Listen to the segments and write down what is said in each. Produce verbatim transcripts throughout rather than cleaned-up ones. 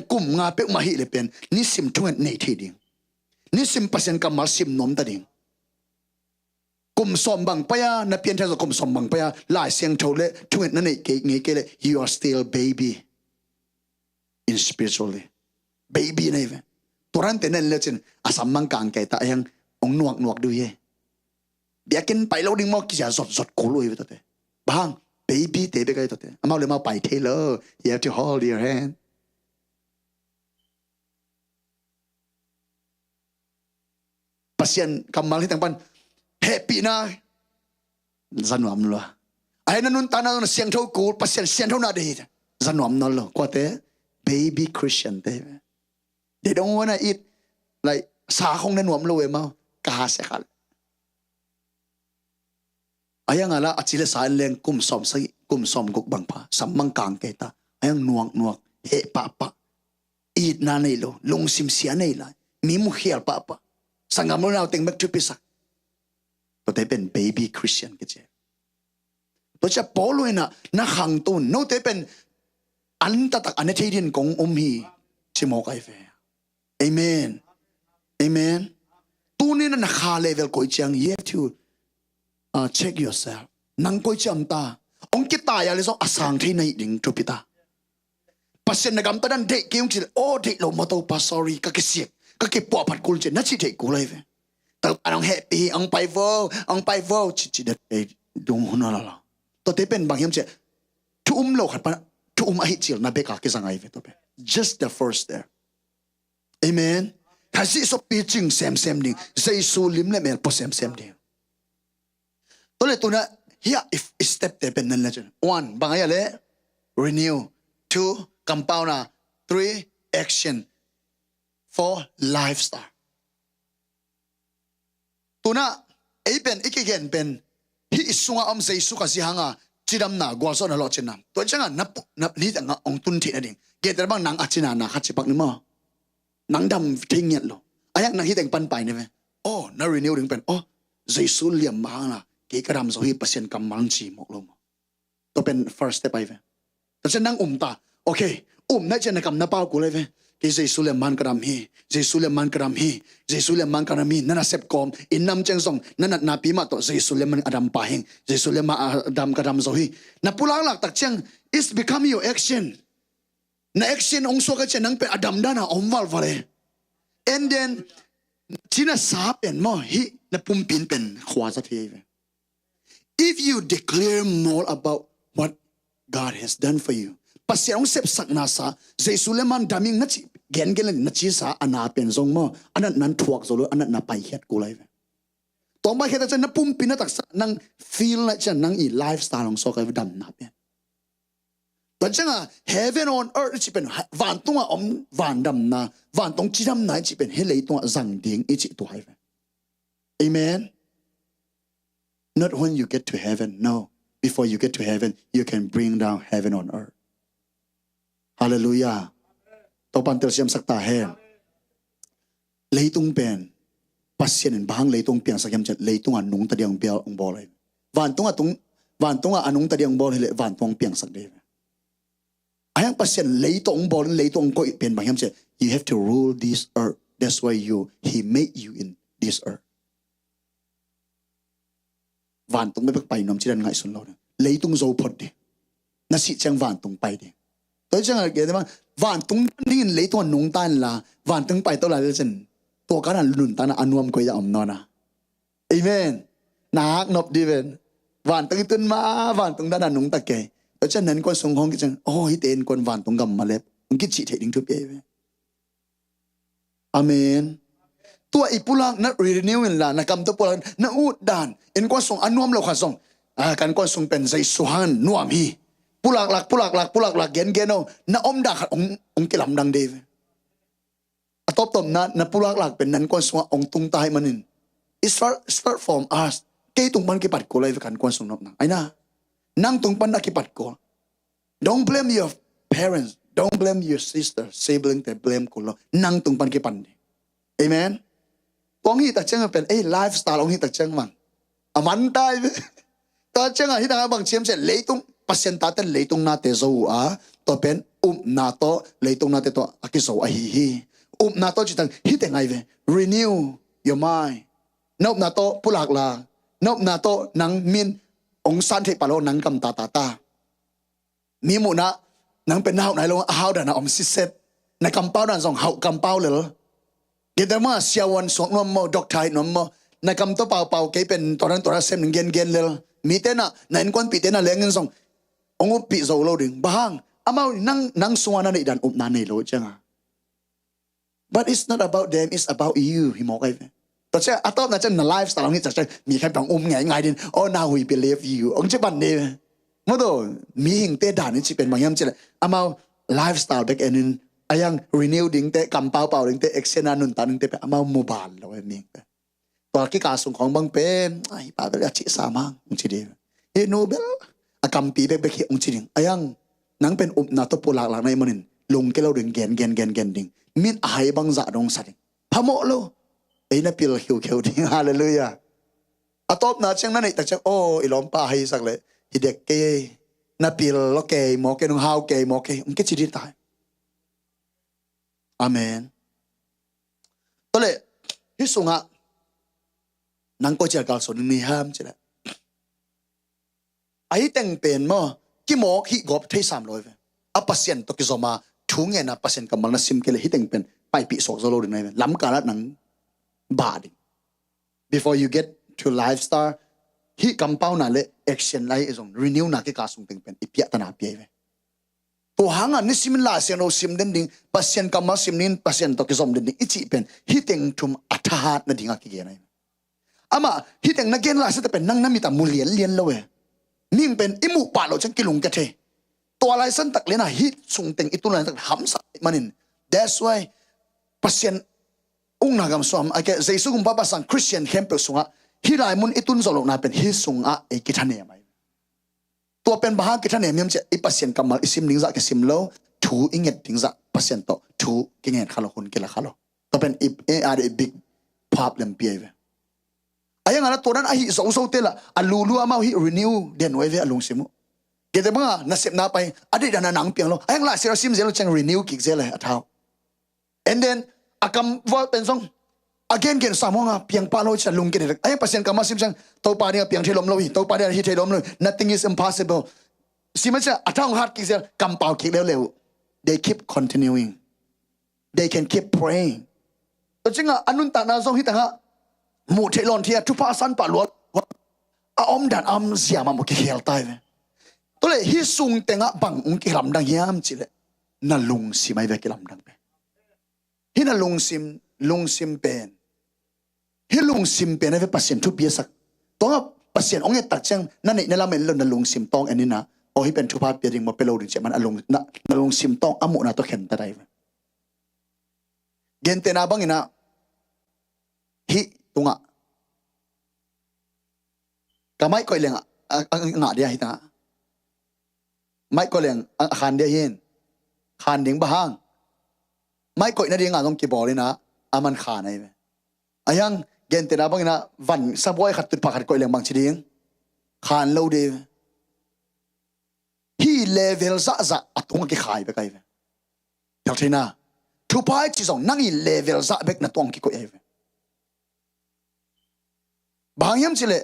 kum nga peuhmah ahih leh pen nisim thunget nei thei ding. Nisim Pasian kammal sim nuam ta ding. Kum sawm bang pai-a na pianthak zawh, kum sawm bang pai-a Lai Siangtho le thunget na neih kei ngei kei leh, you are still baby in spiritually. Baby na hi ve. Tua dan te na en le cin a sam mang kang kei ta, a hiang ong nuak nuak deuh hi. Biakinn pai lo ding maw kizia zot zot kul uh hi ve tuate. Bang hang? Baby te bek ahi tuate. Amau le amau pai thei lo. You have to hold your hand. Pasian kammal hi teng pan hehpihna za nuam lua. A hi na nuntakna na siangtho kul, Pasian siangtho na deih hi. Za nuam nawn lo. Kuate? Baby Christian te. They don't wanna eat, like, sa khong na nuam lo e mau. Ka ha sia kha le. A hiang a la a ci le sa en leng kum sawm sagih, kum sawm guk bang pha, sam mang kang kei ta. A hiang nuak nuak, heh pahpah. Itna nei lo, lungsim sia nei lai. Mi mukhial pahpah. Sanggam lo nau teng bek thupi sak. Tuate pen baby Christian kici. Tua cia Paul in ah na khangto un, note pen an taktak a ne thei dingin kong um hi, ci mawk ahi ve. Amen. Amen. Tuni na na kha level koi ciang, you have to, uh, check yourself. Nang koi ciang ta. Ong kitai a le zong a sang thei na hi ding thupi ta. Pasian na gamta dan deih kei ung ci le, oh, deih lo maw Topa, sorry, ka kisiak, ka kipuahphat kul ci, na cih theih kul ahi ve. Topa nong hehpih hi, ong pai vo, ong pai vo, ci ci deih dung hun a la la. Tuate pen bang hiam ci, thu um lo khat pan thu um ahi cil na bek a kizang ahi ve tua pen. Just the first step. Amen. Khazih soppi cing semsem ding, Jesu lim le mel pua semsem ding. Tua le tuna hia if step te pen nan le cun. One, bang ahi a le? Renew. Two, compound a. Three, action. Four, lifestyle. Tuna ei pen i kigen pen hih i sunga om Jesu Khazih hanga cidamna gualzawhna lawhcinna. Tua cianga na pu-, na ni tanga ong tun theih nading. Gentehna bang nang a cina na khat cipak ni maw? Nang dam thei ngiat lo. A hiang nang hi teng pan pai ni ve. Oh, na renew ding pen, oh, Jesu liam mah hangla kei ka dam zo hi, Pasian kammal ci mawk lo maw? Tua pen first step ahi ve. Tua cian nang um ta. Okay, um na cian na kam na pau kul ahi ve. Kei Jesu liam man ka dam hi, Jesu liam man ka dam hi, Jesu liam man ka dam hi. Na nasep kawm, inn nam ciang zong na natna pi mah tawh Jesu liam man a dam pa hing, Jesu liam man a dam ka dam zo hi. Na pulaklak tak ciang, it's become your action. Na action ong suak a cian nang pen a damdan a om valval e. And then, cina sa pen maw, hih na pumpin pen khua zat hi ve. If you declare more about what God has done for you, Pasian ong sepsakna sa, Jesu le man daming na ci, gengen le na ci sa, a na pen zong maw, a natna thuak zo lo, a natna paikhiat kul ahi ve. Tawng paikhiat a cian na pumpin a taksa nang feel na cian nang i lifestyle ong suak ahi ve damna pen. Tua cianga heaven on earth i cih pen, vantunga om vandamna, vantong cidamna i cih pen hih leitunga zang ding i cih tua hi ve. Amen. Not when you get to heaven, no. Before you get to heaven, you can bring down heaven on earth. Hallelujah. Topan telsiamsak ta hen. Leitung pen Pasian in bang hang leitung piangsak hiam cian, leitunga nungta ding ong bawl, ong bawl ahi. Vantunga tung, vantunga a nungta ding ong bawl hileh vantung ong piangsak ding. A hiang Pasian leitung ong bawl in leitung ong koih pen bang hiam cian, you have to rule this earth. That's why you, he made you in this earth. Vantung bek pai nuam cidan ngaihsun lo ding. Leitung zo phot ding. Na sih ciang vantung pai ding. Tua ciang a gen ding bang, vantung dan dingin leitung a nungta inla, vantung pai to lai le cin, tua kana nuntakna a nuam koi dah om nawn a. Amen. Na hak nop dih ven. Vantung i tun ma, vantung dan a nungta kei. Tua ciang na innkuan sung hong kicing, oh, hihte innkuan vantung gam malep. Hong kicih theih ding thupi ahi ve. Amen. Tua i pulak na renew inla, na kam tua pulak na ut dan. Innkuan sung a nuam lo khat zong, ah, kan kuan sung pen Jesu hang nuam hi. Pulaklak, pulaklak, pulaklak, gengen o. Na om dan khat ong, ong kilamdang dei ve. A tawptawpna, na pulaklak pen na innkuan sungah ong tung ta hi manin. It start, start from us. Kei tung pan kipat kul ahi ve kan kuan sung nopna. Aina. Nang tung pan na kipat kul. Don't blame your parents. Don't blame your sister, sibling te blame kul lo. Nang tung pan kipan ding. Amen. Kong hih tak ciang pen, eh, lifestyle ong hih tak ciang mang. A man tai ve. Tak ciang a hih tak a bang ciam cian leitung, Pasian tate leitung nate zo uh a, tua pen upna tawh leitung nate tawh a kizo ahi hi. Upna tawh cih tang hih teng ahi ve. Renew your mind. Na upna tawh pulak la. Na upna tawh nang min ong san theih pah lo, nang gamta ta ta. Mi muhna nang pen na hauh nai lo, a hau dan a om sitset. Na kampau dan zong hauh kampau lel. Genteh mah siavuan suak nuam maw, doctor hi nuam maw. Na kam tawh paupau kei pen tua dan tua dan sem ning gengen lel. Mite na, na innkuanpihte na lengin zong ong uppih zo lo ding. Bang hang, amau nang, nang sungah na neih dan upna nei lo cianga. But it's not about them, it's about you. Hi mawk ahi ve. Tua ciang a tawpna ciang na lifestyle hong hih ciang mi khempeuh hong um ngeingai ding. Oh, now we believe you. Hong ci pan ding. Maw taw, mihingte dan i cih pen bang hiam cih leh amau lifestyle bek en in, a yang renew dingte, kampaupau dingte, action a nuntak dingte pen amau mobile lo e mihingte. Tua kikal sung khawng bang pen, ai, pa bel a cih sa mang, hong ci ding. Hih nu bel a kampi bekbek hi, hong ci ding. A yang, nang pen upna tawh pulaklak na hih manin lungkia lo ding, gen, gen, gen, gen ding. Min a hai bang zah dong sa ding. Phamawh lo. Ei na pil khiukheu ding. Halleluiah. A tawpna ciang na neih tak ciang, aw, i lawmpa a haisak leh hi dek kei. Na pil lo kei maw kei, nong hau kei maw kei, hong kici ding ta hi. Amen. Tua leh, hih sungah nang koi ciat kalsuan ding ni hiam cih leh, a hih teng pen maw, kimawk hih gawp thei sam lo hi ve. A Pasian tawh kizom a, thu ngen a, Pasian kammal na sim kei leh hih teng pen paipih suak zo lo ding na hi ve. Lamkal ah nang bah ding. Before you get to lifestyle, hih kampauna leh action lai i zong renew na kikal sung teng pen i piahtana pia hi ve. Tua hangah nisimin Lai Siangtho sim den ding, Pasian kammal sim ding, Pasian tawh kizom den ding i cih pen hih teng thum a thahat nadingah kigen ahi. Amah hih teng na gen lai siate pen nang na mit a mu lianlian lo e. Mihing pen i muh pah loh ciang kilungkia thei. Tua lai santak lianah hih sung teng i tun lai santak hamsa manin. That's why Pasian ukna gam suam, a ke Jesu gumpa pasang Christian khempeuh sungah hih lai mun i tun zawh lohna pen hih sungah ei kithanem ahi. Tua pen bang hang kithanem hiam cih leh i Pasian kammal i sim ding zah kisim lo, thu i nget ding zah Pasian tawh thu kingen kha lo, hun kila kha lo. Tua pen i, i a dei big problem pi ahi ve. A yang a la tua dan ahi zozo te la, a lulu amau hih renew den uh ahi ve a lungsim uh. Genteh bang a nasepna pai, a deih dan a nang piang lo. A yang Lai Siangtho sim zel lo ciang renew kik zel e a thau. And then, a kam vual pen zong, a gengen sam hong a, piang pah lo cia lungkia dek. A yang Pasian kammal sim ciang, Topa ding a piang thei lom lo hi, Topa ding a hi thei lom lo hi, nothing is impossible. Sim a cia, a thang hat kik zel, kampau kik leuleu. They keep continuing. They can keep praying. Tua ciangah, a nuntakna zong hih tangah, muh theih lawn thia, thupha a san pah luat, a om dan a om zia mah maw kikhel ta hi ve. Tua leh, hih sung tengah bang hong kilamdang hiam cih leh, na lungsim ahi ve kilamdang pen. Hih na lungsim, lungsim pen. Hih lungsim pen ahi ve Pasian thupi a sak. Tua Pasian hong et tak ciang na neih na lam en lo na lungsim tawng en in a. Aw hih pen thupha pia ding maw pia lo ding ciah man a lung, na, na lungsim tawng a muhna tawh khen ta dai ve. Gentehna bangin a hih tungah ka maih koih leng a, a, a ngah dia hih tangah. Maih koih leng a, a khan dia hin. Khan ding bang hang. Maih koih nading a zong kibawl in a, a man khan ahi ve. A yang gentehna bangin a van sabuai khat tutphah khat koih leng bang ci ding. Khan lo ding. Hih level zahzah a tung a kikhai bek ahi ve. Tel theina. Thupha i ci zong nang i level zah bek na tuang kikoih ahi ve. Bang hiam cih leh,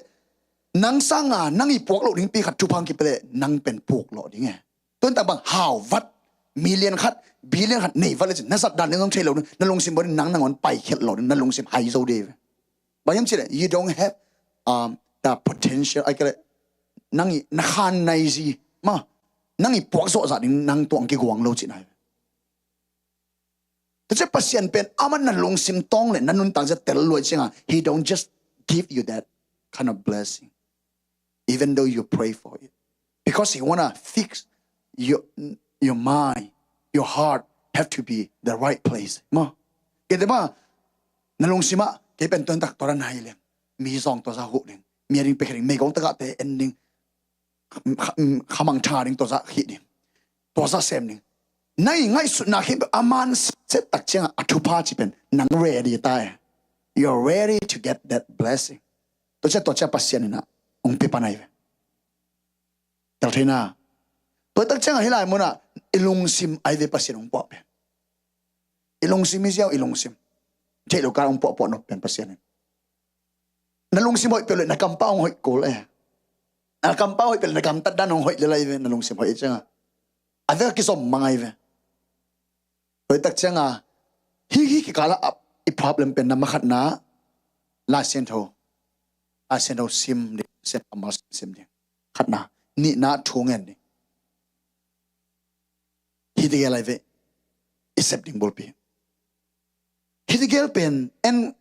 nang sanga, nang i puak loh ding pi khat thupha hong kipia leh, nang pen puk loh ding e. Tuan tak bang hau vat, million khat, billion khat, nei vat le cin, na zat dan ding zong thei lo ding, na lungsim bawl ding, nang nangawn pai khialh loh ding, na lungsim hai zo ding e. Bang hiam cih leh, you don't have, um, the potential, ai kei leh, nang i, na khan nai zi, ma, nang i puak zawh zah ding, nang tuang kiguang lo cin ai. Tua ciah Pasian pen aman na lungsim tawng le na nuntak zia tel luai cianga, he don't just give you that kind of blessing, even though you pray for it, because he wanna fix your, your mind, your heart have to be the right place. Ma, kei te ma, na lungsim ah kei pen tuan tak tua dan hai leng, mi zawng tua za huh ding, mi a ding pekhe ding, meigong tagah te en ding, khamang tha ding, tua zah khih ding, tua zah sem ding. Nai ngaihsutna khempeuh a man set tak ciangah a thupha ci pen nang ready ta e. You're ready to get that blessing. Tua ciah, tua ciah Pasian inah hong pia pan ahi ve. Tel theina. Tua tak ciangah hih lai munah i lungsim ai ve Pasian hong puah pen. I lungsim hi ziau, i lungsim. Theih lo kal hong puahpuah nop pen Pasian in. Na lungsim hoih peuh le na kampau hong hoih kul e. Na kampau hoih peuh le na gamtat dan hong hoih le lai ve, na lungsim hoih ciangah. A vek a kizom mang ai ve. Hoih tak ciangah hih, hih kikalah i problem pen na makhatna Lai Siangtho. Lai Siangtho sim ding, Pasian kammal sim, sim ding. Khatna, nihna thu ngen ding. Hih tegel ai ve, i sep ding bulpi. Hih tegel pen, en,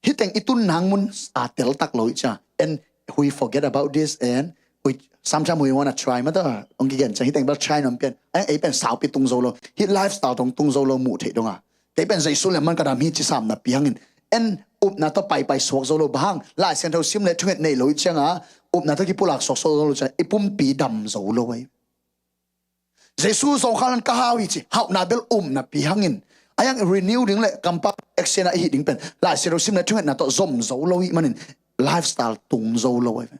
hih teng i tun nang mun a tel tak lo i cia. And we forget about this and we, sometimes we wanna try mata. Ong kigen ciang hih teng bel try nuam pian. Ai, ei pen saupi tung zo lo. Hih lifestyle tong tung zo lo muh theih donga. Kei pen Jesu le man ka dam hi ci sam napi hangin. En upna tawh paipai suak zo lo bang hang. Lai Siangtho sim le thunget nei lo i cianga. Upna tawh kipulak suak zo lo ciang. I pumpi dam zo lo ai. Jesu zong khalan ka hau hi ci, hauhna bel um napi hangin. A yang renew ding le kampa action a i hih ding pen. Lai Siangtho sim le thungetna tawh zom zo lo i hih manin. Lifestyle tung zo lo ai ve.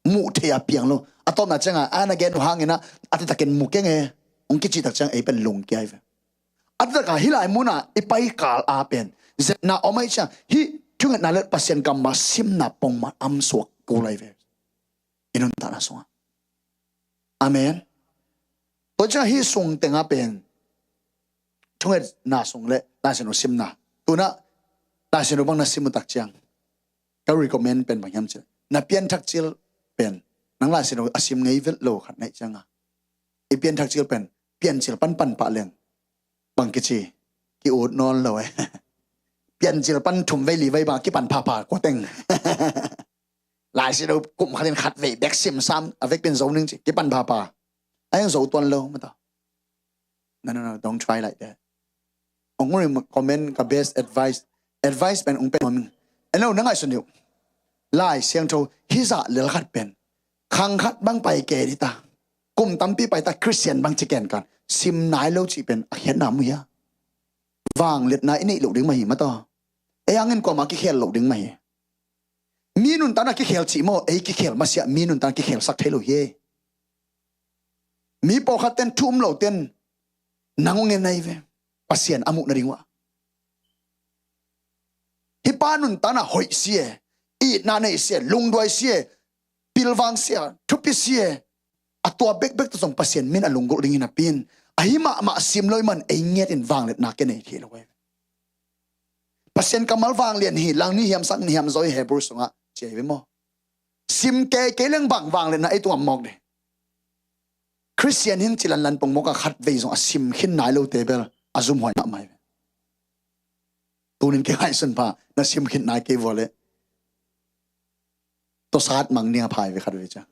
Muh thei a piang lo. A tawpna cianga, a na gen uh hangin a, a titakin mu keng e. Ong kici tak ciang ei pen lung kia ai ve. A titaka hih lai muna i pai kal a pen. Zetna om ai ciang. Hih thungetna le Pasian kammal simna pongman am suak ko lai ve. I nuntakna sungah. Amen. Tua ciang hih sung tengah pen thungetna sung le Lai Siangtho simna. Tuna Lai Siangtho bang na sim uh tak ciang ka recommend pen bang hiam cih na pianthak cil pen nang Lai Siangtho a sim ngei vet lo khat naih cianga i pianthak cil pen piancil panpan pah leng bang kici ki-ut nawn lo e. Piancil pan thum vei li vei bang kipan phapha kua teng. Lai Siangtho kum khatin khat vei bek sim sam a vek pen zo ning ci kipan phapha. A yang zo tuan lo mata. No, no, no, don't try like that. Ong uri comment ka best advice. Advice pen ong pen ming. Eno na ngaihsun diu. Lai Siangtho hizah lel khat pen khang khat bang pai ke dita. Kum tampi pai ta Christian bang ci ken kan sim nai lo ci pen a khiatna mu hia. Vangliatna i neih lo ding mah hi mata. Ei angin kuama kikhel lo ding mah hi. Mi nuntakna kikhel cih maw, ei kikhel masiah mi nuntakna kikhel sak thei lo hi. Mi pawlkhat ten thu um lo ten nang ong en nai ve. Pasian a muh nading uh a. Hih pa nuntakna hoih si e, itna nei si e, lungduai si e, pilvang si e, thupi si e. A tua bekbek tu zong Pasian min a lunggulh ding hi napi in. Ahi mahmah sim lo i man ei nget in vangliatna ke nei thei lo e. Pasian kammal vanglian hi lang ni hiam sak ni hiam zaw i Hebrew sungah ci ai ve maw. Sim kei kei leng bang vangliatna ei tungah mawk ding. Christian hin ci lanlan pong mawk a khat vei zong a sim khin nai lo te bel a zumhuai mahmah ai ve. Tunin kei ngaihsun pha na sim khin nai kei vua le. Tosat mang ning a phai ve khat ve ciang.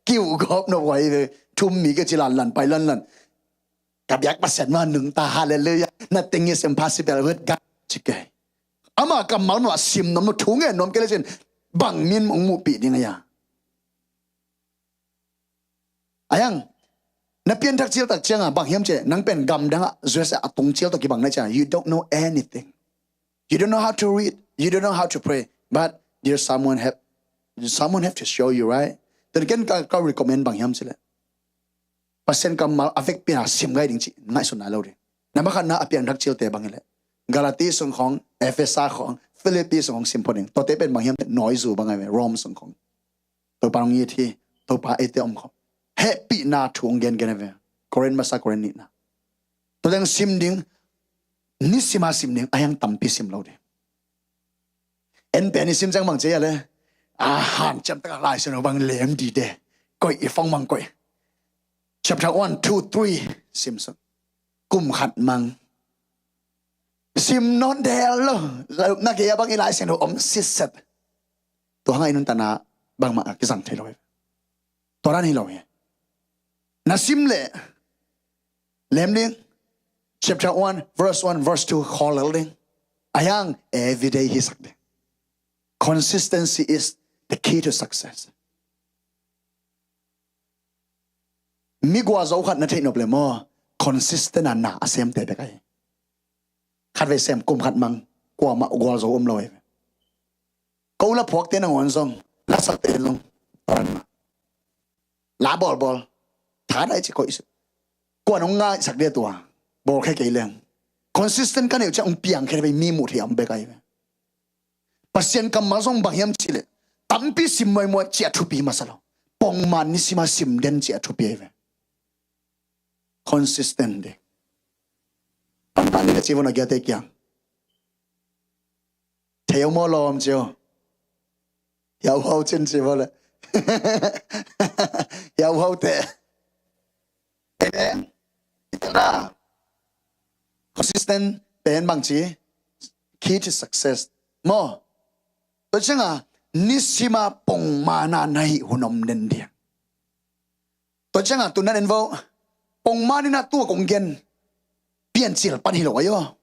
Kiu gawp no wai ve thum mi ke ci lanlan pai lanlan. Ka biak Pasian ma nung ta hallelujah. Nothing is impossible with God. Ci ke. Ama kammal no a sim nom no thu ngen nom ke le cin. Bang min mong muh pi ding a ya. Ayang, na pianthak cil tak cianga bang hiam ce, nang pen gamdang ah U S A a tung cil tawh kibang na cianga, you don't know anything. You don't know how to read. You don't know how to pray. But there's someone have, someone have to show you, right? Then ken ka, ka recommend bang hiam cile. Pasian kammal a vekpi na sim ngai ding ci ngaihsun nai lo ding. Na makhatna a pianthak cilte bang ile. Galati sung khong, Efesa khong, Philippi sung khong sim pho ding. Tote pen bang hiam nawi zu bang ai ve, Rome sung khong. Topa nong it hi, Topa eite om khong. Hehpihna thu ong gengen ai ve. Korin masa, Korin nihna. Tua deng sim ding, ni sima sim ding, a hiang tampi sim lo ding. En pen i sim ciang bang cia le. A hanciam taka Lai Siangtho bang lem dide. Koih i fong bang koih. Chapter one, two, three sim sung. Kum khat mang. Sim non del lo. Lupna kei a bang i Lai Siangtho om sitset. Tua hang a i nuntakna bangmah a kizang thei lo hi. Tua dan hi lo hi. Na sim le lem ding. Chapter one, verse one, verse two, khawl lel ding. A hiang everyday hi sak ding. Consistency is the key to success. Mi gualzo khat na theih nop le maw, consistent a na a semte bek ahi. Khat vei sem kum khat mang, kuamah gualzo om lo ahi. Ko la phuakte nangawn zong, la sakte zong, La bawlbawl. Tha dai ci koih. Kuan hong ngaisak dia tua. Bawl khe kei leng. Consistent ka neih uh ciang hong piang khe vei mi muh thei a om bek ahi ve. Pasian kammal zong bang hiam cih leh tampi sim muaimuai ciah thupi masa lo. Pongman nisima sim den ciah thupi ahi ve. Consistent ding. Pangpang ni ka ci vo na giate kiang. Thei o maw lawm ci o. Hiau hau cin ci vo le. Hiau hau te. Amen. Ita na. Consistent pen bang ci. Key to success. Maw. Tua cianga nisima pongmana na hih hun om den dia. Tua cianga tu na en vo. Pongman ina tua kong gen. Piancil pan hi lo ayo.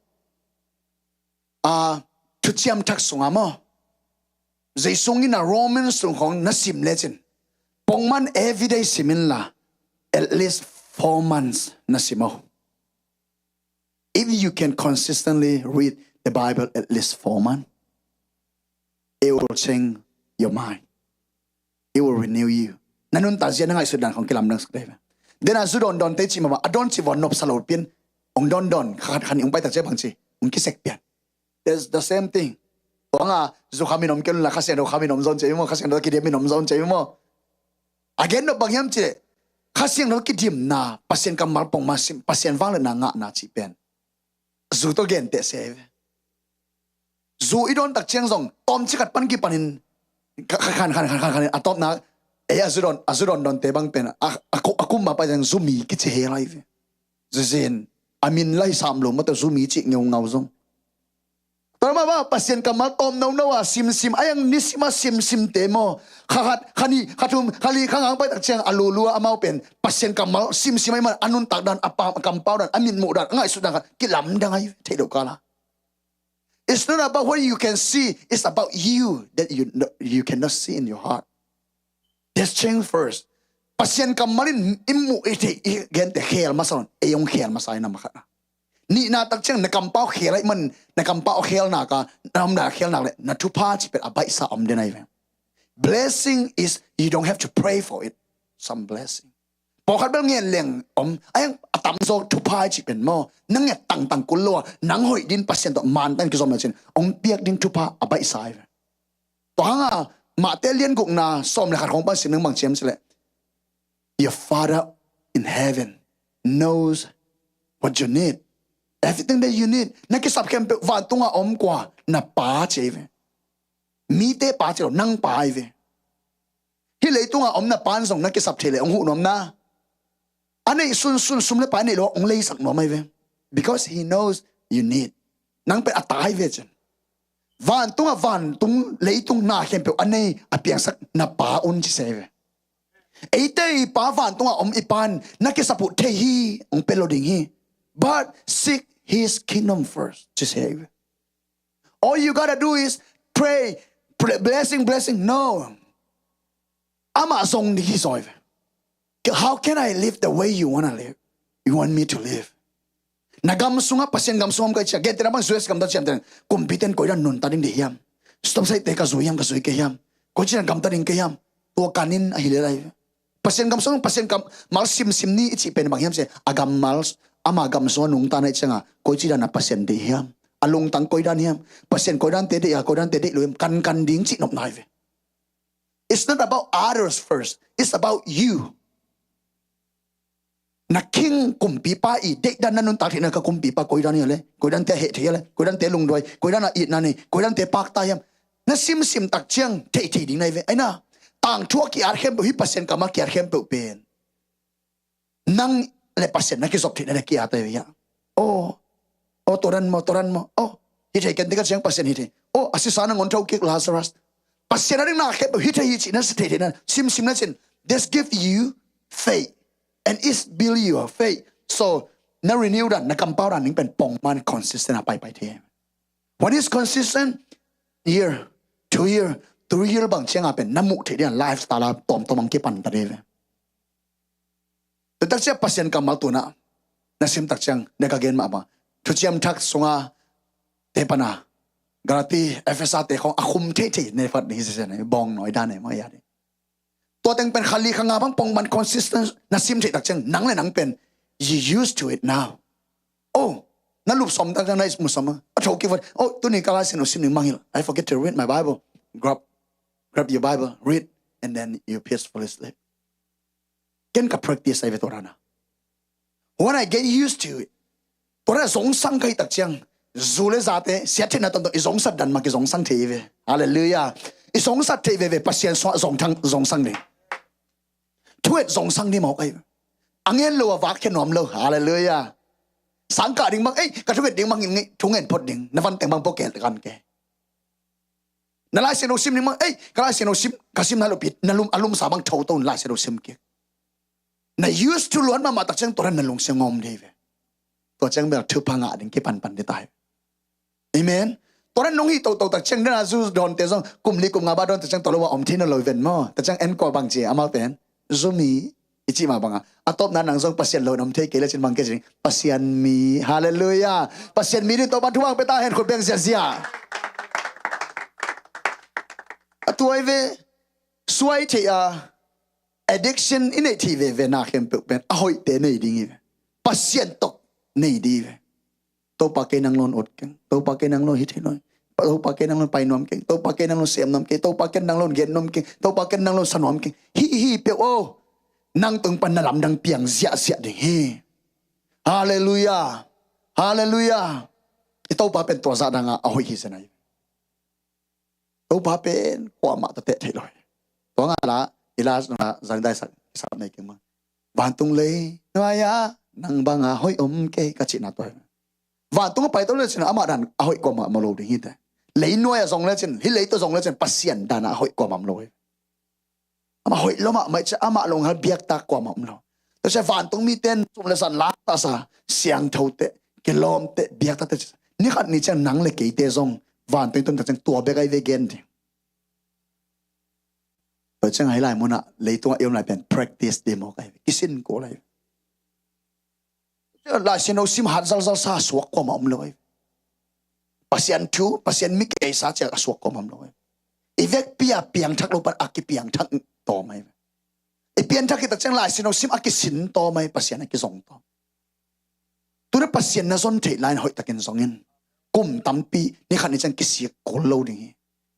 A, thuciam thak sunga maw. Zei sung ina Romans sung khong na sim lecin. Pongman everyday sim inla. At least four months na sim o. If you can consistently read the Bible at least four months, it will change your mind. It will renew you. Na nuntak zia na ngaihsut dan khong kilamdang sak dei ve. Dena zu dawn dawn te ci mama a dawn ci vua nopsa lo pian. Ong dawn dawn khat khat ni ong pai tak cia bang ci ong kisek pian. That's the same thing. Tua nga zu khamin om kei lun la khasiang lo khamin om zawn cia mi maw khasiang lo kidiam min om zawn cia mi maw. A gen nop bang hiam ci leh khasiang lo kidimna Pasian kammal pongma sim Pasian vangliatna ngahna cih pen. Zu tawh genteh se ve. Zu i dawn tak ciang zong tawm cikhat pan kipanin khan khan khan khan khan a tawpna ei a zu dawn a zu dawn dawnte bang pen a kum ma pai ciang zu mi kici he lai ve. Zuzin a min lai sam lo mawtaw zu mi cih ngeungau zong. Tua mah bang Pasian kammal tawm nono a simsim a yang nisima simsimte maw? Kha khat kha nih kha thum kha li kha ngang pai tak ciang a lulua amau pen Pasian kammal simsim a i man a nuntak dan a kampau dan a mitmuh dan a ngaihsut dan kha kilamdang a i theih loh kala. It's not about what you can see, it's about you that you, you cannot see in your heart. Let's change first. Pasian kammal in i muh i theih i gente khel masa lon ei hong khel masa i na makhatna. Nihna tak ciang na kampau khel a i man na kampau khelna ka na omna khelnak le na thupha cih pet a baihsa om den a i ve. Blessing is you don't have to pray for it. Some blessing. Pawlkhat bel ngen leng om a yang a tamzaw thupha i cih pen maw na nget tangtang kul lo a nang hoih din Pasian tawh mantan kizom na cin hong piak ding thupha a baihsa a i ve. Tua hanga Mahte lian gukna sawm le khat khong pan sim ning bang ciam cileh. Your Father in heaven knows what you need. Everything that you need. Na kisap khempeuh vantunga om kua na pa ci a i ve. Mite pa ci lo nang pa a i ve. Hih leitunga om na pan zong na kisap thei le hong huh nuam na. A neih sunsun sum le pai neih lo hong leisak nuam a i ve. Because he knows you need. Nang pen a ta a i ve cin. Vantunga vantung leitung na khempeuh a nei a piangsak na pa un ci se ve. Eite i pa vantunga om i pan na kisap uh thei hi hong pe lo ding hi. But seek his kingdom first ci se ve. All you gotta do is pray, pray blessing blessing no. Amah zong ding hi zaw i ve. How can I live the way you wanna live? You want me to live? Na gam sungah Pasian gam sungah om kai cia gente na bang U S gam ta ciam ten kumpi ten koidan nunta ding di hiam? Stop sai te ka zui hiam ka zui ke hiam? Koi cian gam ta ding ke hiam? Tua kanin ahi le lai. Pasian gam sungah Pasian gam mal sim sim ni i cih pen bang hiam se a gam mal ama gam sungah nungta na i cianga koi cidan a Pasian dei hiam? A lungtang koidan hiam? Pasian koidan te dei a koidan te dei lo hiam? Kan kan ding cih nop nai ve. It's not about others first. It's about you. Na king kumpipa i deihdan na nuntak theihna ka kumpipa koidan hi le koidan te a heh thei le koidan te lungduai koidan a itna nei koidan te pakta hiam? Na simsim tak ciang theih thei ding nai ve aina. Tangthu a ki-at khempeuh hi Pasian kammal ki-at khempeuh pen nang le Pasian na kizop theihna le ki-at ai ve ia. Aw, aw, toran maw, toran maw, aw, hi thei ken tika ciang Pasian hi thei. Aw, a sisa na ngon tho kik Lazarus. Pasian a ding na khempeuh hi thei hi cih na si thei thei na simsim na cin. This give you faith and is build your faith. So na renew dan na kampau dan ning pen pongman consistent a paipai thei. What is consistent? Year, two year, three year bang cianga pen na muh thei dian lifestyle a tomtom ang kipan ta dei ve. Tutak cia Pasian kammal tuna na sim tak ciang na ka gen mah bang thuciam thak sunga te pana Galati Efesa te khong a khum thei thei ne fat ni hi se ne bawng noi dan ne mai ya dei. Tua teng pen kha li kha nga bang pong man consistent na sim theih tak ciang nang le nang pen you used to it now. Oh, na lup sawm tak ciang na is mu sawm a, a tho kik vat. Oh, tuni ka Lai Siangtho sim ning mangngilh. I forget to read my Bible. Grab, grab your Bible, read, and then you peacefully sleep. Ken ka practice ai ve tua dan a. When I get used to it, tua dan a zongsang ka hih tak ciang, zu le zate siat theihna tawntawng i zongsat dan mah kizongsang thei ve. Halleluiah. I zongsat thei veve, Pasian suah zongthang zongsang ding. Thu et zongsang ding mawk ai ve. A ngen lo a vak khia nuam lo. Halleluiah. Sangkah ding bang, ei, ka thunget ding bang, thungen phot ding, na van teng bang pawh kei kan ke. Na Lai Siangtho sim ding bang, ei, ka Lai Siangtho sim, ka sim na lupit, na lum, a lumsa bang tho to, Lai Siangtho sim kik. Na used to luan mahmah tak ciang tua dan na lungsim ngawm dei ve. Tua ciang bel thupha ngah ding kipanpan dei tai. Amen. Tua dan nong hih toto tak ciang dan a zu dawnte zong kum li kum nga ba dawn tak ciang tua lo a om thei na lo ven maw. Tak ciang en kua bang ci amau ten, zu mi i cih mah banga, a tawpna nang zong Pasian lo in om thei kei le cin bang kei cin, Pasian mi. Halleluiah. Pasian mi ding Topan thupha pia ta hen, khut beng ziahziah. A tuai ve, suai thei a, addiction i neih thei veve na khempeuh pen a hoihte nei ding hi ve. Pasian tawh nei ding hi ve. Topa kei nang lon ot keng. Topa kei nang lon hi thei loi. Topa kei nang lon pai nuam keng. Topa kei nang lon sem nuam keng. Topa kei nang lon gen nuam keng. Topa kei nang lon sa nuam keng. Hih hi peuh aw. Nang tung pan na lamdang piang ziahziah ding hi. Halleluiah. Halleluiah. I Topa pen tua zah danga a hoih hi zen ahi. Topa pen kuamah tawh teh theih lo hi. Tua ngah la, i la zang dai sak kisap nei keng mang. Vantung lei nuai-ah nang banga hoih om kei ka cihna tua hi. Vantung a pai to le cin amah dan a hoih kuamah om lo ding hi te. Lei nuai-ah zong le cin, hih lei tawh zong le cin Pasian dan a hoih kuamah om lo hi. Amah hoih lo mahmah cia, amah longhal biaktak kuamah om lo. Tua cia vantung mite in sum le san la tasa, siangthote, kilawmte, biaktakte, ni khat ni ciang nang le keite zong vantung i tun tak ciang tua bek ai ve gen ding. Tua ciang ahi lai munah leitungah i om lai pen practice ding mawk ai ve. Kisin kul ai ve. Lai Siangtho sim hat zalzal sa a suak kuamah om lo ai. Pasian thu, Pasian mi keisa ciang a suak kuamah om lo ai. I vekpi a piangthak lo pan a kipiangthak tawm ai. I pianthak hi tak ciang Lai Siangtho sim a kisin tawm ai, Pasian a kizong tawm. Tuna Pasian na zon theih lai-in hoihtakin zongin. Kum tampi ni khat ni ciang kisik kul lo ding hi.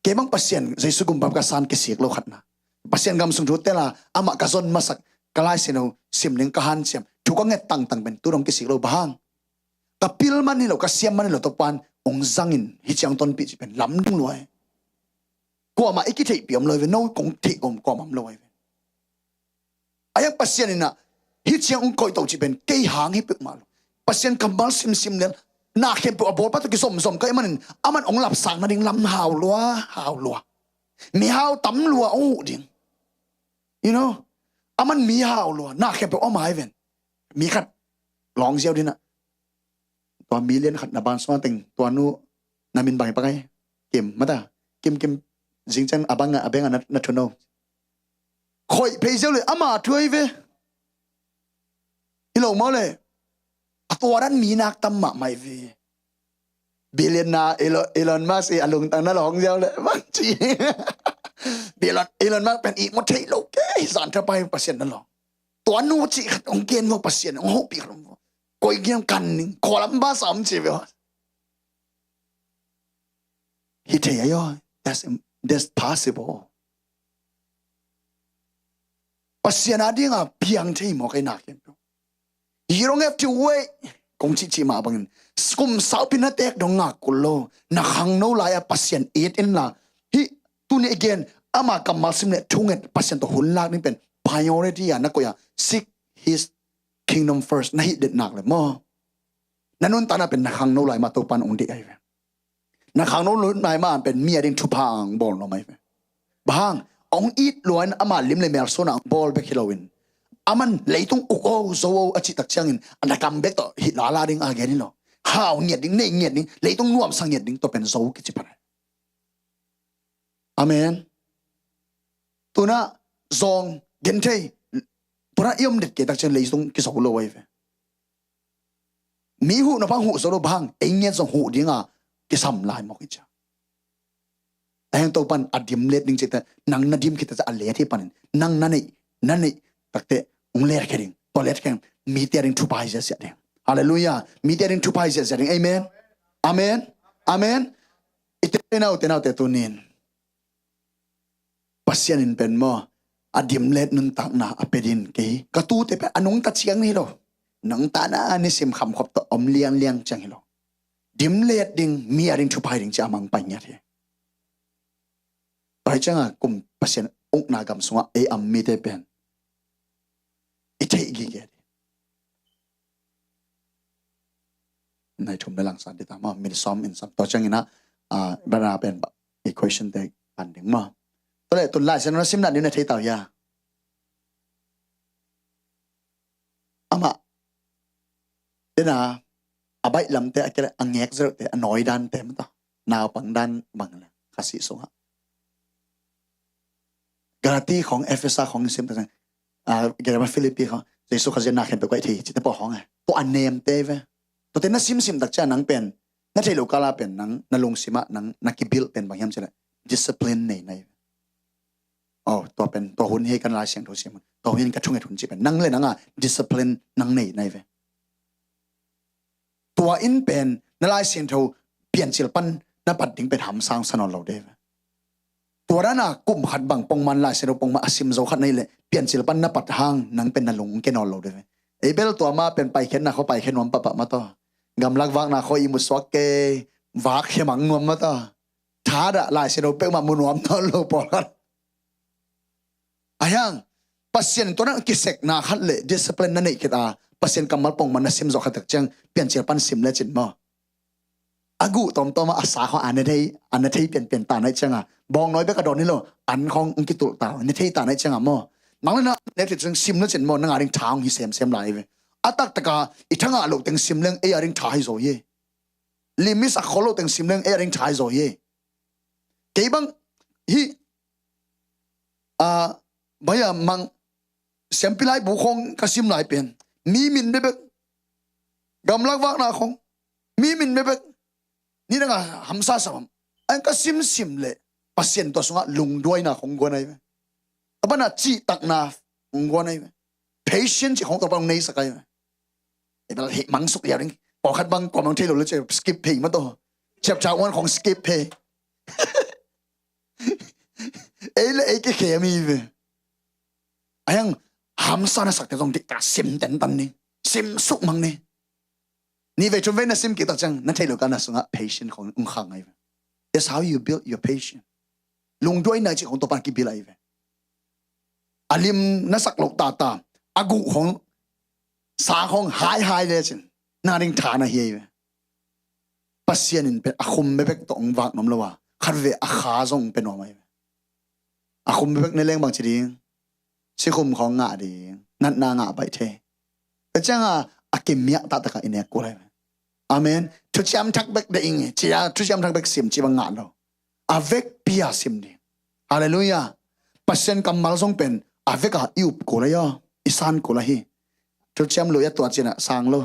Kei bang Pasian Jesu gumpa ka san kisik lo khatna. Pasian gam sung thu tela amah ka zon masak, ka Lai Siangtho sim ding ka hanciam, thu ka nget tangtang pen tu dong kisik lo, bang hang? Ka pil man hi lo, ka siam man hi lo, Topan hong zangin hih ciang tonpih cih pen lamdang lua hi. Kuamah i kitheihpih om lo hi ve, no kong theih om kuamah om lo hi ve. A yang Pasian in ah hih ciang hong koih to cih pen kei hang hi peuhmah lo. Pasian kammal simsim lel, na khempeuh a bawlpa tawh kizomzom ka hih manin, aman hong lapsang nading lam hau lua, hau lua. Mi hau tam lua hong huh ding. You know, aman mi hau lua, na khempeuh om ai ven. Mi khat lawng ziau ding ah, tua million khat na ban suang teng, tua nu na min bang hi pak ai? Kim, mata. Kim, Kim, zing ciang a bang a, a beng a na, na thun o. Khoih phei ziau le, ama thu ai ve. Hi lo maw le. A tua dan mi nak tam mahmah ai ve. Billionaire Elon, Elon Musk i a lungtang na lawng ziau le. Bang ci. Billionaire Elon Musk pen i mu thei lo kei, zan tha pai Pasian na lawng. Tua nu cih khat hong gen lo Pasian, hong hopih khat hong. Koi gen kan ning, kua lam ba sam ci ve. Hi thei ai aw, that's, that's possible. Pasian a dinga piang thei mawk ai na khempeuh. You don't have to wait. Kong cihcih mah bangin, kum saupi na tek dong ngak kul lo. Na khangno lai-a Pasian it inla. Hih tuni again, ama kammal sim le thunget Pasian tawh hun lak ding pen priority a na koih a, seek his kingdom first. Na hih det nak le maw? Na nuntakna pen na khangno lai mah Topan hong deih ai ve. Na khangno lai mah pen mi a ding thupha hong bawl nuam ai ve. Bang hang? Hong it lua in ama lim le mel suan a hong bawl bek hi loin, aman leitung uk o, zo o a cih tak ciangin a na kam bek tawh hih lala ding a gen hi lo. Hau ngiat ding, nei ngiat ding, leitung nuamsa ngiat ding, tua pen zo kici pan ai. Amen. Tuna zong gen thei, tuna i om det kei tak ciang leitung kizo lo ai ve. Mi huh na bang huh zo lo, bang hang? Ei ngiat zong huh dinga kisam lai mawk hi cia. Ahi hang Topa'n a dim let ding cihte, nang na dim khit teh a let hi panin, nang na neih, na neih takte hong let khia ding. Tua let khia ding, mite a ding thupha hi ziahziah ding. Halleluiah. Mite a ding thupha hi ziahziah ding. Amen. Amen. Amen. I te naute, naute tunin Pasian in pen maw, a dim let nuntakna a pia ding kei. Ka tute pen a nungta ciang hi lo. Nungta na nisim khamkhop tawh om lianliang ciang hi lo. Dim let ding, mi a ding thupha hi ding ci a mang pai ngiat hi. Pai ciangah kum Pasian ukna gam sungah ei a om mite pen i theih gige ding. Nai thum le langsan dita maw, min sawm in sam. Tua ciangin ah, ah, bana pen ba, equation te pan ding maw. Tua leh tun Lai Siangtho na simna ding na thei tau hia. Amah tena a baih lamte, a kira a ngek zerte, a nawi dante maw, tawh naupang dan bang le Khasi sungah. Galati khong, Efesa khong sim ta, ah, Galati, Filipi khong, Jesu Khazih na khen pe kuai thei cite pawl khong eh. Tua a nemte ve. Tuate na simsim tak ciang nang pen, na thei lo kala pen nang na lungsimah nang na kibil pen bang hiam cih leh discipline nei nai ve. Oh, tua pen, tua hun hi kan Lai Siangtho sim. Tua hun ka thunget hun cih pen nang le nang a discipline nang nei nai ve. Tua in pen na Lai Siangtho Piancil pan na pat ding pen hamsa sa nawn lo ding ve. Tua dana kum khat bang pongman Lai Siangtho pongman a sim zo khat na hih leh Piancil pan na pat hang nang pen na lung kia nawn lo ding ve. Ei bel tua mah pen paikhiatna khua paikhiat nuam pahpah maw, tawh gamlak vakna khua ihmu suak kei, vak khia mang nuam maw, tawh thadah Lai Siangtho peuhmah mu nuam nawn lo pawlkhat. Ahi hang Pasian tua na kisekna khat le discipline na neih khit a, Pasian kammal pongman na sim zo khat tak ciang Piancil pan sim lecin maw, a guh tawmtawm a sa khong a na thei, a na thei pianpian ta nai cianga, bawngnawi bek a dawn hi lo, an khong hong kitulh ta, na thei ta nai cianga maw, nang le na ne thei ciang sim lecin maw, nang a ding tha hong hi semsem lai ve. A taktak a i tha ngah loh teng sim leng ei a ding tha hi zaw hi. Lim i sak khol loh teng sim leng ei a ding tha hi zaw hi. Kei bang hih, a, baya mang siampi laibu khong ka sim lai pen mi min bebek, gamlak vakna khong mi min bebek, ni dang a hamsa sa bang a ka simsim leh Pasian tua sungah lungduaina khong guan ai ve. A bana cihtakna khong guan ai ve. Patient cih khong tua bang nei sak ai ve. Ei bel hih mangsuk liau ding. Pawlkhat bang kua mang thei lo le cih skip phei maw, tawh chapter one khong skip phei. Ei le ei kikhem hi ve. Ahi hang hamsa na sakte zong diktak sim tentan ni. Sim suk mang ni. Ni vei thum vei na sim kik tak ciang na thei lo kal na sungah patient khong ung khang ngai ve. That's how you build your patient. Lungduaina cih khong Topa kibil ai ve. A lim na sak lo tata, a guh khong sa khong hai hai lecin na ding tha na hi ai ve. Pasian in pen a khum bebek tawh hong vak nuam lo a, khat ve a kha zong hong pe nuam ai ve. A khum bebek ne leng bang ci ding, sikhum khong ngah ding, natna ngah baih thei. Tua cianga a kimiak taktak a i nek kul ai ve. Amen. Thuciam Thak bek deih ing ci a, Thuciam Thak bek sim ci bang ngah lo. A vekpi a sim ding. Halleluiah. Pasian kammal zong pen a vek a i up kul ai aw, i san kul ahi. Thuciam Lui a tua cin a sang lo,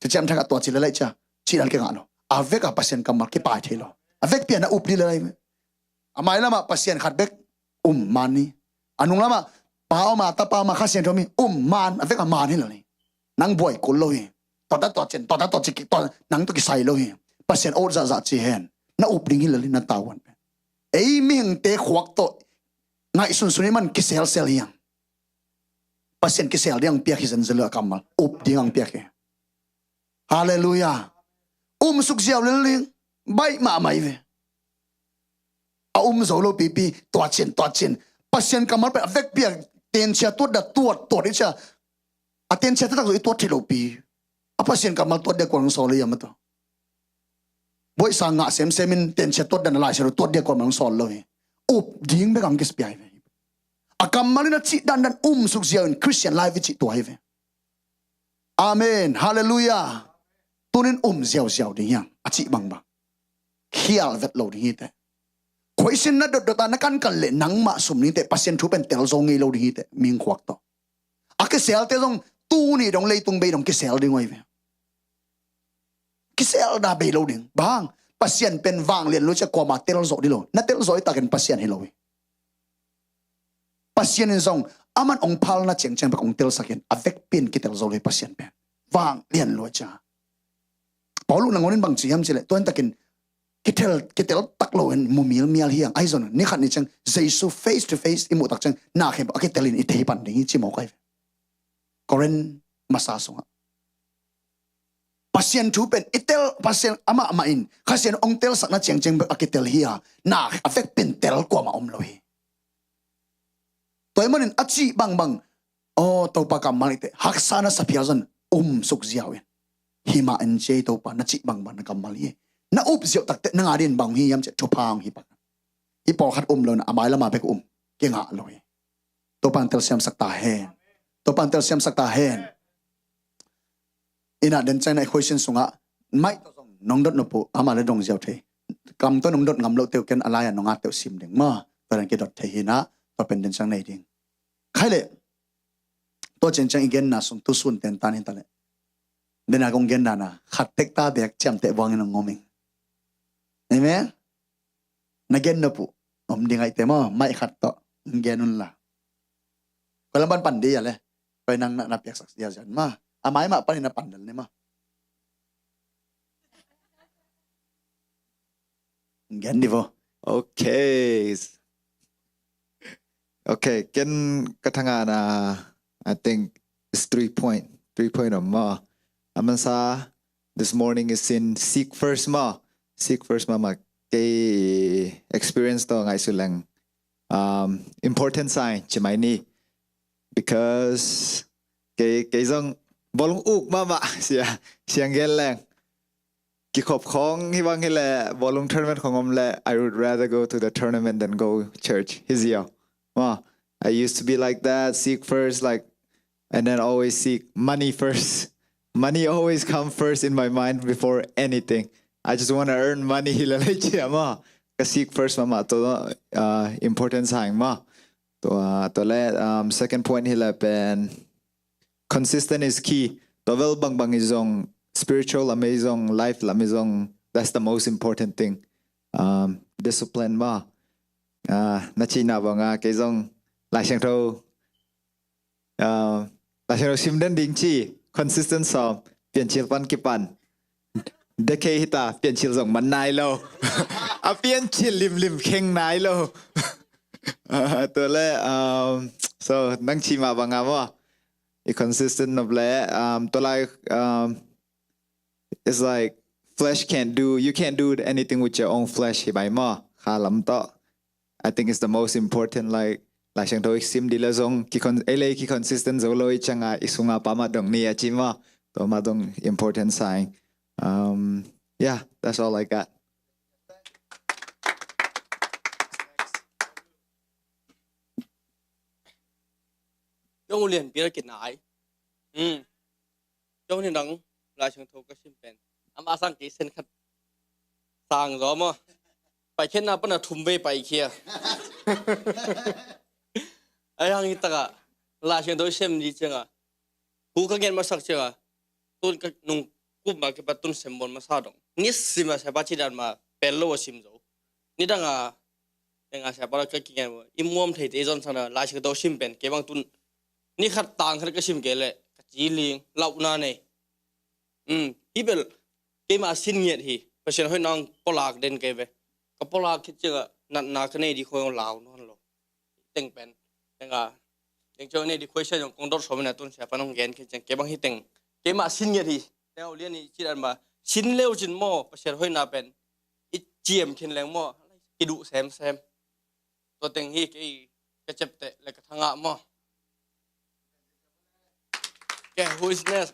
Thuciam Thak a tua cin lelai cia, cih lal kingah lo. A vek a Pasian kammal kipai thei lo. A vekpi a na up ding lelai. A mailamah Pasian khat bek um man ni. A nunglamah Pa om a, Tapa om a, Kha Siangtho om hi, um man, a vek a man hi lo ni. Nang buai kul lo hi. Tua ta tua cin, tua ta tua cin, tua nang tua kisai lo hi. Pasian ot zahzah ci hen. Na up ding hi lo ni, na tavuan pen. Ei mihingte khuak tawh ngaihsunsun i man kiselsel hi hang. Pasian kisel ding ang piak hi zenzen lo a kammal. Up ding ang piak hi. Halleluiah. Um suk ziau lel ding. Baih mahmah hi ve. A um zo lo pipi, tua cin, tua cin. Pasian kammal pen a vekpi a tenchia tuat da tuat, tuat i cia. A tenchia taktak zo i tuat thei lo pi. A Pasian kammal tuat dia kuang sawl lo hi a maw, tawh. Buaihsa ngah semsem in tenchia tuat da na Lai Siangtho tuat dia kuang sawl lo hi. Up ding bek ang kispia hi ve. A kammal in a cih dandan um suk ziau in Christian life i cih tua hi ve. Amen. Halleluiah. Tunin um ziauziau ding hiang, a cih bangbang. Khial vet lo ding hi teh. Khuaisin na dotdot a na kankan leh nangmah sum ding teh, Pasian thu pen tel zo ngei lo ding hi teh, mihing khuak tawh. A kiselte zong tuni dong leitung bei dong kisel ding uh ai ve. Kiselna bei lo ding. Bang? Pasian pen vanglian lua ciang kuamah telzawh dih lo. Na telzawh i takin Pasian hi lo hi. Pasian in zong aman ong phalna ciangciang bek ong telsak in a vekpi in kitel zo lo hi Pasian pen. Vanglian lua ciang. Paul nangawn in bang ci hiam cileh, tua in takin kitel, kitel tak lo in mumil mial hiang. Ahi zong ni khat ni ciang Jesu face to face i muh tak ciang na khem a kitel in i thei pan ding hi ci mawk ahi ve. Korin masa sungah Pasian thu pen i tel, Pasian amah mah in Pasian ong telsakna ciangciang bek a kitel hi a, na a vekpi in tel kuamah om lo hi. Tua ahih manin a cih bangbang, aw, Topa kammal i teh, haksa na sa phial zong um suk ziau in. Hi mah in ci ei Topa, na cih bangbang na kammal hi. Na up ziau tak teh na nga ding bang hi hiam cih thupha hong hi pak. Hih pawlkhat um lo in a mai lamah bek um, kingah lo hi. Topa in telsiamsak ta hen. Topa in telsiamsak ta hen. Ina den ciang na equation sungah, mic tawh zong nong dot nop uh, amah le dong ziau thei. Kam tawh nong dot ngam loh teh uh ken a lai-a nong at teh uh sim ding maw. Tua dan kidot thei hi na, tua pen den ciang nei ding. Khai leh, tua ciangciang i genna sung tu sun tentan hi ta leh. Den a kong genna na, khat tek ta bek ciamteh buang in hong om ing. Amen? Na gen nop uh om ding ahih teh maw, mic khat tawh gen un la. Koi lam pan pan dih a le. Koi nang na, na piaksak ziazian maw. A mai mah pan in na pan dal ni maw. Gen dih vo. Okay. Okay, ken ka thangahna, I think it's three point, three point om maw. A masa, this morning is in seek first maw. Seek first maw maw. Kei experience tawh ngaihsut leng, um, important sign ci mai ni. Because kei, kei zong bawlung uk mahmah sia, siang gen leng. Kikhop khawng hi bang hi leh, bawlung tournament khawng om leh, I would rather go to the tournament than go church. Hi ziau. Maw, I used to be like that, seek first, like, and then always seek money first. Money always come first in my mind before anything. I just want to earn money hi leh lai cia maw. Ka seek first mahmah tawh, uh, important sign maw. Tua, tua leh, um, second point hi leh pen, consistent is key. Tua bel bangbang i zong, spiritual lam i zong, life lam i zong, that's the most important thing. Um, discipline maw. Ah, na cihna bang a, kei zong Lai Siangtho, ah, Lai Siangtho sim den ding ci, consistent sawm, Piancil pan kipan. Decade hi ta, Piancil zong man nai lo. A Piancil limlim kheng nai lo. Ah, tua leh, um, so, nang cih mah bang a maw. I consistent nop leh, um, tua lai, um, it's like flesh can't do, you can't do anything with your own flesh, hi bai maw. Kha lam tawh. I think it's the most important, like, Lai Siangtho i sim dih leh zong, ki con-, ei leh ki consistent zo lo i ciang a, i sung a pa mah dong ni a ci maw. Tua mah dong important sign. Um, yeah, that's all I got. Dong lian pi la ki nai. Hmm. Dong ni dang Lai Siangtho ka sim pen. Amah sang kei sen khat sang zaw maw. Paikhiatna pan a thum vei paikhia. Ahi hang hi tak a Lai Siangtho sem dih ciang a, thu ka gen masak ciang a, tun ka nung kum a kipat tun sem bawl masa dong. Ni sim a sia pa ci dan mah pel lo a sim zo. Ni dang a, dang a sia pa la ka kingen, i muam thei te zon sang na Lai Siangtho sim pen, kei bang tun ni khat tang khat ka sim kei leh ka ci ling, lauhna nei. Um, hi bel, keimah sin ngiat hi, Pasian hoihna hong pawlak den kei ve. Ka pawlak khit ciang a, natna ka nei dih khawng lau nawn lo. Teng pen, teng a, teng ciang nei dih khawng sia zong kong dot sawm in a tun sia pan hong gen khit ciang, kei bang hi teng, keimah sin ngiat hi, teng a ulian i ci dan mah, sin leu cin maw, Pasian hoihna pen, i ciam khin leng maw, kiduh semsem. Tua teng hi kei ka ciapteh le ka thangah maw. Okay, who is next?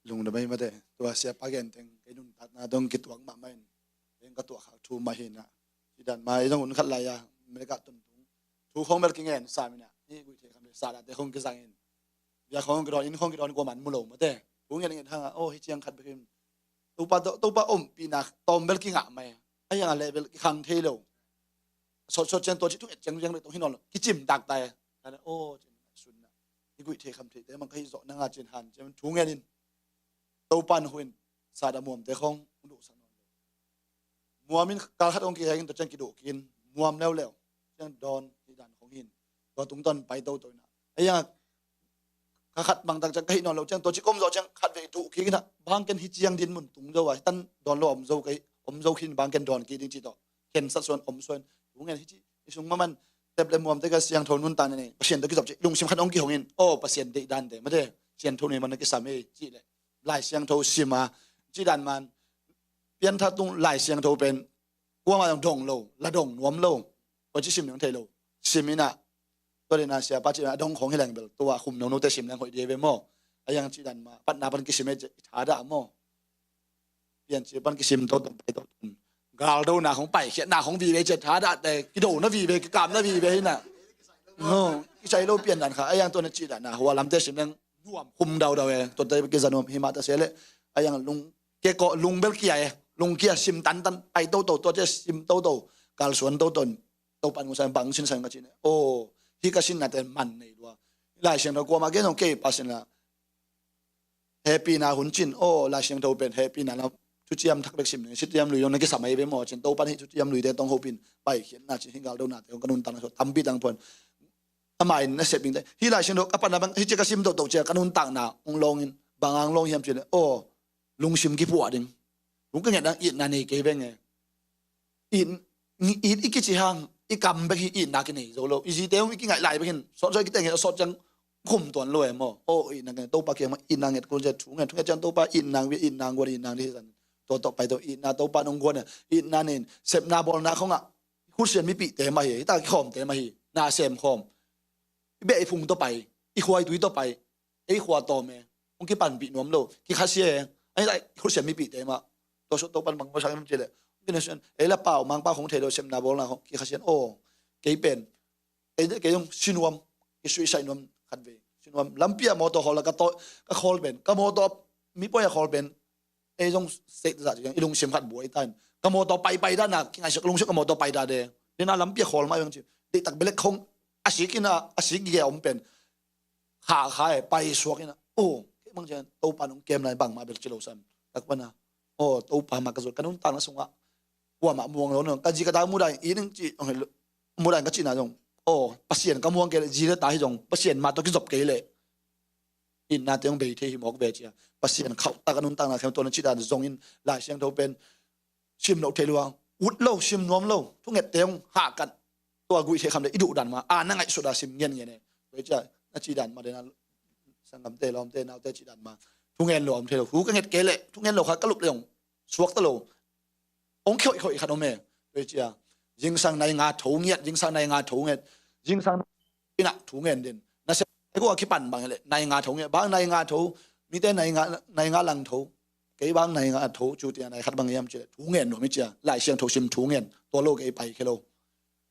Lungdam ei mate, tua sia pa gen teng kei nuntakna dong kituak mahmah in, kei ka tuak khak thu mah hi na. Ci dan mah, i zong hun khat lai a, America tun tung. Thu khawng bel kingen sam in a, i guih thei kham thei sa date khawng kizang in. Bia khawng kidon, inn khawng kidon, kuaman mu lo mate. Thu ngen ngen hang a, oh, hi ciang khat bek in. Topa, to-, Topa ompihna tawm bel kingah mai. A hiang a leh bel kikhang thei lo. Sawtsawt ciang tua ci thu et ciang ciang le tong hi nawn lo. Kicim tak tai. Ka na, oh, cin sun na. I guih thei kham thei te mang ka hi zawh na nga cin han ciang thu ngen in. Topa in hu in, sat a muamte khong hong duhsak nawn lo. Muam in kal khat hong kiheng in tua ciang kiduh kik in, muam leuleu. Ciang dawn hi dan khong hi in, tua tungtawn pai toto in ah. Ahi hang kha khat bang tak ciang ka hih nawn lo ciang, tua ci ka om zawh ciang khatvei duh kik in ah, bang ken hih ciang din mun tung zo a, hih tan dawn lo om zo ka hi, om zo khin bang ken dawn kik ding ci tawh. Khensat suan om suan. Thu ngen hih ci, i sung maman tep le muamte ka siangtho nuntakna nei, Pasian tawh kizop ci, lungsim khat hong kihong in, aw, Pasian deih dante mate, siangtho nei man na kisam ei cih leh, Lai Siangtho sim a, cih dan man, pianthak tung Lai Siangtho pen kuamah zong dong lo, la dong nuam lo. Tua ci sim ding thei lo. Sim in ah, tua ding a siapa cih a dong khong hi leng bel, tua khum nonote sim leng hoih ding ve maw. Ahi hang cih dan mah, patna pan kisim e, i thadah maw. Piancil pan kisim toto, pai toto. Galdona khong, paikhiatna khong vive, cih thadah te, kidona vive, kikamna vive hi in ah. No, kisai lo pian dan kha, ahi hang tua na cih dan a, hua lamte sim leng nuam khum daudau e, tuate kiza nuam hi mah ta se leh, ahi hang lung, ke ko, lung bel kia e, lung kia sim tantan, pai toto, tua ci sim toto, kalsuan toto, Topa in hong sa in bang sin sa in ka cih leh, aw, hih ka sinnate man nei lua. Lai Siangtho kuamah gen zong kei pa sin la, hehpihna hun cin, aw, Lai Siangtho pen hehpihna la, thuciam thak bek sim ning, thuciam lui zong na kisam ahi ve maw cin, Topa in hih thuciam luite tawh hong hopih in, paikhiatna cin, hih galdonate hong ka nuntakna sung tampi tang phuan. Amah in na sep dingte, hih Lai Siangtho ka patna bang, hih ci ka sim toto ci a ka nuntakna hong lawng in, bang hang lawng hiam cih leh, aw, lungsim kipuah ding. Lung ka nget dang itna nei kei veng e. It, it i kici hang, i kam bek hi itna kinei zo lo. I zite hong i kingaih lai bek hin, sawt sawt i kiteng hi, sawt ciang khum tuan lo e maw. Aw, itna kinei, Topa kiang mah itna nget kul cia, thu nget, thu nget ciang Topa itna, itna guan, itna dih hi zan. Tua tawh pai to, itna Topa nong guan e, itna nei in, sepna bawlna khong ah, Khristian mipihte mah hi, hih ta kikhawmte mah hi, na sem khawm. I beh i phung tawh pai, i khua i tui tawh pai, ei khua tawm e, hong kipanpih nuam lo, kikhasia e, ahi zah Khristian mipihte mah. Tua sawt Topa in bang basak hiam cih leh, hong kinasian, ei la pau, mangpau khong thei lo, sepna bawlna khong, kikhasia in, aw, kei pen, ei, kei zong si nuam, kisuihsaih nuam khatvei, si nuam, lampi ah mawtaw khawl a ka taw, ka khawl pen, ka mawtaw, mi pawi a khawl pen, ei zong seh zah ciang, i lungsim khat buai ta in, ka mawtaw paipai dan a, kingaihsut ka lungsim ka mawtaw pai ta de, dena lampi a khawl mah zong ci, deihtak belek khong, a sik in a, a sik gige a om pen, kha kha e, pai suak in a, aw, kei bang ciang Topa nong kem lai bangmah bel ci lo sam. Takpan a, aw, Topa mah ka zut, ka nuntakna sungah kuamah muang lo, ka zi ka ta mudah in, i ning ci, mudah in ka cihna zong, aw, Pasian ka muang kei leh zi le ta hi zong, Pasian mah tawh kizop kei leh, itnate hong bei thei hi mawk ve cia. Pasian khauhtak a nuntakna khempeuh tua na cih dan zong in, Lai Siangtho pen sim loh thei lua, ut lo, sim nuam lo, thungette hong hahkat, tua guih thei kham le i duh dan mah, a na ngaihsut a sim ngianngian e. Tua hi cia, na cih dan mah dena, sanggamte, lawmte, naute cih dan mah, thungen lo om thei lo, hu ka nget kei leh, thungen lo kha ka lup le hong suakta lo, hong khoihkhoih khat om e. Tua hi cia, zingsang nai nga tho ngiat, zingsang nai nga tho ngiat, zingsang in ah thungen din. Nasem ai kua kipan bang hi leh, nai nga tho ngiat, bang nai nga tho, mite nai nga, nai nga lang tho, kei bang nai nga tho, cu tia nai khat bang hiam cih leh, thungen nuam hi cia, Lai Siangtho sim thungen, tua lo kei pai khe lo.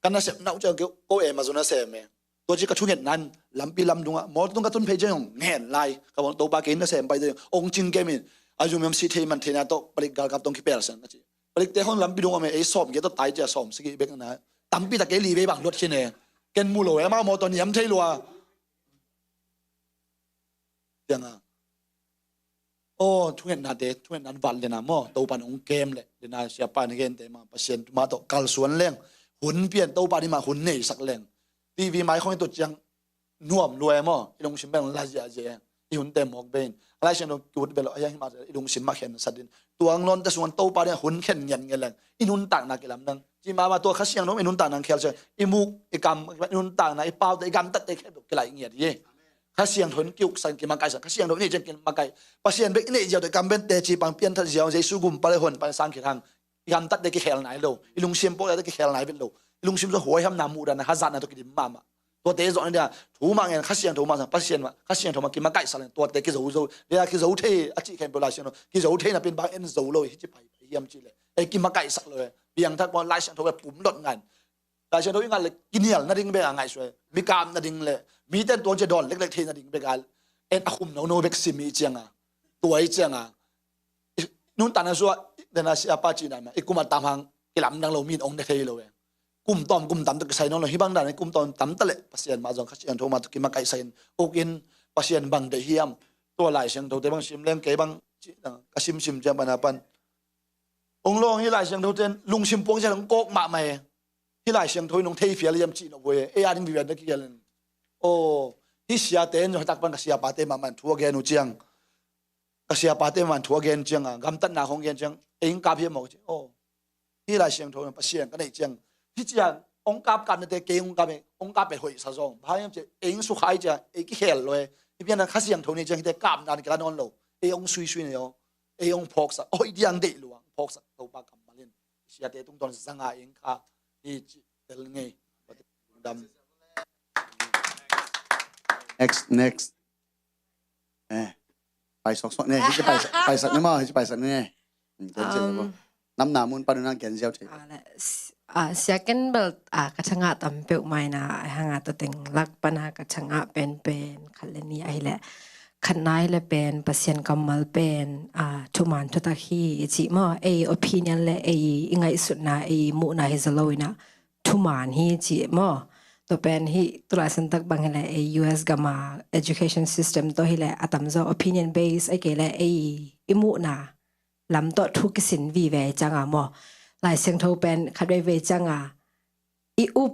Ka nasep nau cia, ko, ko em a zong nasem e. Tua ci ka thungetna in, lampi lamdung ah, mawtaw tung ka tun phei ciang hong ngen lai, ka bang Topa kei nasem pai ciang, hong cing kem in, a zumem si thei man theina tawh, palik galkap tawh kipel sang ka ci. Palikte khong lampi dung om e, ei sawm giat tawh tai cia sawm sagih bek na. Tampi tak kei li vei bang luat khin e. Ken mu lo e, amau mawtaw niam thei lua. Ciang a. Aw, thungetnate, thungetna in vat lena maw, Topa in hong kem leh, lena siapa in a gente mah, Pasian mah tawh kalsuan leng, hun pian Topa in mah hun neisak leng. TV mai khong i tut ciang, nuam lua e maw, i lungsim bel la ziahziah e, i hunte mawk bei in. A Lai Siangtho kiut bel lo, a hiang hi mah i lungsim mah khen sat in. Tua hong lawnte sungah Topa ding a hun khen ngianngian leng, i nuntakna kilamdang. Ci mahmah tua Kha Siangtho i nuntakna khel ciang, i muk, i kam, i nuntakna, i paute, i gamtatte khempeuh kilai ngiat hi. Kha Siangtho in kiuksan, kimakaihsan, Kha Siangtho i neih ciang kimakaih. Pasian bek i neih ziau teh, kam bente ci pang, pianthat ziau, Jesu gumpa le hon pan sang khit hang, i gamtatte kikhel nai lo, i lungsim pawlkhatte kikhel nai vet lo, i lungsim sung huaihamna, muhdahna, hazatna tawh kidim mahmah. Tuate zawh ni dia, thu mah ngen, Kha Siangtho mah sang, Pasian mah, Kha Siangtho mah kimakaihsak leng, tuate kizo zo dia, kizo thei a cih khempeuh Lai Siangtho, kizo thei napi in bang en zo lo hi ci pai hiam cih leh, ei kimakaihsak lo e, piangthak pawl Lai Siangtho e pum dot ngan. Lai Siangtho i ngat leh kinial nading bek a ngaihsut e, mi kap nading leh, mite tuang cia dawn leklek thei nading bek a, en a khum nono bek sim i ciang a, tua i ciang a, i nuntakna sungah, dena siapa cihna mah, i kum a tam hang, kilamdang lo mi in ong ne thei lo e. Kum tawm kum tam tawh kisai nawn lo, hih bang dan in kum tawm tam ta leh, Pasian mah zong Kha Siangtho mah tawh kimakaihsak in, uk in, Pasian bang deih hiam, tua Lai Siangthote bang sim leng kei bang, Ci, ka simsim ciang pan a pan, ong lawng, hih Lai Siangtho ten lungsim puang ciang ong kawk mahmah e. Hih Lai Siangtho in ong thei phial hiam cih nop ve. Ei a ding vivian na kigelin. Aw, hih siate in zong hih tak pan ka siapate mahmah in thu a gen uh ciang, ka siapate mahmah in thu a gen ciang a, gamtatna khong gen ciang, ei ong kap hiam maw ci. Aw, hih Lai Siangtho na Pasian ka neih ciang, hih ciang ong kap kap nate kei ong kap e, ong kap e hoih sa zong. Bang hang hiam ci, ei ong sukha ciang ei kikhel lo e. Hih pian a Kha Siangtho nei ciang hihte kapna kilan nawn lo. Ei ong suisui nei aw. Ei ong phawksak, hoih diang deih lua, phawksak Topa kammal in. Siate tungtawn zanga eng kha hi ci tel ngei. Dam. Next, next. Eh, pai sok sok ne, hi ci pai, pai sak ne maw, hi ci pai sak ne. Hmm, gen ziau le bo. Um, namna mun pan un a gen ziau thei. Ah, le, s-, ah, sia ken bel, ah, ka thangah tam peuh mai na, ah, hang a tua teng lak pan a ka thangah pen pen, khat le ni ahi le. Khatna hi le pen, Pasian kammal pen, ah, thuman thutak hi i ci maw, ei opinion le ei i ngaihsutna, ei muhna hi zaw lo in a, thuman hi ci maw. Tua pen hi, tu Lai Siangtho bang hi le ei U S gam a education system tawh hi le a tamzaw opinion base, ei kei le ei i muhna lam tawh thu kisin vive ciang a maw. Lai Siangtho pen khat veivei ciang a i up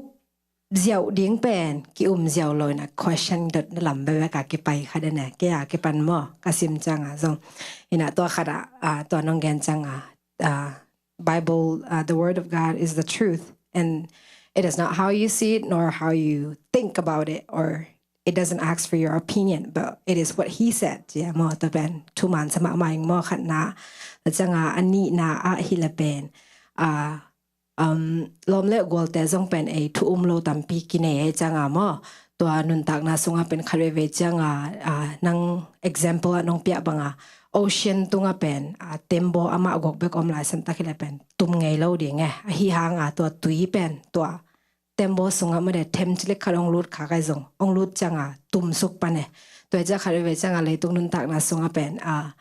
ziau ding pen ki um ziau lo in a question dot na lam bekbek a kipai kha den e, kei a kipan maw, ka sim ciang a zong. In a tua khat a, ah, tua nong gen ciang a, ah, Bible, uh, the word of God is the truth, and it is not how you see it nor how you think about it, or it doesn't ask for your opinion, but it is what he said. Yeah, maw, tua pen thuman sa mahmah ing maw, khatna. Tua ciang a, a nihna ah hi le pen, ah, um, lawm le gualte zong pen ei thu um lo tampi kinei ei ciang a maw. Tua nuntakna sung a pen khat veivei ciang a, ah, nang example a nong piak bang a, ocean tung a pen, ah, tembaw amah gawk bek om lai san tak hi le pen tum ngei lo ding e. Ahi hang a tua tui pen, tua tembaw sung a made them cilik khat ong lut kha kai zong, ong lut ciang a tum suk pan e. Tua ciang khat veivei ciang a leitung nuntakna sung a pen, ah,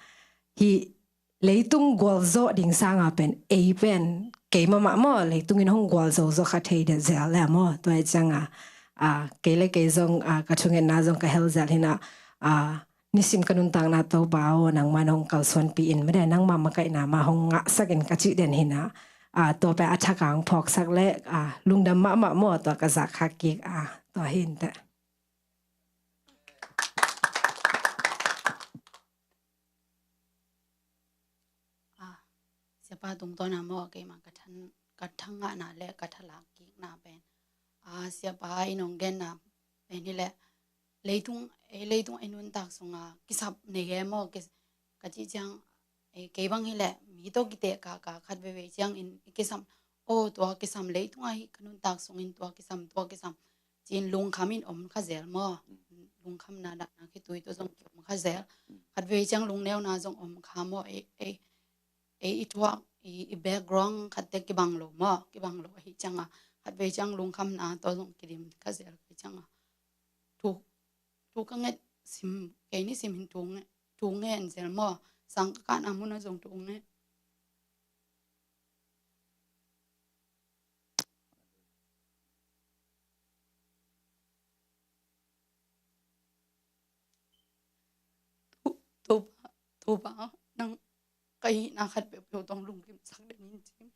hi leitung gualzawh ding sang a pen, ei pen, kei mahmah maw, leitung in hong gualzo zaw kha thei deuh zel le maw, tua hi ciang a, ah, kei le kei zong, ah, ka thungetna zong ka hel zel hi in a, ah, nisim ka nuntakna Topa aw, nangman hong kalsuanpih in, made nangma makaihna mah hong ngahsak in ka cih den hi in a, ah, tua pen a thak a hong phawksak le, ah, lungdam mahmah maw, tua ka zak kha kik, ah, tua hi inteh. Ah, siapa tungtawn a maw, keimah ka than, ka thangahna le ka thalak kikna pen, ah, siapa in hong genna pen hi le, leitung, ei leitung ei nuntak sung a kisap nei e maw, kis-, ka cih ciang, ei kei bang hi le, mi tawh kiteh kaka khat veivei ciang in i kisam, aw, tua kisam leitung a hi ka nuntak sung in tua kisam, tua kisam ci-in lungkham in om kha zel maw. Mm. Lungkhamna dahna khitui tawh zong ki om kha zel. Mm. Khat vei ciang lungneuna zong om kha maw. Ei, ei, ei i thuak, i, i background khatte kibang lo maw. Kibang lo ahi ciang a, khat vei ciang lungkhamna tawh zong kidim kha zel ahi ciang a. Thu, thu ka nget sim, kei ni sim hin thu nge, thu ngen zel maw. Sang ka kahna mun a zong thu nge. To-, Topa, Topa, nang ka hihna khat peuhpeuh tawh lungkim sak den in cim.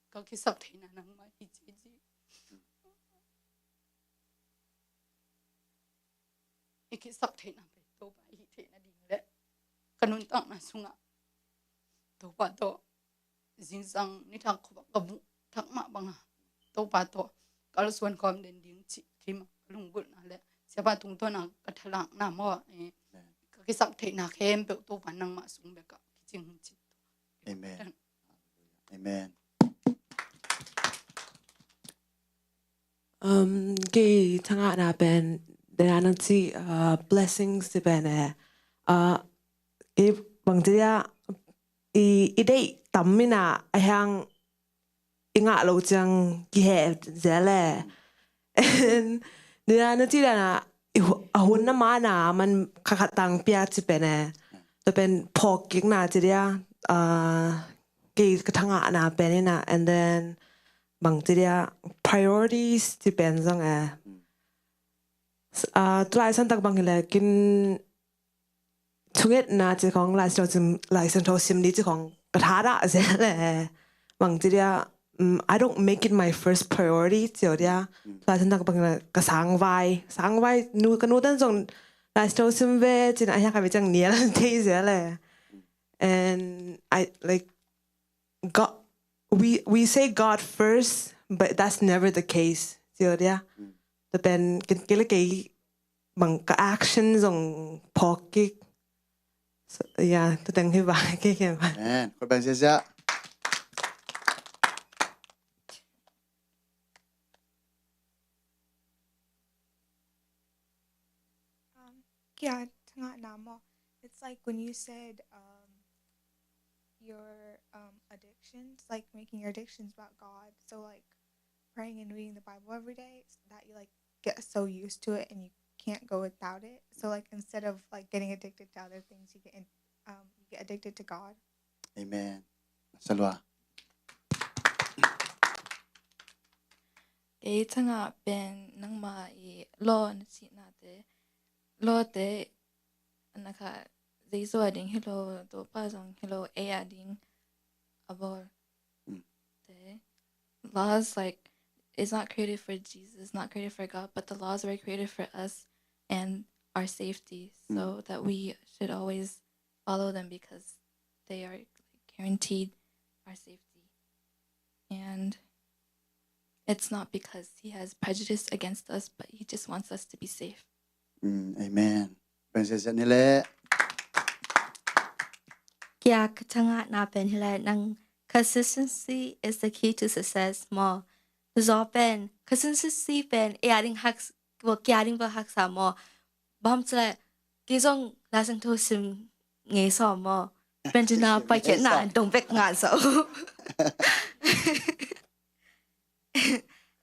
Ka kisak theihna nangmah hi ci ci. I kisak theihna pen Topa i hih theihna ding le ka nuntakna sungah Topa tawh zingsang nithak khuavak ka buh thak mah banga Topa tawh kalsuan khawm den ding cih keimah ka lunggulhna le siapa tungtawna ka thalakna maw, eh, ka kisak theihna khempeuh Topa nangmah sung bekah kicing hi ci. Amen. Amen. Um, kei thangahna pen, dena nang ci, uh, blessings ci pen e. Uh, kei bang ci dia, i, i deih tam mina a hiang i ngah lo ciang kiheh zel e. And dena nang ci dana, i hu-, a hun na mana man kha khat tang pia ci pen e. Tua pen phawk kikna ci dia, uh, kei ka thangahna pen ina, and then bang ci dia priorities ci pen zong e. Mm. Ah, tulai santak bang hileh kin thungetna ci khong, Laisiangtho sim, Laisiangtho sim ni ci khong ka thadah zel e. Bang ci dia, mm, I don't make it my first priority ci dia. Tulai santak bang hileh ka sangvai, sangvai nu, ka nu tan zong Laisiangtho sim ve ci na, a hiang ka ve ciang nial thei zel e. And I, like, God, we, we say God first, but that's never the case. Ci dia. Tua pen ken kei le kei bang ka action zong phawk kik. So, yeah, tua teng hi bang kei kei bang. Amen. Khual beng ziazia. Um, yeah, tangah na maw. It's like when you said, um, your, um, addictions, like, making your addictions about God. So, like, praying and reading the Bible every day, s-, that you, like, get so used to it and you can't go without it. So, like, instead of, like, getting addicted to other things, you get in-, um, you get addicted to God. Amen. Salwa. Kei tangah pen nangma i law na cihnate, lawte, na kha Jesu a ding hi lo, Topa zong hi lo, ei a ding a bawl. Mm. Te, laws, like, is not created for Jesus, not created for God, but the laws were created for us and our safety, so that we should always follow them because they are, like, guaranteed our safety. And it's not because he has prejudice against us, but he just wants us to be safe. Mm, amen. Princess Janile. Kia ka tangah na pen hilai nang, consistency is the key to success maw. Zaw pen, consistency pen, e a ding hak, kia ding ba haksa maw. Bam cile, ki zong Laisiangtho sim ngei saw maw. Pen cina pai kia na dong bek nga zaw.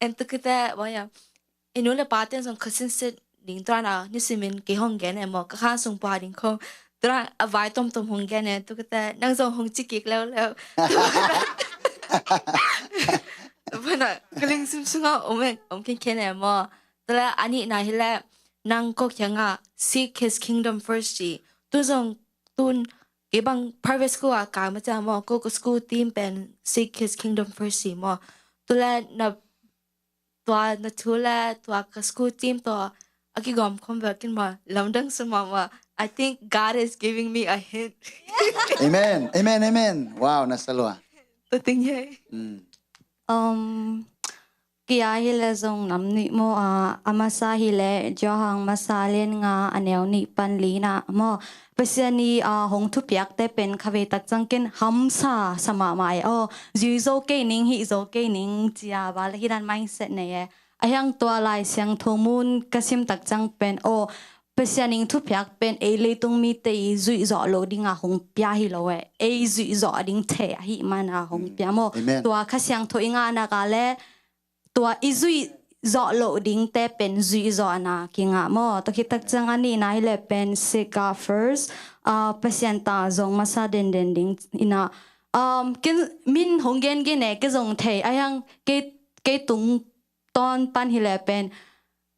En tu kite, waya. Inu le pa ten zong khasin sit ding tua na, ni simin kei hong gen e maw, ka khan sung pa ding khong. Tua a vai tom tom hong gen e, tu kite, nang zong hong cikik leu leu. Tua na, ka ling sim sunga om e, om ken ken e maw. Tua le, ani na hile, nang ko kianga, seek his kingdom first ci. Tu zong, tun, kei bang private school a ka ma ca maw, ko ko school team pen, seek his kingdom first ci maw. Tua le, na tua na thu le, tua ka school team tua, a kigawm khom ve kin maw, lamdang sa maw maw. I think God is giving me a hint. Amen. Amen, amen. Wow, na salwa. Tua ting he. Mm. Um, kia hile zong nam nih maw a, a masa hile, Johan masa lian nga a neu nih pan li na maw. Pasian i, ah, hong thupiakte pen khavei tak ciang ken hamsa sa mahmah e aw. Zui zo kei ning, hih zo kei ning, cia val hi dan mindset nei e. A hiang tua Lai Siangtho mun ka sim tak ciang pen aw, Pasian in thupiak pen ei leitung mite i zuih zawh loh dinga hong pia hi lo e. Ei zuih zawh ding thei ahih mana hong pia maw. Amen. Tua Kha Siangtho i ngahna ka le, tua i zuih zawh loh dingte pen zuih zawhna kingah maw. Tua khit tak ciang a nihna hi le pen seek God first, ah, Pasian ta zong masa denden ding ina, um, ken min hong gen gen e, ke zong thei a hiang kei, kei tung tawn pan hi le pen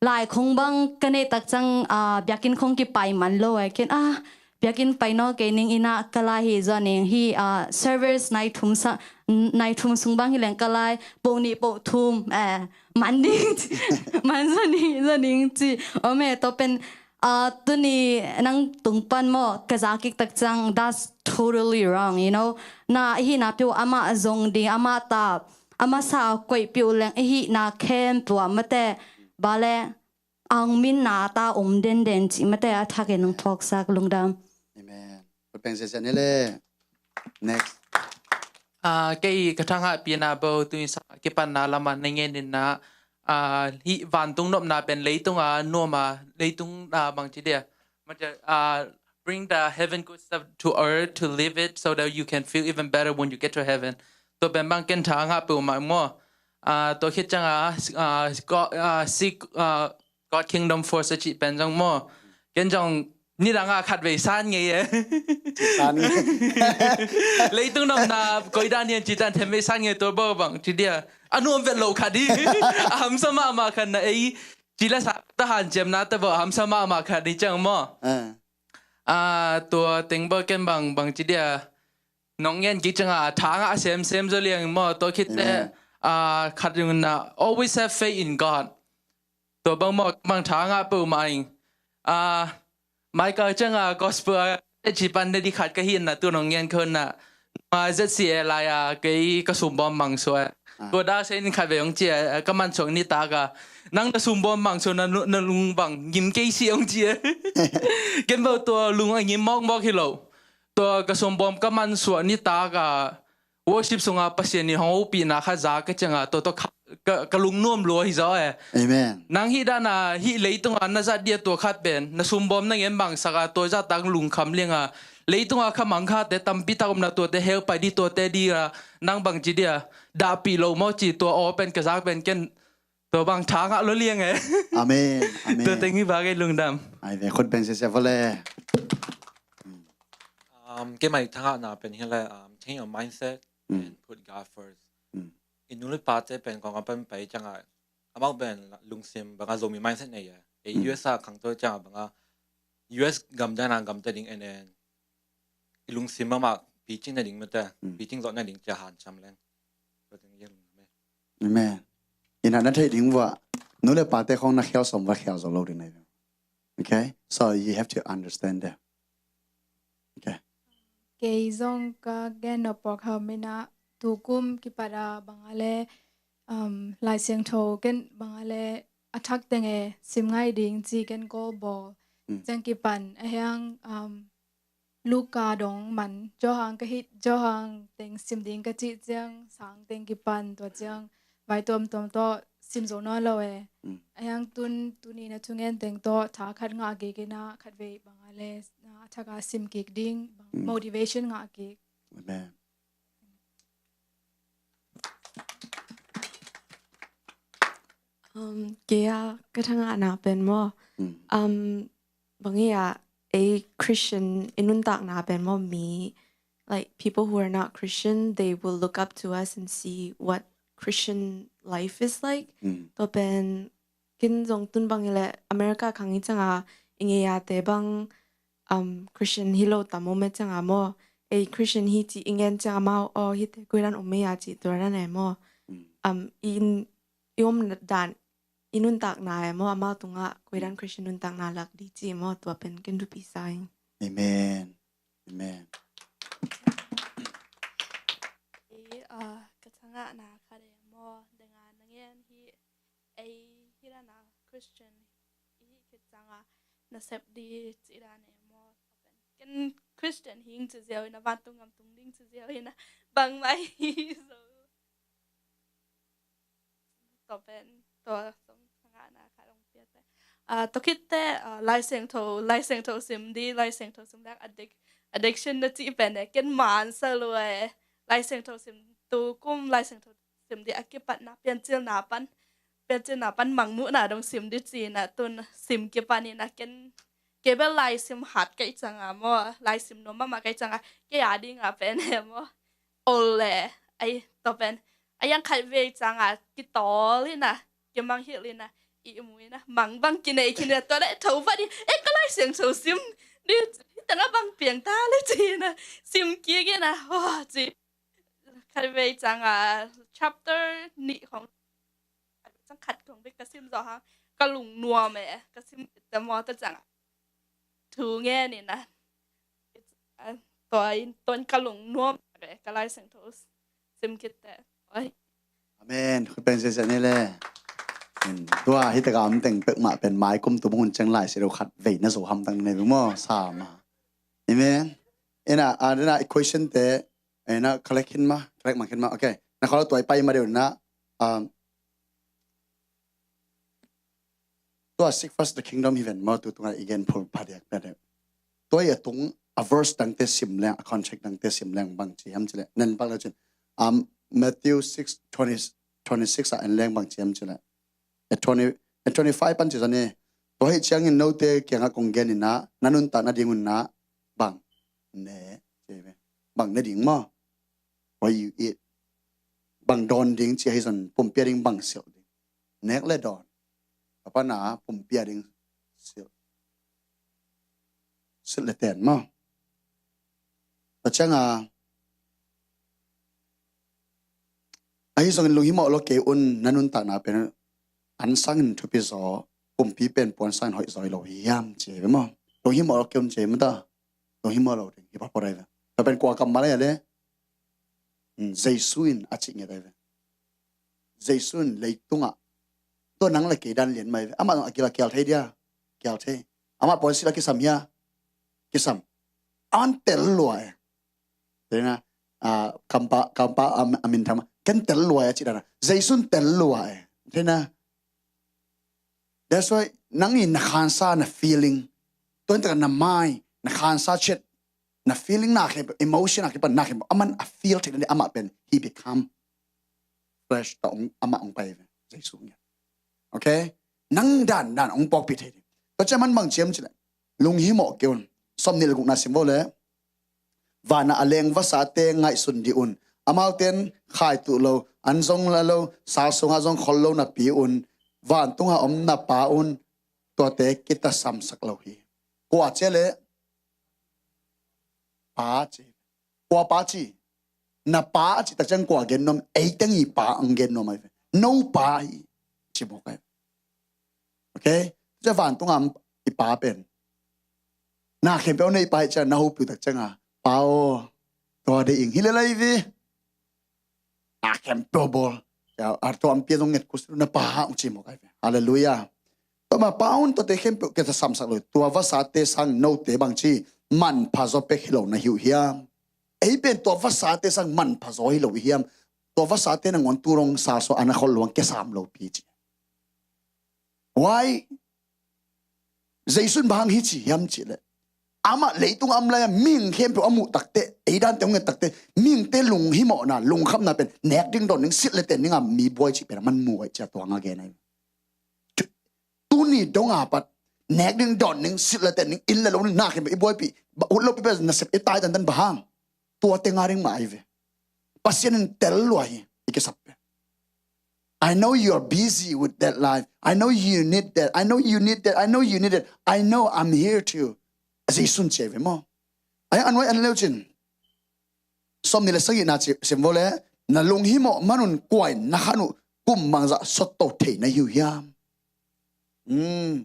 lai khong bang ka neih tak ciang, ah, biakinn khong kipai man lo e. Ken, ah, biakinn pai naw kei ning ina ka lai hi zaw ning hi, ah, service nai thum sa, nai thum sung bang hi leng ka lai poh nih poh thum, eh, man ding ci, man zaw ning, zaw ning ci. Om e, tua pen, ah, tuni nang tung pan maw ka za kik tak ciang, that's totally wrong, you know. Na, hi na piu amah zong ding, amah ta, a masa koih piu leng, i hihna khempeuh a mate, bale, ang minna ta om denden cih mate a thakin hong phawksak lungdam. Amen. Khual beng ziazia ni le. Next. Ah, kei ka thangahpihna bo tu in sa kipanna lamah na ngen inna, ah, hih vantung nopna pen leitunga nuama, leitung na bang ci dia. Macam, ah, bring the heaven good stuff to earth to live it so that you can feel even better when you get to heaven. Tua pen bang ken thangah peuhmah maw. Ah, tua khit cianga, ah, God, ah, seek, ah, God kingdom first a cih pen zong maw. Ken zong nidanga khatvei san ngei e. San ngei. Leitung nopna koidan hian cih tan themvei san ngei tua bo bang ci dia. A nuam vet lo khat hi. A hamsa mahmah khat na ei Ci le sa ta hanciamna ta bawh hamsa mahmah khat ni ciang maw. Ah. Ah, tua teng bawh ken bang, bang ci dia. Nong ngen kik ciang a, tha ngah semsem zaw liang maw, tua khit teh, Amen. Ah, khat ding na, always have faith in God. Tua bang maw, bang tha ngah peuhmah ing. Ah, Michael ciang a, gospel a, eh, ci pan na di khat ka hi na tu nong ngen khon na. Ma Z C A lai a, kei ka sumbawm mang suai. Ah. Tua dak sen khat ve ong ci a, ka man suak nitak a. Nang na sumbawm mang suak na lu-, na lung bang, ngim kei si ong ci a. Ken bawh tua lung a ngim mawkmawk hi lo. Tua ka sumbawm ka man suak nitak a, worship sunga Pasian in hong hopihna khat za ka ciang a, tua tua kha-, ka, ka lungnuam lua hi zaw e. Amen. Nang hih dan a, hih leitung a na zat dia tua khat pen, na sumbawm na ngen bangsak a, tua zahtak lungkham liang a, leitung a khamang khate tampi tak om na tuate hell pai di tuate di a, nang bang ci dia, dahpih lo maw ci tua aw pen ka zak pen ken, tua bang tha ngah lo liang e. Amen. Amen. Tua teng hi bak e lungdam. Ai ve khut beng sese vale. Um, kei mai tha ngahna pen hi le, um, change your mindset Mm. and put God first. Mm. I nu le pate pen kong a pan pai ciang a, amau pen lungsim bang a Zomi mindset nei e. E Mm. U S a khangto ciang a bang a U S gam dan a gam ta ding en en. I lungsim mahmah picing na ding mate, Mm. picing zawh na ding cia hanciam leng. Tua teng hi lungdam e. Amen. Ina na theih ding vua, nu le pate khong na khial sawm vua khial zo lo ding nei. Okay? So you have to understand them. Okay. Kei zong ka gen nop pawlkhat om ina, tukum kipat a bang a le, um, Lai Siangtho ken bang a le a thak teng e sim ngai ding ci ken kawl bawl. Mm. Ciang kipan a hiang, um, Luka dong man, Johan ka hih, Johan teng sim ding ka cih ciang, sang teng kipan tua ciang, vai tuamtuam tawh sim zo nawn lo e. Mm. A hiang tun, tuni na thungen teng tawh, tha khat ngah kik ina, khat vei bang a le, a thak a sim kik ding, bang Mm. motivation ngah kik. Amen. Um, kei a ka tha ngahna pen maw. Mm. Um, bang hi a, a Christian i nuntakna pen maw mi, like, people who are not Christian, they will look up to us and see what Christian life is like. Mm. Tua pen ken zong tun bang hi le America khang hi ciang a i ngei a te bang, um, Christian hi lo tam om e ciang a maw. A Christian hi ci i ngen ciang a maw, aw, hi te koidan om e a ci tua dan e maw. Mm. Um, in, i om dan, i nuntakna e maw, amau tungah koidan Christian nuntakna lak di ci maw, tua pen ken thupi sa ing. Amen. Amen. I, ah, ka tha ngahna khat e maw, dang a na ngen hi, ei hi dan a Christian i hih khit ciang a na sep di ci dan e maw, tua pen ken Christian hing ci ziau ina, vantung gam tung ding ci ziau ina, bangmah hi zo. Tua pen, tua sawm thangahna khat hong piate. Ah, tua khitte, ah, Lai Siangtho, Lai Siangtho sim di, Lai Siangtho sim lak addic-, addiction na cih pen e, ken mansa lua e. Lai Siangtho sim, tukum Lai Siangtho sim di a kipatna, Piancilna pan, Piancilna pan Mangmuhna dong sim di cina tun sim kipan ina ken, kei bel Lai sim hat ka hih ciang a maw, Lai sim nuam mahmah ka hih ciang a, kei a ding a pen e maw. Ol le, ai, tua pen, a yang khat vei ciang a, kitawl ina, kimang hilh ina, ihmu ina, mang bang kinei khin ina, tua le tho vat in, e, ka Lai Siangtho sim di, tang a bang piang ta le ci ina, sim kik ina, oh, ci. Khat vei ciang a, chapter nih khong, ciang khat khong bek ka sim zawh hang, ka lungnuam e, ka sim ta maw ta ciang a, thu ngen ina, ah, tua in, tua in ka lungnuam e, ka Lai Siangtho sim khitte. Oi. Amen. Khut beng sese ni le. Tua hi taka om teng pek mah pen mai kum tum hun ciang Lai Siangtho khat vei na zo hamtang ni maw, sa ma. Amen. Ina, ah, ina equation te, ina collect khin ma, collect ma khin ma. Okay. Na khawl tua i pai ma deuh na, um, tua seek first the kingdom hi ven maw, tu tunga i gen phul phadiak pia deuh. Tua i a tung a verse dangte sim leng, a context dangte sim leng bang ci hiam ci le. Nen bang le cin. Um, Matthew six twenty, twenty-six a en leng bang ci hiam ci le. E twenty, e twenty-five pan ci zani. Tua hi ciangin note kiangah kong gen ina, na nuntak na ding un na bang ne, ci ve. Bang ne ding maw. What you eat. Bang dawn ding ci hi zon, pumpi a ding bang silh ding. Nek le dawn. Tua pana pumpi a ding silh, silh le ten maw. Tua cianga ahi zongin lunghimawh lo kei un, na nuntakna pen an sangin thupi zaw, pumpi pen puan sangin hoih zaw hi lo hiam ci hi ve maw. Lunghimawh lo kei un ci hi maw ta. Lunghimawh lo ding hi pha phot ahi ve. Tua pen kua kammal ahi a le? Jesu in a cih ngiat ahi ve. Jesu in leitungah tua nang le kei dan lian mah ahi ve. Amah zong a gil a kial thei dia, kial thei. Amah puansilh a kisam hia? Kisam. Aman tel lua e. Tena, ah, kampa, kampa a, a min tham, ken tel lua e a cih dana. Jesu in tel lua e. Tena. That's why nang i na khansa, na feeling, tua in taka na mind, na khansa chet, na feeling na khe, emotion na khe pan na khe, aman a feel thei na amah pen he become flesh ta ong, amah ong pai ve. Jesu ngiat. Okay? Nang dan dan ong pawkpi thei ding. Tua ciang man bang ci hiam ci le, lunghimawh kei un. Sawmnih le gukna sim vo le. Vanah a leng vasate ngaihsun dih un. Amauten khaituh lo, an zong la lo, sal sungah zong khol lo napi un, vantunga om na Pa un tuate kitasamsak lo hi. Kua ci le? Pa ci. Kua Pa ci? Na Pa a cih tak ciang kua gen nuam? Ei teng i Pa ang gen nuam ahi ve. No Pa hi ci mawk ahi. Okay? Tua vantunga i Pa pen na khempeuh a nei Pa hi ciang na hopih tak cianga, Pa aw, tua dei ing hi le lai ve. Na khempeuh bawl. Ya, a tua ampi a zong nget kus na Pa hang ci mawk ahi ve. Halleluiah. Tua ma Pa un tuate khempeuh kitasamsak lo. Tua vasate sang note bang ci manpha zaw pek hi lo na hi uh hiam? Ei pen tua vasate sang manpha zaw hi lo i hiam? Tua vasate nangawn tu dong sal sungah a na khol luang kisam lo pi ci. Why? Jesu in bang hang hi ci hiam ci le, amah leitung a om lai-a mihing khempeuh a muh takte, ei dante hong nget takte, mihingte lunghimawhna, lungkhamna pen nek ding dawn ding, silh le ten dinga mi buai cih pen a man mu ahi cia tua nga gen ahi. Tu, tuni donga pat nek ding dawn ding, silh le ten ding, inn le lo ding, na khempeuh i buaipi, ut lopi pen nasep i tai tantan bang hang? Tua teng a ding mah ahi ve. Pasian in tel lua hi, i kisap pen. I know you are busy with that life. I know you need that. I know you need that. I know you need it. I know I'm here too. Jesu in ci ahi ve maw. Ai an wai an leu cin. Sawmnih le sagihna ci sim vo le, na lunghimawh manun kua in na khan uh kum bangzah sotto thei na hi uh hiam? Hmm.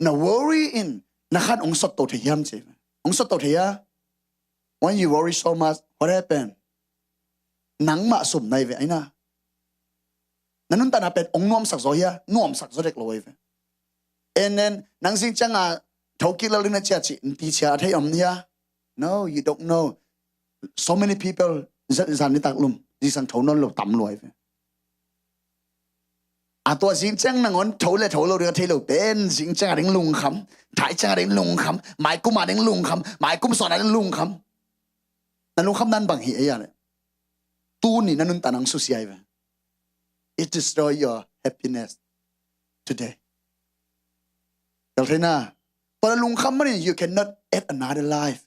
Na worry in na khan ong sotto thei hiam ci ahi ve. Ong sotto thei hia? When you worry so much, what happened? Nangmah sum nai ve aina. Na nuntakna pen ong nuamsak zaw hia? Nuamsak zaw dek lo ahi ve. And then nang zing cianga tho kik lo ding na cia ci, nti cia a thei om hia? No, you don't know. So many people zan, zan nitak lum zingsang tho nawn lo tam lua ahi ve. A tua zing ciang nangawn tho le tho lo ding a thei lo pen, zing ciang a ding lungkham, thai ciang a ding lungkham, maikum a ding lungkham, maikum sawn a ding lungkham. Na lungkham nan bang hi ei a le? Tuni na nuntakna ong susia ahi ve. It destroy your happiness today. Tel thei na. Tua na lungkham manin you cannot add another life.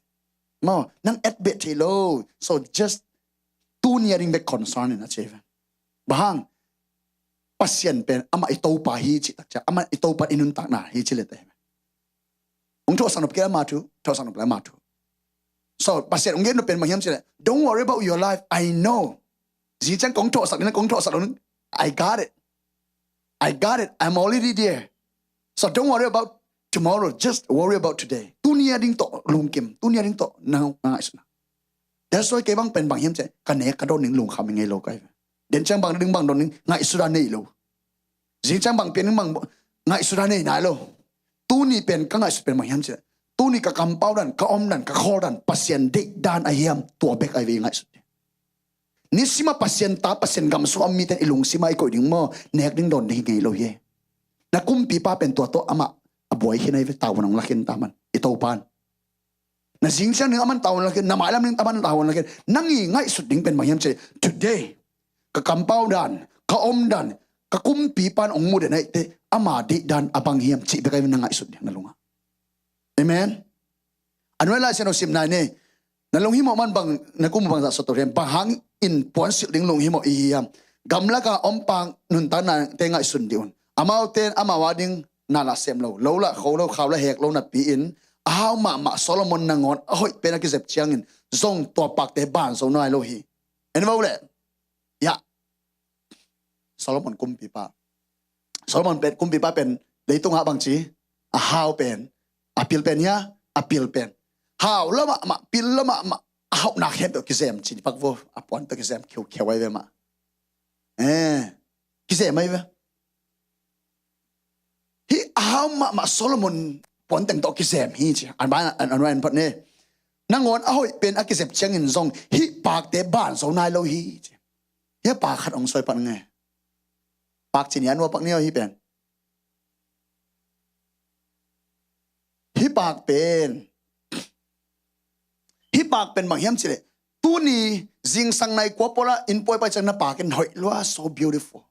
Maw, nang add beh thei lo. So just tuni a ding bek concern in a ci ahi ve. Bang hang? Pasian pen amah i Topa hi cih tak ciang, amah i Topa i nuntakna hi ci le te. Ong thuaksak nop kei ama thu, thuaksak nop le ama thu. So Pasian ong gen nop pen bang hiam ci le, don't worry about your life. I know. Zing ciang kong thuaksak ding, kong thuaksak lo ding. I got it. I got it. I'm already there. So don't worry about tomorrow. Just worry about today. Tuni a ding tawh lungkim. Tuni a ding tawh na ngaihsutna. That's why kei bang pen bang hiam ci le, ka nek ka dawn ding lungkham hi ngei lo ka hi ve. Den ciang bang ding bang dawn ding ngaihsut a nei lo. Zing ciang bang pian ding bang ngaihsut a nei nai lo. Tuni pen ka ngaihsut pen bang hiam ci le, tuni ka kampau dan, ka om dan, ka khawl dan, Pasian deih dan a hiam, tua bek ahi ve i ngaihsut. Nisima Pasian ta, Pasian gam sung a om mite i lungsim a i koih ding maw, nek ding dawn ding hi ngei lo hi. Na kumpipa pen tua tawh amah a buai khin ahi ve, tavuan ong la khin ta man, i Topan. Na zing ciang ding aman tavuan la khin, na mailam ding aman tavuan la khin. Nang i ngaihsut ding pen bang hiam ci le, today ka kampau dan, ka om dan, ka kumpipan ong mu den ahih teh, ama deih dan a bang hiam cih bek ahi ve na ngaihsut ding na lungah. Amen. A nuai Lai Siangtho sim nai ni. Na lunghimawh man bang, na kum bangzah sawt to hiam? Bang hangin puansilh ding lunghimawh i hiam? Gamlaka om pang nuntaknate ngaihsun dih un. Amaute in amau ading na lah sem lo, lo lah kho lo, khau lah hek lo napi-in, a hau mahmah Solomon nangawn a hoih pen a kizep ciangin zong tua pakte ban zo nai lo hi. En vo leh, ya, Solomon kumpipa, Solomon pen kumpipa pen leitungah bangci, a hau pen, a pil pen, ya, a pil pen hau lo mahmah, pil lo mahmah, a hauhna khempeuh kizem ci pak vo, a puan tawh kizem khiukheu ai ve mah. Eh, kizem ai ve. Hih a hau mahmah Solomon puanteng tawh kizem hi ci. An ban, an, an ban phot ne. Nangawn a hoih pen a kizep ciangin zong hih pakte ban zo nai lo hi ci. Hih pak khat hong suai pan nge. Pak ci ni an ua pak ni aw hih pen. Hih pak pen, hih pak pen bang hiam cileh, tuni zingsang nai kua pawla in puai pai ciang na pak in hoih lua, so beautiful.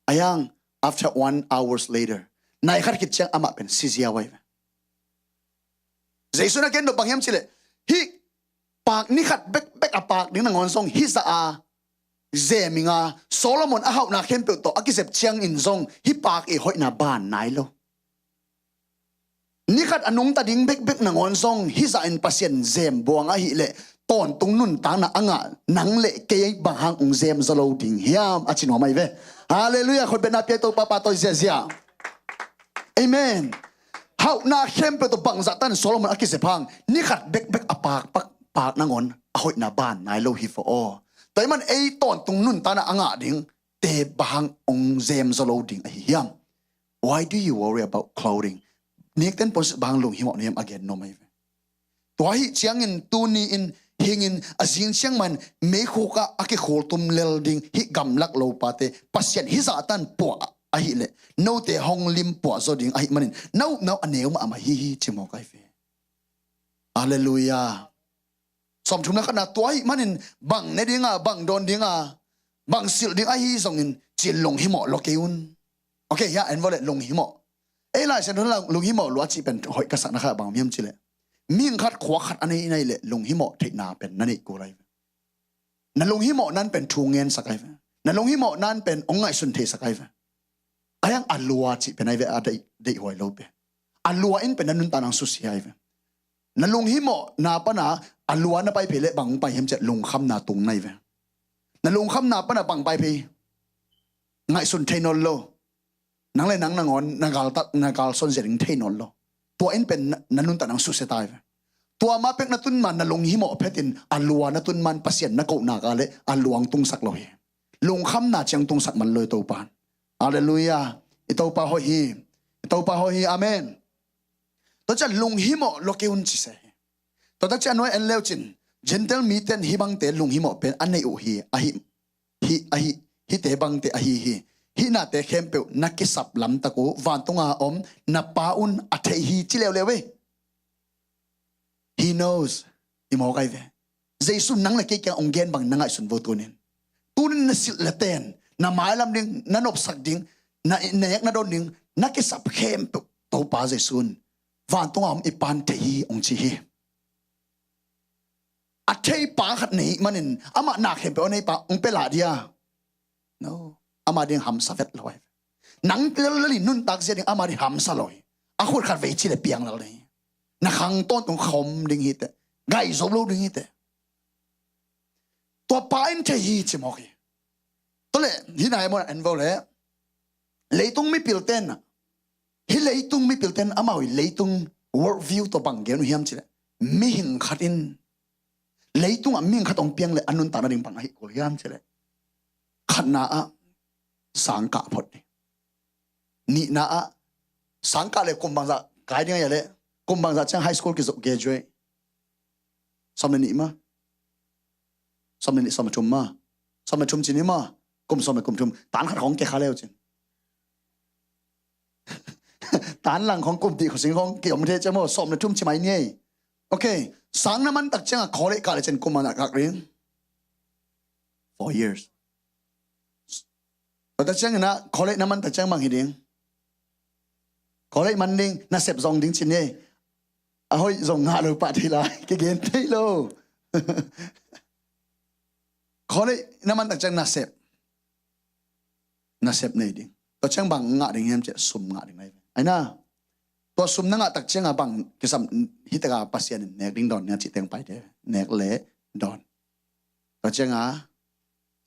A yang, after one hours later, nai khat khit ciang amah pen si ziau ai ve. Jesu na ken dawh bang hiam cileh, hih pak ni khat bekbek a pak ding nangawn zong hih zah a zem ing a, Solomon a hauhna khempeuh tawh a kizep ciangin zong hih pak i hoihna ban nai lo. Ni khat a nungta ding bekbek nangawn zong hih zah in Pasian zem buang ahih leh tawntung nuntakna a ngah nang le kei bang hang ung zem zaw lo ding hiam a ci nuam ai ve. Halleluiah, khutbetna pia Topa, pa tawi ziazia. Amen. Hauhna khempeuh tawh bangzah tan Solomon a kizep hang, ni khat bekbek a pak, pak, pak nangawn a hoihna ban nai lo hi fo aw. Tua ahih man ei tawntung nuntakna a ngah ding te bang hang ung zem zaw lo ding ahi hiam? Why do you worry about clothing? Nikten pon bang lunghimawh nuam a gen nuam ai ve. Tua ahih ciangin tuni in hingin a zing ciang man meikhuk ah a kikhul tum lel ding hih gamlak lopate Pasian hih zah tan puah ahih leh note hong lim puah zaw ding ahih manin na upna uh a neu mahmah hi hi ci mawk ai ve. Halleluiah. Sawmthum le khatna, tua ahih manin bang ne ding a, bang dawn ding a, bang silh ding ahi zongin ci lunghimawh lua kei un. Ok, hiah en vawleh lunghimawh. Ei Lai Siangtho in lunghimawh lua cih pen hoih ka sakna kha bang om hiam cileh, mihing khat khua khat a nei in ahih leh lunghimawh theihna pen na neih kul ai ve. Na lunghimawh nan pen thu ngensak ai ve. Na lunghimawh nan pen hong ngaihsun theisak ai ve. A yang a lua cih pen ai ve, a deih, deihhuai lo pen. A lua in pen na nuntakna hong susia ai ve. Na lunghimawhna pana a lua na pai phei leh bang hong pai hiam ciah lungkhamna tung nai ve. Na lungkhamna pana bang pai phei ngaihsun thei nawn lo. Nang le nang nangawn na galtak, na galson zia ding thei nawn lo. Tua in pen na, na nuntakna hong susia ta ai ve. Tua ma pek na tun man na lunghimawh phetin a lua na tun man Pasian na kohna ka le a lua hong tungsak lo hi. Lungkhamna ciang tungsak man lo i Topa. Halleluiah. I Topa hoih hi. I Topa hoih hi. Amen. Tua ciah lunghimawh lua kei un ci se hi. Tua tak ciah nuai en leu cin Gentile miten hih bangte lunghimawh pen a neih uh hi. Ahi, hi, ahi, hihte bangte ahi hi. Hih nate khempeuh na kisap lamtak uh vantunga om na Pa un a thei hi ci leuleu ei. He knows. I mawk ai ve. Jesu nang le kei kiang hong gen bang na ngaihsun vo tunin. Tunin na silh le ten, na mailam ding, na nopsak ding, na, na nek na dawn ding, na kisap khempeuh Topa Jesu in vantunga om i Pa'n thei hi hong ci hi. A thei pa khat nei manin amah na khempeuh a nei pa hong pia lah dia. No. Amah ding hamsa vet lo ai. Nang lel lel in nuntak zia ding amah ding hamsa lo hi. A khut khat vei ci le piang lel ding hi. Na khang tawntung khawm ding hi teh. Gai zo lo ding hi teh. Tua Pa in thei hi ci mawk hi. Tua le, hih nai mawh en vo le. Leitung mipil ten ah. Hih leitung mipil ten amau i leitung world view tua bang gen uh hiam ci le. Mihing khat in leitungah mihing khat hong piang le a nuntakna ding bang ahi kul hiam ci le. Khatna ah sang kah phot ding. Nihna ah sang kah le kum bangzah kai ding a hia le kum bangzah ciang high school kizoh graduate. Sawm le nih ma. Sawm le nih sawm le thum ma. Sawm le thum cin hi ma. Kum sawm le kum thum. Tan khat khawng ke kha leu cin. Tan lang khawng kum tih khawsing khawng ke om thei ciang maw sawm le thum ci mai ni ei. Ok. Sang na man tak ciangah college kah le cin kum a na kak ding. Four years. Tua tak ciangin ah college na man tak ciang bang hi ding. College man ding, nasep zong ding cin ei. A hoih zong ngah lo pah thei lai, kigen thei lo. College na man tak ciang nasep. Nasep nei ding. Tua ciang bang ngah ding hiam cih leh sum ngah ding ahi ve. Ahi na, tua sum na ngah tak ciangah bang kisam, hih takah Pasian in nek ding dawn ning a cih teng paite, nek le dawn. Tua ciangah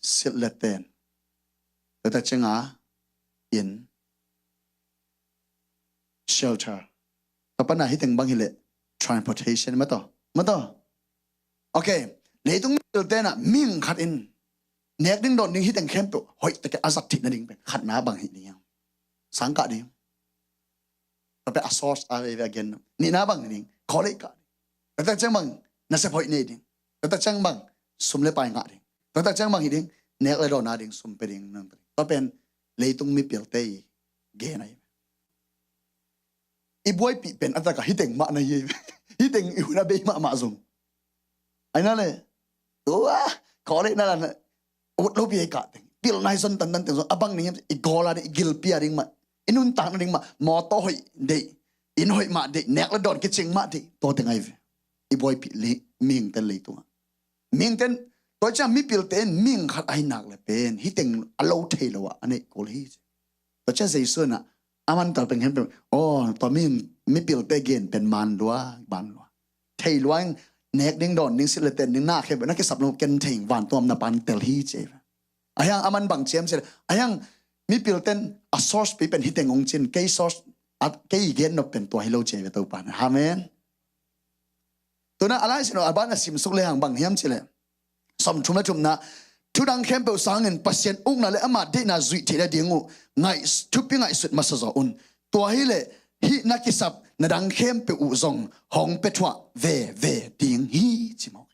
silh le ten. Tua tak ciangah inn, shelter. Tua panah hih teng bang hi leh transportation mah tawh, mah tawh. Ok, leitung mipilte in ah mihing khat in nek ding dawn ding hih teng khempeuh hoih tak a zat theih nading pen khatna bang hi ding hiam? Sangkah ding. Tua pen a source a veve a gen. Nihna bang hi ding, college kah ding. Tua tak ciang bang nasep hoih nei ding. Tua tak ciang bang sum le pai ngah ding. Tua tak ciang bang hi ding, nek le dawn a ding sum pia ding, nang pia ding. Tua pen leitung mipilte i gen ahi. I buaipih pen a takah hih teng mah na hi. Hih teng i hun a bei mahmah zong. Ahi na le, tua college na la na ut lopi a i kah teng, pilna i zon tantan teng zong a bang ning hiam, i gawl a ding, i gilpi a ding mah, i nuntak nading mah, mawtaw hoih deih, inn hoih mah deih, nek le dawn kicing mah deih, tua teng ahi ve. I buaipih mihingte leitungah. Mihingte in tua ciang mipilte in mihing khat ahi nak le pen hih teng a lo thei lo ah a neih kul hi ci. Tua ciang Jesu in ah a man tal pen khempeuh, aw, tua mihing mipilte gen pen man lua, man lua. Thei lua in nek ding dawn ding silh le ten ding na khempeuh na kisap lo ken thei in vantung a om na pan tel hi ci ahi ve. Ahi hang a man bang ci hiam cih leh, ahi hang mipilte in a source pi pen hih teng hong ci in, kei source, a, kei i gen nop pen tua hi lo ci ahi ve Topa in. Amen. Tuna a laisin a ban a simsuk le hang bang hiam cih leh, sawmthum le thumna, thu dang khempeuh sangin Pasian ukna le ama deihna zuih theih nading uh ngaih, thupi ngaihsut masa zaw un. Tua hi leh hih na kisap na dang khempeuh uh zong hong pia thuah veve ding hi ci mawk.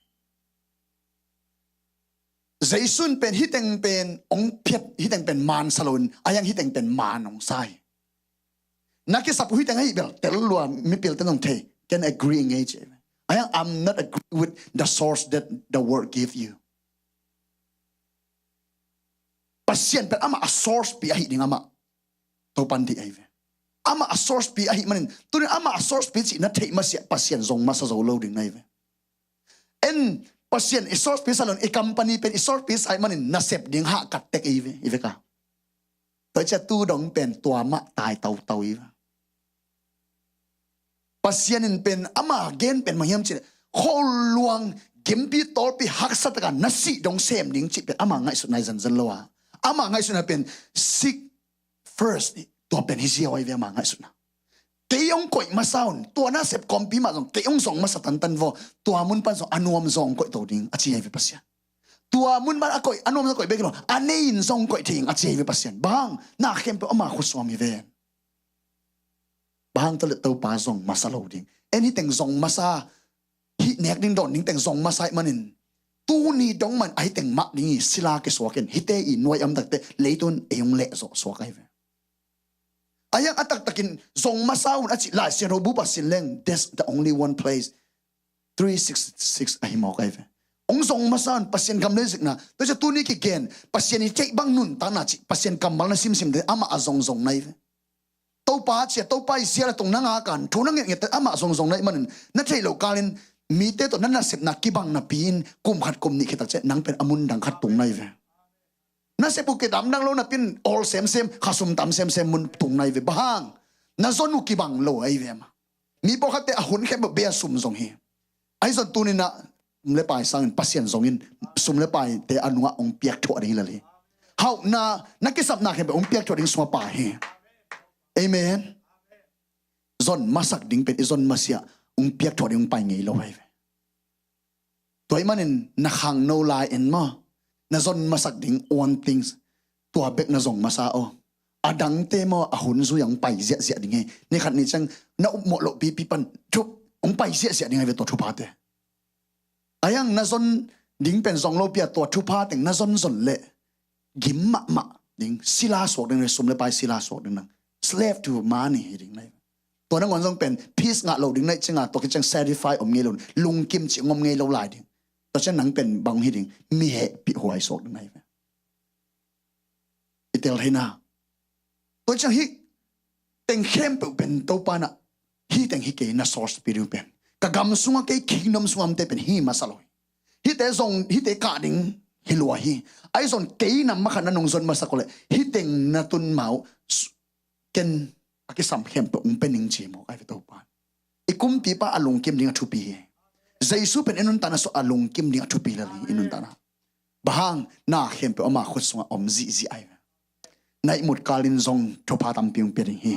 Jesu in pen hih teng pen hong phiat, hih teng pen man sa lo in, ahi hang hih teng pen man hong sa hi. Na kisap uh hih teng ahi bel tel lua, mipilte in hong thei, can agree ngei ci. Ahi hang I'm not agree with the source that the world give you. Pasian pen amah a source pi ahi ding amah Topa in deih ahi ve. Amah a source pi ahih manin, tunin amah a source pi cih na theih masiah Pasian zong masa zo lo ding na hi ve. En Pasian i source pi sa lo in, i company pen i source pi sa ahih manin nasep ding hahkat tek i ve, i vek a. Tua ciang tu dong pen tua mah tai tautau i ve. Pasian in pen ama gen pen bang hiam cih leh, khualuang gimpi tawlpi haksa takin na sih dong sem ding cih pen ama ngaihsutna hi zenzen lo a. Ama ngaihsutna pen seek first, tua pen hi ziau ahi ve ama ngaihsutna. Kei hong koih masa un, tua nasep kawmpi mah zong kei hong zong masa tantan vaw, tua mun pan zong a nuam zong koih to ding a ci ahi ve Pasian. Tua mun pan a koih, a nuam zong koih bek lo, a nei in zong koih thei ing a ci ahi ve Pasian. Bang hang, na khempeuh ama khuasuam hi ven. Bang hang, tua leh Topa zong masa lo ding. En hih teng zong masa, hih nek ding dawn ding teng zong masa ahih manin, tuni dong man ahi teng mah ding hi, sila kisuak in, hihte i nuai a om takte leitung ei hong lehzawh suak ahi ve. Ahi hang a taktakin zong masa un a cih Lai Siangtho bup a sin leng, that's the only one place, three sixty-six ahi mawk ahi ve. Hong zong masa un, Pasian gam le zikna, tua ciang tuni kigen, Pasian i theih bang nuntakna cih, Pasian kammal na simsimte amah a zongzong na hi ve. Topa cia, Topa i sia le tong na ngak a, thu na ngetnget te amah zongzong na hih manin, na theih loh kalin mite tawh na nasepna kibang napi-in kum khat kum nih khit tak ciang nang pen a mun dang khat tung na hi ve. Nasep uh kidamdang lo napi-in awl semsem, khasum tam semsem mun tung na hi ve. Bang hang, na zon uh kibang lo ahi ve mah. Mi pawlkhatte a hun khempeuh bei a sum zong hi. Ahi zong tuni-in ah sum le pai sangin Pasian zong in, sum le paite a nungah hong piak thuah ding hi lel hi. Hauhna, na kisapna khempeuh hong piak thuah ding sum a pai hi. Amen. Zon masak ding pen i zon masiah hong piak thuah ding hong pai ngei lo ahi ve. Tua ahih manin na khangno lai-in maw, na zon masak ding one things, tua bek na zong masa aw. A dangte maw, a hun zui-a hong pai ziahziah ding hi. Ni khat ni ciang na upmawh loh pipi pan thup hong pai ziahziah ding ahi ve tua thuphate. Ahi hang na zon ding pen zong lopi-a tua thupha teng na zonzon leh gim mahmah ding, sila suak ding, sum le pai sila suak ding nang. Slave to money hi ding nai. Tua nangawn zong pen peace ngah lo ding nai cianga, tua khit ciang satisfy om ngei lo, lungkim cih om ngei lo lai ding. Tua ciang nang pen bang hi ding, mi hehpih huai suak ding nai. I tel thei na. Tua ciang hih teng khempeuh pen Topa in ah hih teng hi kei, na source pi ding pen. Ka gam sungah kei kingdom sungah omte pen hi masa lo hi. Hihte zong, hihte kah ding hi lua hi. Ahi zong kei na makhat na nong zon masak uh leh hih teng na tun ma uh, ken a kisam khempeuh hong pia ning ci mawk ahi ve Topa. I kumpipa a lungkim ding a thupi hi. Jesu pen i nuntakna sungah a lungkim ding a thupi lel hi, i nuntakna. Bang hang, na khempeuh ama khut sungah om zihziah ahi ve. Na ihmut kalin zong thupha tampi hong pia ding hi.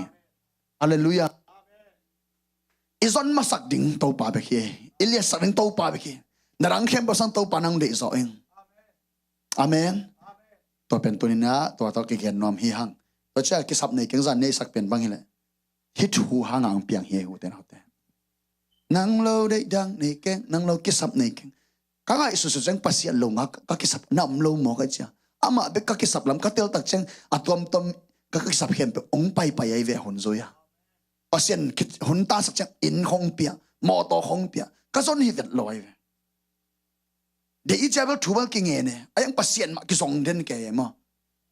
Halleluiah. I zon masak ding Topa bek hi. I liatsak ding Topa bek hi. Na dang khempeuh sang Topa nang deih zawh ing. Amen. Tua pen tuni-in ah tua tawh kigen nuam hi hang. Tua ciang kisap nei keng, zan nei sak pen bang hileh, hih thu hangah hong piang hi ei, ute naute. Nang lo deih dang nei keng, nang lo kisap nei keng. Ka ngaihsut sut ciang Pasian lo nga ka kisap na om lo maw ka cia. Amah bek ka kisap lam ka tel tak ciang a tuamtuam ka kisap khempeuh hong paipai ahi ve hun zui a. Pasian hun tasak ciang inn khong pia, mawtaw khong pia, ka zon hi vet lo ahi ve. Deih i cia bel thu bel kingen e. A iang Pasian mah kizong den kei e maw.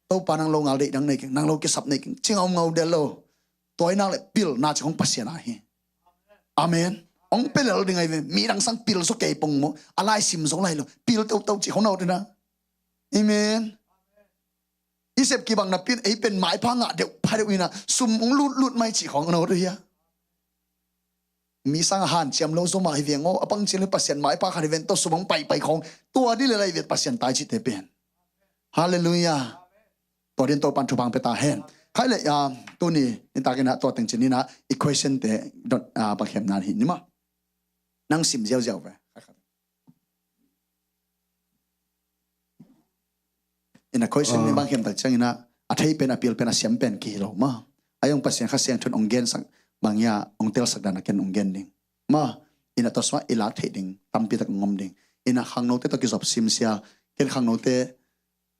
Topa nang lo ngal deih dang nei keng, nang lo kisap nei keng, ci ngaungau del lo. Tua hi nak leh pilna ci khong Pasian a hi. Amen. Hong pia lel ding ahi ve. Midang sang pil zaw kei pong maw. A laisim zong lai lo. Pil toto ci khong na ut hi na. Amen. I sep kibang napi-in ei pen maipha ngah deuh pha deuh hi na, sum hong lutlut mai ci khong na ut hi a. Mi sang a hanciam lo zaw mah hi veng aw, a pang cil hi Pasian maipha khat hi ven tawh sum hong paipai khong. Tua dih lel ahi vet Pasian tai cihte pen. Halleluiah. Tua ding Topan thupha hong pia ta hen. Khai leh, ah, tuni, nitakin ah tua teng cin in ah, i question te dot, ah, bang hiam nan hi ni maw. Nang sim ziauziau ve. Ina question ni bang hiam tak ciangin ah, a thei pen, a pil pen, a siam pen kihi lo maw. A iang Pasian Kha Siangtho in hong gensak bang hiam, hong telsak dan a ken hong gen ding. Maw, ina tua sungah i lak theih ding tampi tak hong om ding. Ina khangnote tawh kizop simsia, ken khangnote,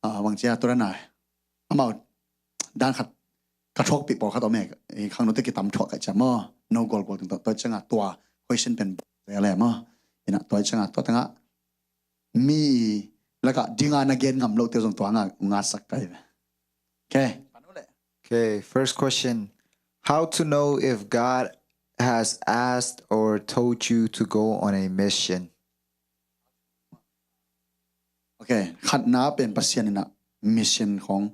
ah, bang cia tua dan a, amau dan khat ka thuakpih pawlkhat om e, i khangnote kitam thuak ka cia maw. No golgol teng tawh, tua ciangah tua question pen tua le maw. Ina tua ciangah tua tengah mi lakah dinga na gen ngam lote zong tua ngah, ngatsak kai ve. Okay. Okay, first question. How to know if God has asked or told you to go on a mission? Okay, khatna pen Pasian in ah mission khong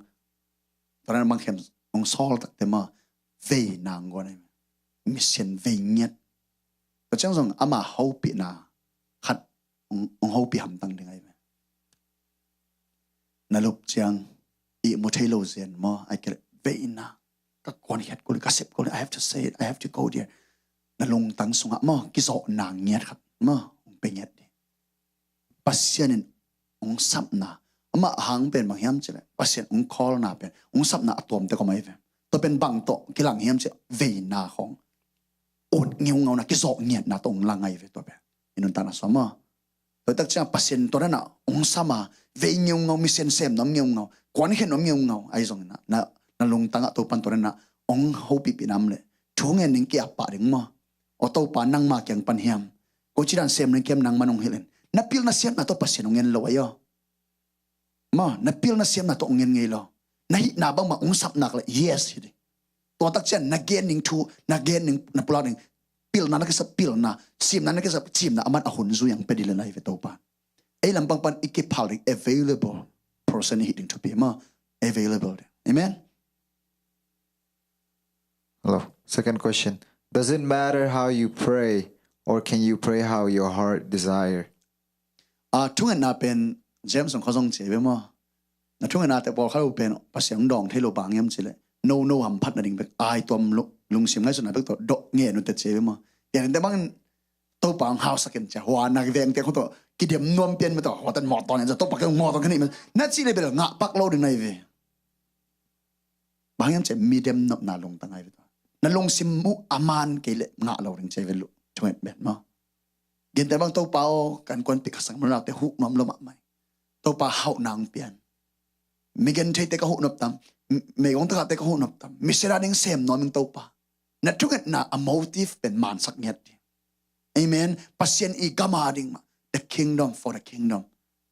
tua dan bang hiam hong sawl takte maw, vei nang guan ahi. Mission vei ngiat. Tua ciang zong ama hopihna khat hong, hong hopih hamtang ding ahi ve. Na lup ciang ihmu thei lo zen maw, ai kei leh veina, ka kuan khiat kul, ka sep kul, I have to say it, I have to go there. Na lungtang sungah maw, kizawhna ngiat khat maw, hong pe ngiat ding. Pasian in hong sapna, amah hang pen bang hiam cih leh Pasian hong callna pen, hong sapna a tuamte kong mai ve. Tua pen bang tawh kilang hiam cih leh veina khong, ut ngeungauna, kizawh ngiatna tawh hong lang ahi ve tua pen. I nuntakna sungah maw. Tua tak ciang Pasian tua dan a hong sam a, vei ngeungau, mission sem nuam ngeungau, kuan khen nuam ngeungau ahi zongin ah, na, na lungtangah Topan tua dan a hong hopihpih nam leh thu ngen ding ki-ap pah ding maw. Aw Topa, nangma kiang pan hiam, koici dan sem ding kiam, nangman hong hilh in. Na pilna siamna tawh Pasian hong ngen lo ahi aw. Maw, na pilna siamna tawh hong ngen ngei lo. Na hihna bangmah hong sap nak leh yes hi ding. Tua tak ciang na gen ning thu, na gen ning, na pulak ning, pilna na kisap pilna, cimna na kisap cimna, aman a hun zui hong pia ding lel ahi ve Topa. Ei lampang pan i kiphal ding available person i hih ding thupi maw. Available ding. Amen. Hello. Second question. Does it matter how you pray, or can you pray how your heart desire? A thungetna pen James hong kha zong ci ve maw. Na thungetnate pawlkhat uh pen Pasian hong dawng thei lo, bang hiam cih leh no no hamphatna ding bek, ai tuam lungsim ngaihsutna bek tawh dawh ngen uh teh ci ve maw. Pian in te bangin Topa hong hausak in cia, hua na vengte khong tawh kidem nuam pian mah tawh, hua tan mawtaw nen cia, Topa kei hong mawtaw kei nih mah na cih leh bel ngah pak lo ding na hi ve. Bang hiam cih leh mi dem nopna lungtang ahi ve tawh. Na lungsim uh a man kei leh ngah lo ding ci ve, thunget pen maw. Gentehna bang Topa aw, ka innkuanpih ka sang mah, naute huh nuam lo mahmah hi. Topa hauhna hong pia in. Mi gentheite ka huh nop tam, meigong tagahte ka huh nop tam, mission a ding sem nuam ing Topa. Na thungetna a motive pen mansak ngiat ding. Amen. Pasian i gam a ding mah. The kingdom, for the kingdom.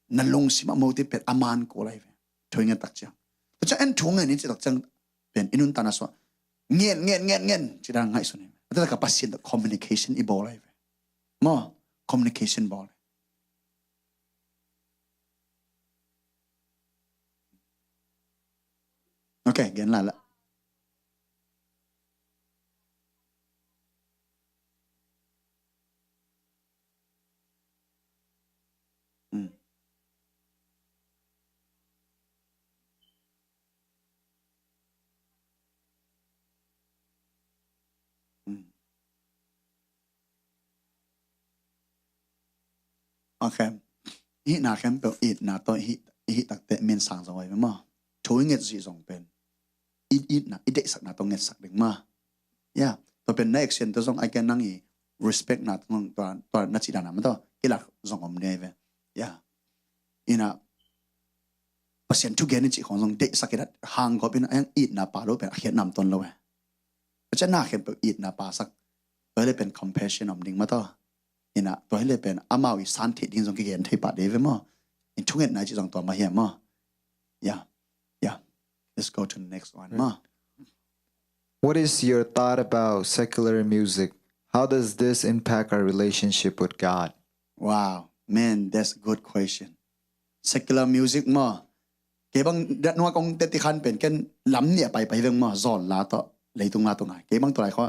Na lungsim a motive pen a man kul ahi ve. Thu i ngen tak ciang. Tua ciang en thu ngen i cih tak ciang pen i nuntakna sungah ngen, ngen, ngen, ngen ci dan ngaihsun hi. A taktak a Pasian tawh communication i bawl ahi ve. Maw, communication bawl. Ok, gen lai la. Mm. Mm. Ok. Hih na khempeuh itna tawh hih, hih takte min sang zong ai ve maw. Thu i nget zih zong pen i itna, i deihsakna tawh ngetsak ding maw. Ya, tua pen na action tawh zong ai ken nang i respect na tawh zong tua, tua na cih dan a maw tawh kilak zong om ne ve. Ya. Ina Pasian thugen i cih khong zong deihsak i dat hang gawp ina a hiang itna pa lo pen a khiat nam ton lo e. Pasian na khempeuh itna pa sak. Tua hi le pen compassion om ding maw tawh. Ina tua hi le pen amau i san theih ding zong kigen thei pah dei ve maw. In thungetna i cih zong tua mah hiam maw. Ya. Ya. Let's go to the next one maw. What is your thought about secular music? How does this impact our relationship with God? Wow, man, that's a good question. Secular music maw. Kei bang dat nuak ong teti khan pen ken lam nih a pai pai veng maw, zawn la tawh leitung la tawh ngai. Kei bang tua lai khaw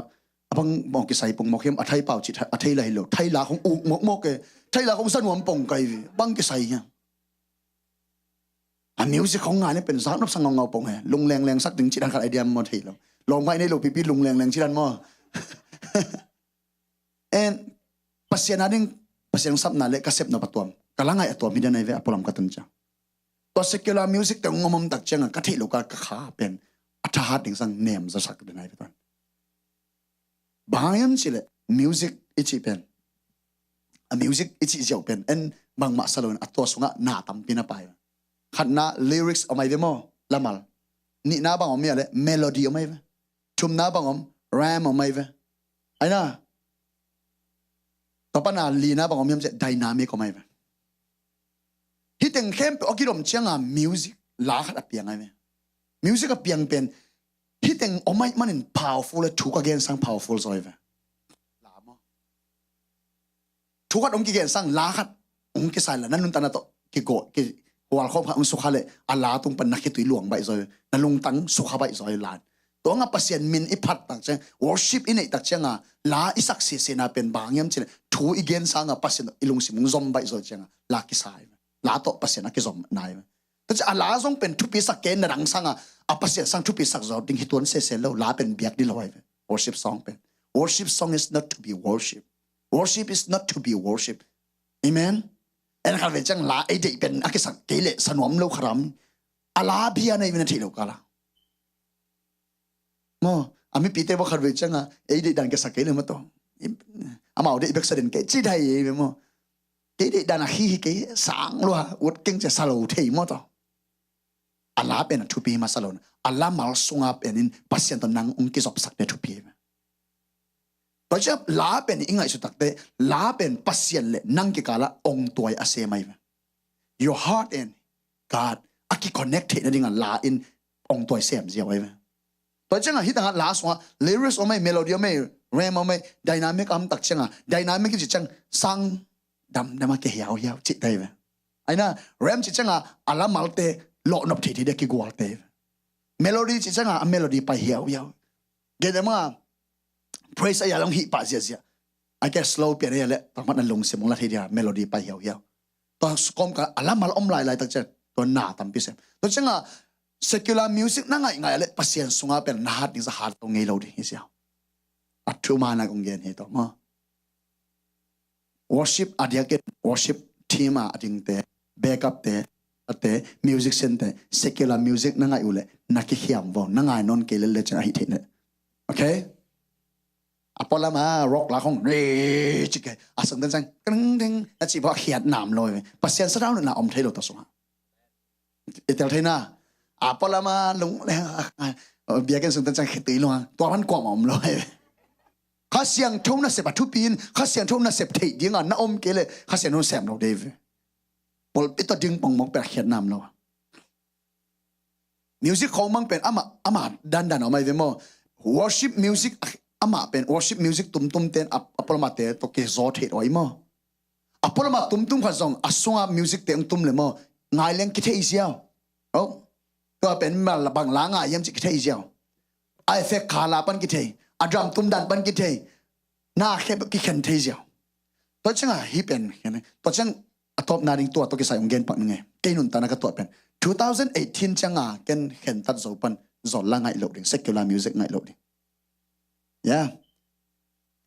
a bang mawk kisai pong mawk hiam, a thai pau cit a thai la hi lo, thai la khong uk mawk mawk e, thai la khong zanuam pong kai bang kisai hiam. A music khong ngai ne pen zak nop sang ngau ngau pong he, lung leng leng sak ding cit dan khat idea maw thei lo. Lawm ngai nei lo pipi lung leng leng cit dan maw. En Pasian a ding, Pasian sapna le ka sep nop a tuam, ka la ngai a tuam hi dan ai ve a pualam ka tun ciang. Tua secular music te ngom om tak ciang a ka theih lo ka, ka kha pen a thahat ding sang nem zasak den ai ve tuan. Bang hiam cih le music i cih pen, a music i cih ziau pen en bangmah sa lo in a tua sungah na tampi na pai. Khatna lyrics om ai ve maw, lamal. Nihna bang om ia le melody om ai ve. Thumna bang om, rhyme om ai ve. Aina tua pana lina bang om hiam cih dynamic om ai ve. Hih teng khempeuh a kidom cianga music la khat a piang ai ve. Music a piang pen hih teng om ai manin powerful le thu ka gen sang powerful zaw ai ve. La maw. Thu khat hong kigen sang la khat hong kisai la na nuntakna tawh kigo kihual khawm khat hong sukha le a la tung pan na khitui luang baih zaw ai ve. Na lungtang sukha baih zaw ai ve la. Tua nga Pasian min i phat tak ciang, worship i neih tak cianga la i sak sisina pen bang hiam cih le thu i gen sanga Pasian i lungsim hong zom baih zaw ai cianga la kisai ve. La tawh Pasian a kizom nai ve. Tua ciang a la zong pen thupi sak kei na dang sanga a Pasian sang thupi sak zaw ding hi tuan sese lo, la pen biak di lo ai ve. Worship song pen, worship song is not to be worship. Worship is not to be worship. Amen. En khat ve ciang la ei deih pen a kisak kei le sa nuam lo kharam. A la bia nei ve na theih lo ka la. Maw, a mipite bawk khat ve cianga ei deih dan kisak kei le maw tawh. Amau deih bek sa den kei ci dai ei ve maw. Kei deih dan a khi hi kei sang lua ut keng cia sa lo thei maw tawh. A la pen a thupi masa lo na a la mal sunga pen in Pasian tawh nang ong kizopsak te thupi hi ve. Tua ciang la pen i ngaihsut takte la pen Pasian le nang kikala ong tuai a sem ai ve. Your heart and God a kiconnect theih nadinga la in ong tuai sem ziau ai ve. Tua cianga hitanga la sunga lyrics om ai, melody om ai, rhyme om ai, dynamic om tak cianga dynamic ci ciang sang damdam a ke hiauhiau cih tai ve. Aina rhyme ci cianga a la malte lohnop thei thei dia kigual te ve. Melody ci cianga a melody pai hiauhiau. Gen dema praise a ya long hih pah ziazia. A ke slow pian a ya le tangmat na lungsim ong la thei dia melody pai hiauhiau. Tua kom ka a la mal om lai lai tak ciang tua na tampi sem. Tua cianga secular music na ngaih ngaih a le Pasian sunga pen na hat ding za hat to ngei lo ding hi siau. A thu mana kong gen hi to maw. Worship a diakin worship team a dingte, backup te, ate, musician te secular music na ngaih uh le na kikhiam vo, na ngai nawn kei le le cin a hi theih le. Ok. A pualama rock la khong re cike a sangtan sang kring ding a ci vo a khiat nam lo ve. Pasian sa dau na om thei lo ta sunga. I tel theina a pualama lung le biakin sungtan cang khitui lunga tua man kuama om lo ai ve. Kha Siangtho nasep a thupi in Kha Siangtho nasep theih dinga na om kei le Kha Siangtho nasem lo dei ve. Pulpit tawh ding pongmawk pen a khiat nam lo. Music khawng mang pen ama ama dandan a om ai ve maw. Worship music ama pen worship music tumtum ten a pualamate tawh kizaw theih lo ai maw. A pualama tumtum khat zong a sunga music te ang tum le maw ngai leng kithei ziau. Oh. Tua pen mal bang la ngai hiam cih kithei ziau. A effect kha la pan kithei. A drum tum dan pan kithei. Na khe kikhen thei ziau. Tua ciangah hih pen khen. Tua ciang a tawpna ding tua tawh kisai hong gen pak ning e. Kei nuntakna ka tuah pen two thousand eighteen ciangah ken khentat zo pan zol la ngaih loh ding, secular music ngaih loh ding. Ya.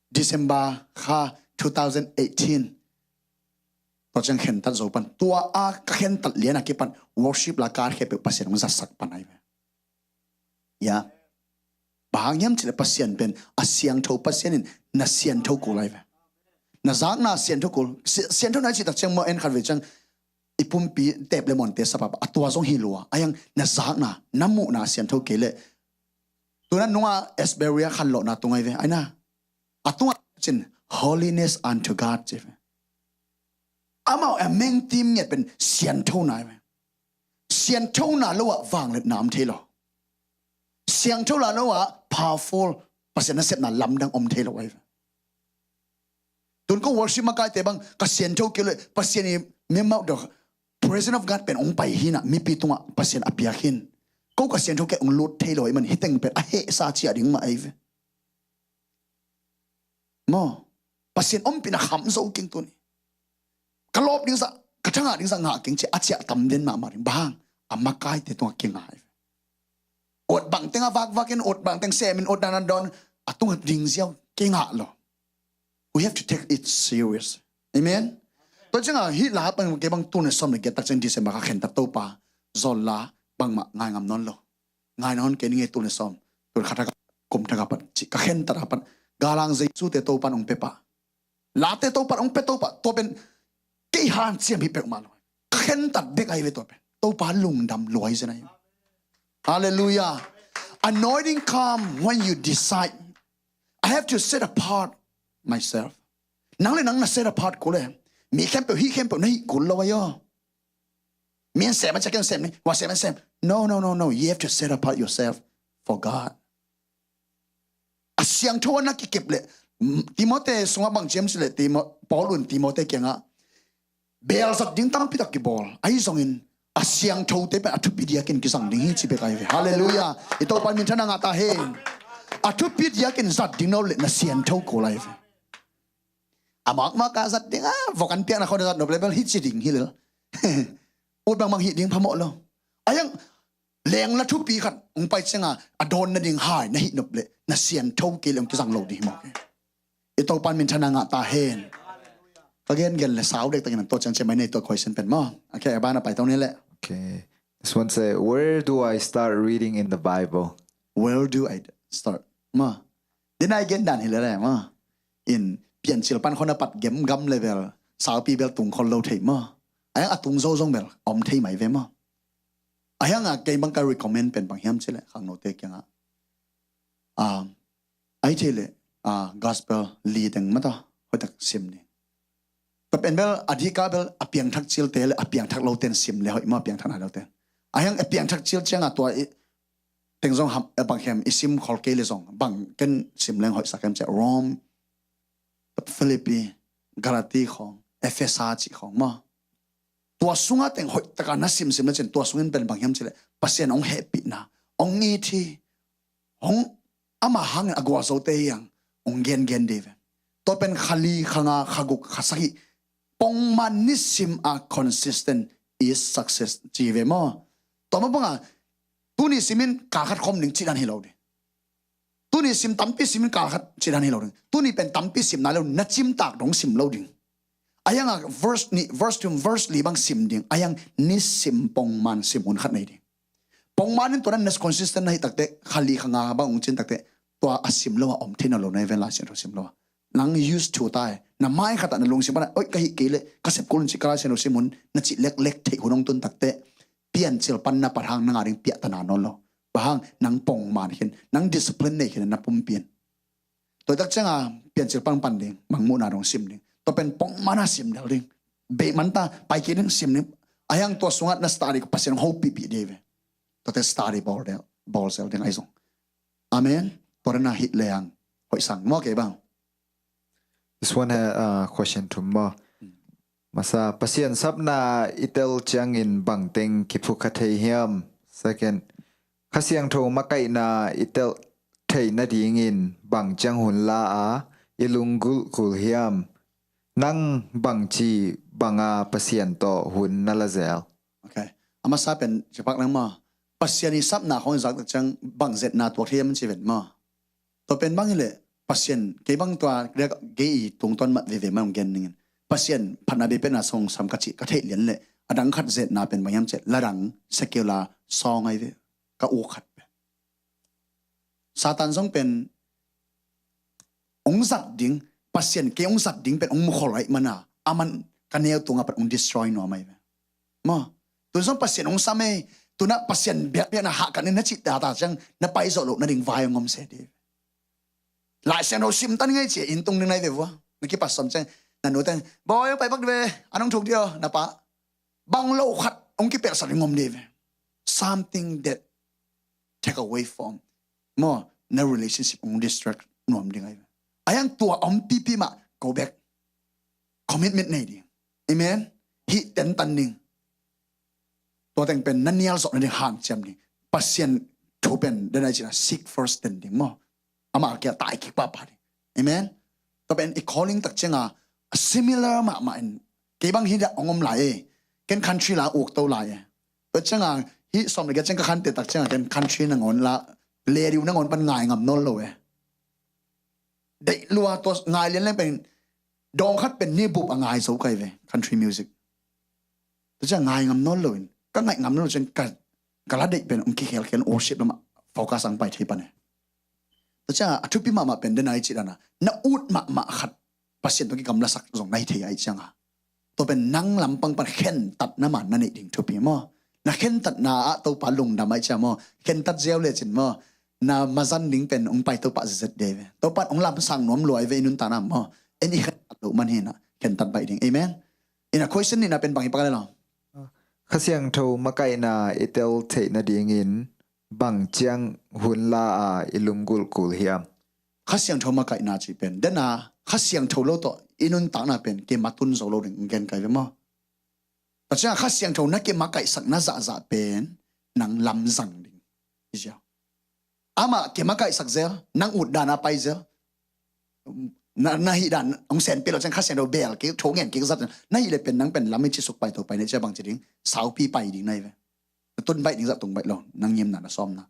December kha two thousand eighteen. Tua ciang khentat zo pan. Tua a ka khentat lian a kipan worship la ka khe peuh Pasian hong zatsak pan ai ve. Ya. Bang hang hiam cih leh Pasian pen a siangtho Pasian in na siangtho kul ai ve. Na zakna siangtho kul. Si-, siangtho na i cih tak ciang maw en khat ve ciang i pumpi tep le monte sapa a tua zong hi lua. A hiang na zakna, na muhna siangtho kei leh. Tuna nunga Asbury a khanlawhna tung ai ve. Ai na. A tungah cin holiness unto God ci ve. Amau a mengtim ngiat pen sianthona ai ve. Sianthona lo ah vangliatna om thei lo. Sianthona lo ah powerful Pasian nasepna lamdang om thei lo ai ve. Tun ko worship makaite bang ka siantho kei lo, Pasian i memauh dok, presence of God pen ong pai hi na, mipi tungah Pasian a piak hin. Ko ka siantho kei ong lut thei lo ai man, hiteng pen a hehsa ciah ding mah ai ve. Maw, Pasian ompihna kham zo keng tuni. Ka lawp ding zah, ka thangah ding zah ngah keng ci a ciah tam den mahmah ding. Bang a makaite tungah kingah ai ve. Ut bang teng a vakvak in, ut bang teng sem in, ut dan a dawn a tungah ding ziau kingah lo. We have to take it serious. Amen. Tua ciangah hih la bang kei bang tun le sawm le giat tak ciang December ka khentat Topa zol la bangmah ngai ngam nawn lo. Ngai nawn kei ning e tun le sawm. Tun khat a ka kum thak a pat ci ka khentat a pat. Galang Jesu te Topa nong pepa. Late Topa ong pe Topa tua pen kei hanciam hi peuhmah lo. Ka khentat bek ai ve tua pen. Topa lungdam luai zen ai. Hallelujah. Anointing come when you decide. I have to set apart myself. Nang le nang na set apart ko le. Mi khempeuh hi khempeuh na hi kul lo ai aw. Mi an sem a ciak an sem ni, wa sem an sem. No, no, no, no. You have to set apart yourself for God. A siangtho a na kikep le, mm, Timote sungah bang James le Timo-, Paul un Timote kiangah belzat ding tampi tak kibawl. Ahi zongin a siangthote pen a thupi diakin kizang ding hi ci bek ai ve. Hallelujah. I Topa minthanna ngah ta hen. A thupi diakin zat ding no le na siangtho ko lai ve. A makmak a zat ding a, vok an piak na khawng zat nop le bel hi ci ding hi lel. Ut bangmang hi ding phamawh lo. A hiang leng la thupi khat ong pai cianga a dawn nading hai na hih nop le na siangtho kei le ong kizang lo ding hi mawk hi. I Topan minthanna ngah ta hen. Ka gen gen le sau dek takin an to ciang ciang mai nei to question pen maw. Okay, a ban a pai to ni le. Okay. This one say, where do I start reading in the Bible? Where do I start? Maw. Din ai gen dan hi le le maw. In Piancil pan khawng a pat gem gam le bel saupi bel tung khol lo thei maw. A hiang a tung zo zong bel om thei mai ve maw. A hiang a kei bang ka recommend pen bang hiam ci le khangnote kiangah. Um, ai thei le, ah, gospel li teng mata hoitak sim ni. Tua pen bel a dika bel a piangthak cilte le a piangthak lo ten sim le hoih maw, a piangthak nai lo ten. A hiang a piangthak cil cianga tua i teng zong ham, eh, bang hem i sim khol kei le zong bang ken sim leng hoihsak hem ci a Rome, Philippi, Galati khawng, Efesa cih khawng maw. Tua sunga teng hoihtaka na simsim le cin tua sungin pen bang hiam ci le Pasian ong hehpihna, ong it hi, hong ama hangin a gualzote hiang ong gengen dei ve. Tua pen khali, khanga, khaguk, khasahih pongman nisim a consistent is success ci ve maw. Tua mah banga tuni simin kal khat khom ding ci dan hi lo ding. Tuni sim tampi simin kal khat ci dan hi lo ding. Tuni pen tampi sim nai lo, na cimtak dong sim lo ding. A hianga verse ni, verse thum, verse li bang sim ding. A hiang nisim pongman sim hun khat nei ding. Pongman in tua nan na consistent na hi takte, khali khanga bang ong cin takte, tua a sim lo a om thei na lo na hi ven Lai Siangtho sim lo a. Nang used to tai. Na mai khatah na lungsim pana, oi ka hih kei le, ka sep kul in ci ka Lai Siangtho sim hun, na cih leklek theih hun ong tun takte, Piancil pan na pat hang na ngah ding piahtana nawn lo. Bang hang nang pongman khin, nang discipline nei khin na pumpi in. Tua tak cianga Piancil pan pan ding, Mangmuhna dong sim ding. Tua pen pongman a sim del ding. Beih man ta, pai kik ding sim ding. A hiang tua sunga na study ko Pasian hopihpih dei ve. Tuate study bawl del, bawl zel ding ai zong. Amen. Tua na hih leng hoih sang maw kei bang. This one ha, uh, question thum maw. Masa, Pasian sapna i tel ciangin bangteng kiphukha thei hiam? Second, Kha Siangtho makaihna i telh theih nadingin bang ciang hun la a i lunggulh kul hiam? Nang bangci banga Pasian tawh hun na la zel? Okay. A masa pen cipak nang maw, Pasian i sapna khong i zak tak ciang bang zetna tuak thei hiam ci ven maw? Tua pen bang hileh Pasian kei bang tua gei i tungtawn mat veve man hong gen ningin, Pasian phatna bei pen a song sam ka cih ka theih lian leh a dang khat zetna pen bang hiam cih ladang secular song ai ve, ka uk khat pen. Satan zong pen hong zat ding, Pasian kei hong zat ding pen hong mukhol aih mana a man ka neu tunga pen hong destroy nuam ai ve. Maw, tu zong Pasian hong sam ei, tuna Pasian biakbiakna hahkat ning na cih tata ciang na pai zawh loh nading vai hong om se dih. Lai Siangtho sim tan ngai cia inn tung ding nai ve vua. Na kipat sawm ciang na nu teng bawi hong pai bak dih ve, an hong thuk dih aw na pa. Bang lo khat hong kipelsak ding om dih ve. Something that take away from maw, na relationship hong distract nuam ding ai ve. A yang tua om pipi mah go back. Commitment nei ding. Amen. Hih tentan ding. Tua teng pen na nial zawh nading hanciam ding. Pasian thu pen den ai cina seek first ten ding maw. Amah kia tai kik papa ding. Amen. Tua pen i calling tak cianga similar mahmah in kei bang hi dah hong om lai e. Ken country la uk to lai e. Tua cianga hih sawm le kia ciang ka khante tak cianga ken country nangawn la, lediu nangawn pan ngai ngam nawn lo e. Deih lua tua ngai lian leng pen dawng khat pen ni bup a ngai zo kai ve country music. Tua ciang ngai ngam nawn loin ka ngaih ngam nawn lo ciang ka, ka la deih pen hong kikhelkhel worship lamah focus ang pai thei pan e. Tua ciang a thupi mahmah pen den ai cih dana na ut mahmah khat Pasian tua kigamlasak zong na hi thei ai cianga. Tua pen nang lampang pan khentatna man na neih ding thupi maw. Na khentatna ah Topa lungdam ai cia maw. Khentat ziau lecin maw, na mazan ding pen hong pai Topa zezet de ve. Topa hong lamsang nuam luai ve i nuntakna maw. En i khentat loh man hina khentat baih ding. Amen. Ina question nihna pen bang hi pak le lo. Kha Siangtho makaihna i tel theih nadingin bang ciang hun la a i lunggulh kul hiam? Kha Siangtho makaihna ci pen dena Kha Siangtho lo tawh i nuntakna pen keima tun zo lo ding gen kai ve maw. Tua ciang Kha Siangtho na keima kaihsak na zahzah pen nang lamzang ding. Amah keima kaihsak zel, nang ut dana pai zel. Na, na hih dan hong senpih lo ciang Kha Siangtho bel kik, thu ngen kik zat na hih le pen nang pen lam i cisuk pai to pai na cia bang ci ding, saupi pai ding na hi ve. Na tun baih ding zah tung baih lo, nang ngimna na sawmna.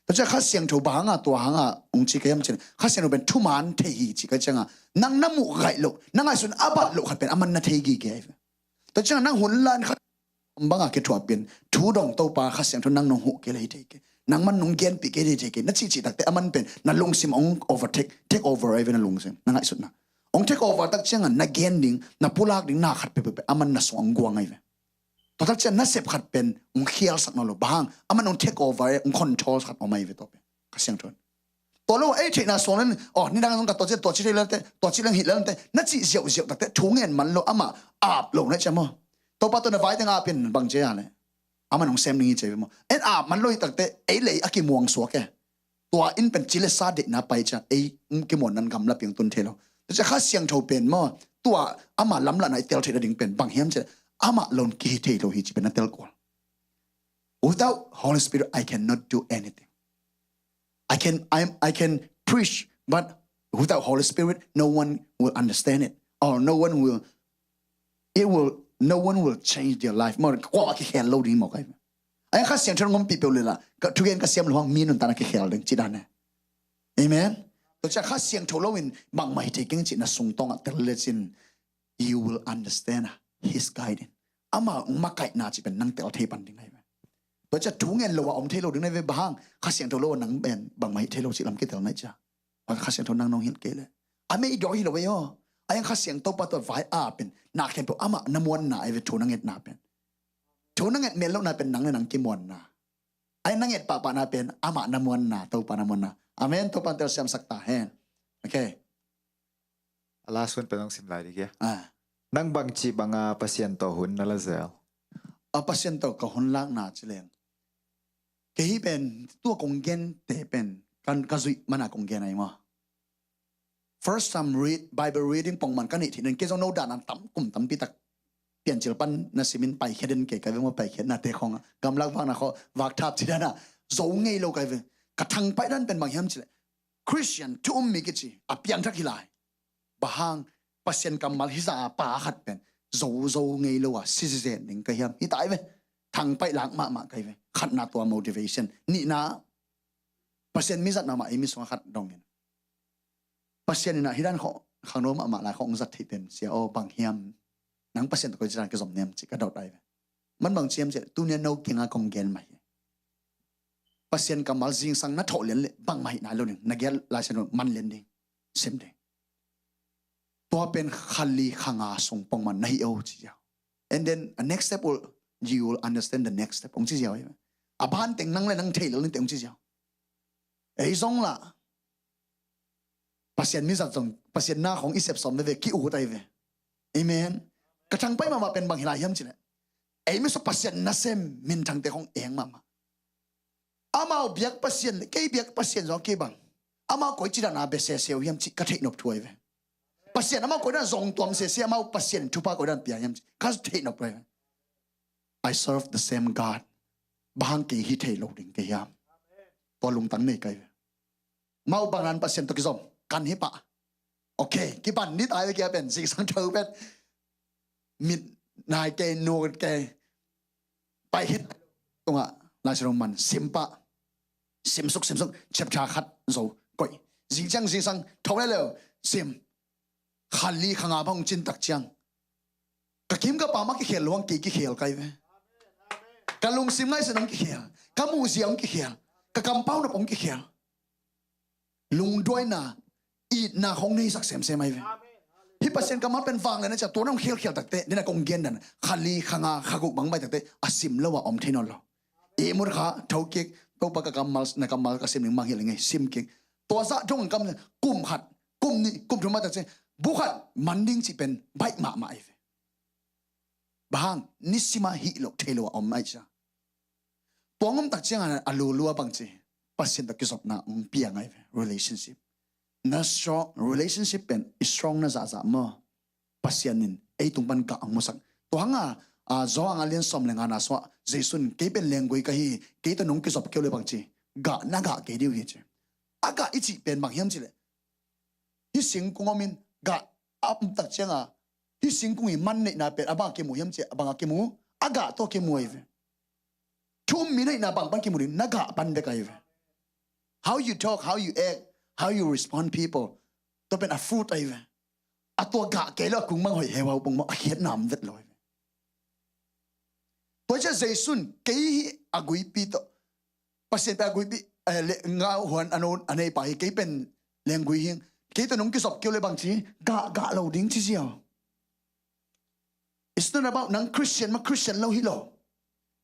Tua ciang Kha Siangtho bang hanga tua hanga hong ci ka hiam cin, Kha Siangtho pen thuman thei hi ci ka cianga nang na muh gaih lo, na ngaihsun a bat lo khat pen a man na thei gige hi ve. Tua ciang nang hun lan khat banga kithuah pin thu dong Topa Kha Siangtho nang nong huh kei le hi thei kei, nang man nong genpih kei le hi thei kei na cihcih takte a man pen na lungsim hong overtake, take over ai ve na lungsim, na ngaihsutna. Hong take over tak cianga na gen ding, na pulak ding na khat peuhpeuh pen a man na sung hong guang ai ve. Tua tak ciang na sep khat pen hong khialsak nawn lo bang hang a man hong take over ai, hong control khat om ai ve tua pen Kha Siangtho in. Tua lo ei theihna suang len, aw nidang zong ka tua ci, tua ci thei lante, tua ci leng hih lante na cih ziauziau takte thu ngen man lo amah ap lo na cia maw. Topa tua na vai teng apin bang cia le. Amah nong sem ning i cia ve maw. En ap man lo hi takte ei lei a kimuang suak e. Tua in pen ci le sa deihna pai cia ei kimuan nan gamla piang tun thei lo. Tua cia Kha Siangtho pen maw, tua amah lamlahna i tel theih nading pen bang hiam cia amah lon kihi thei lo hi ci pen na tel kual. Without Holy Spirit I cannot do anything. I can, I'm, I can preach, but without Holy Spirit, no one will understand it, or no one will, it will, no one will change their life. Maw, kuamah kikhel lo ding maw kai. Ai Kha Siangtho ngom pi peuh le la ka thugen ka siam lo hang mi nuntakna kikhel ding ci dan e. Amen. Tua cia Kha Siangtho lo in bangmah hi thei keng ci na sung tawngah tel le cin, you will understand his guiding. Amah hong makaihna ci pen nang tel thei pan ding ahi ve. Tua cia thu ngen lo a om thei lo ding ahi ve, bang hang Kha Siangtho lo a nang pen bangmah hi thei lo ci lam kitel nai cia. Bang Kha Siangtho nang nong hilh kei le a mei dawh hi lo ve aw. A yang Kha Siangtho pa tua vai a pen na khempeuh amah na muanna ahi ve, thu na ngetna pen. Thu na nget mel lohna pen nang le nang kimuanna. A yang na nget pahpahna pen amah na muanna, Topa na muanna. Amen. Topa tel siamsak ta hen. Okay. A last one pen hong sim lai dih kia. Ah. Nang bangci banga Pasian tawh hun na la zel? A Pasian tawh ka hun lakna ci leng kei hi pen tua kong gen te pen kan ka zuih mana kong gen ahi maw. First time read, Bible reading pongman ka neih thei nen kei zong no dan an tam kum tampi tak Piancil pan na simin paikhia den kei kai ve maw, paikhiatnate khawng ah. Gamlak vakna khawng, vakthap ci dan ah zo ngei lo kai ve. Ka thangpaih dan pen bang hiam cih leh, Khristian thu um mi kici a piangthak hi lai. Bang hang, Pasian kammal hizah a pa khat pen zo zo ngei lo a si zen ding ka hiam? Hi ta hi ve. Thangpaih lak mahmah kai ve. Khatna tua motivation. Nihna, Pasian mizat mahmah ei mi sungah khat dong in, Pasian in ah hih dan khawng khangno mahmah lai khawng zat theih pen, sia aw, bang hiam? Nang Pasian tawh koi ci dan kizom niam ci ka dot ai ve. Man bang ci hiam cih leh, tuni a no kiangah kong gen mah hi. Pasian kammal zingsang na thawh lian leh bangmah hi nai lo ding. Na gen Lai Siangtho man lian ding, sim ding. Tua pen kha li kha nga sung pongman na hi o ci ziau. And then a next step will, you will understand the next step, hong ci ziau hi. A ban teng nang le nang thei lo ni teng hong ci ziau. Ei zong lah Pasian mizat zong, Pasian na khawng i sep sawm veve ki-ut ai ve. Amen. Ka thangpaih mahmah pen bang hi lai hiam cih leh, ei mi sung Pasian nasem minthangte khawng eng mahmah. Amau biak Pasian le kei biak Pasian zong kei bang, amau koi ci dan a bia sese uh hiam cih ka theih nop thu ai ve. Pasian amau koi dan zong tuam sese, amau Pasian thupha koi dan pia hiam cih ka theih nop thu ai ve. I serve the same God. Bang hang kei hi thei lo ding kei hiam? Tua lungtang nei kai ve. Mau bang nan Pasian tawh kizom kan hi pah. Okay, kipan ni ta ve, kia pen zingsang tho pen. Mit nai kei, nu kei. Pai hit tungah Lai Siangtho man sim pah. Simsuk, simsuk, chapter khat zo koih. Zingciang zingsang tho le leu sim. Kha li kha nga bang hong cin tak ciang, ka kim ka pam a kikhel lo hang kei kikhel kai ve. Ka lungsim ngaihsun hong kikhel, ka muhzia hong kikhel, ka kampau nop hong kikhel. Lungduaina, itna khawng nei sak semsem ai ve. Hih Pasian kammal pen vanglian a cia, tua na hong khelkhel takte, dena kong gen dan, kha li kha nga kha guk bang bai takte a sim lo a om thei nawn lo. Ihmut kha, thokik, Topa ka kammal, na kammal ka sim ning mang hilh ngei, sim kik. Tua zah dong kam, kum khat, kum nih, kum thum mah tak ciang, bu khat man ding cih pen baih mahmah ai ve. Bang hang, nisim a hih loh thei lo a om ai cia. Tua ngom tak ciang a, a lulua bang ci, Pasian tawh kizopna hong piang ai ve, relationship. Na strong, relationship pen i strong na zahzah maw, Pasian in ei tung pan gah hong musak. Tua hang a, a, Johan a lian sawm le nga na sungah Jesu in, kei pen lenggui ka hi, kei tawh nong kizop kei uh le bang ci, gah na gah kei ding uh hi ci. A gah i cih pen bang hiam cih leh, hih singkung om in gah a om tak ciang a, hih singkung i man neihna pen a bang a kimu hiam cih, a bang a kimu, a gah tawh kimu ai ve. Thu um mi neihna bang pan kimu ding, na gah pan bek ai ve. How you talk, how you act, how you respond people, tua pen a fruit ai ve. A tua gah kei lo a kung mang hoih heu hau pong maw, a khiatna om vet lo ai ve. Tua ciang Jesu in kei hi a guipi tawh, Pasian pen a guipi, eh, le, ngah huan a no, a neipa hi, kei pen lenggui hi, kei tawh nong kizop kei uh le bang ci, gah, gah lo ding ci ziau. It's not about nang Christian mah Christian lo hi lo.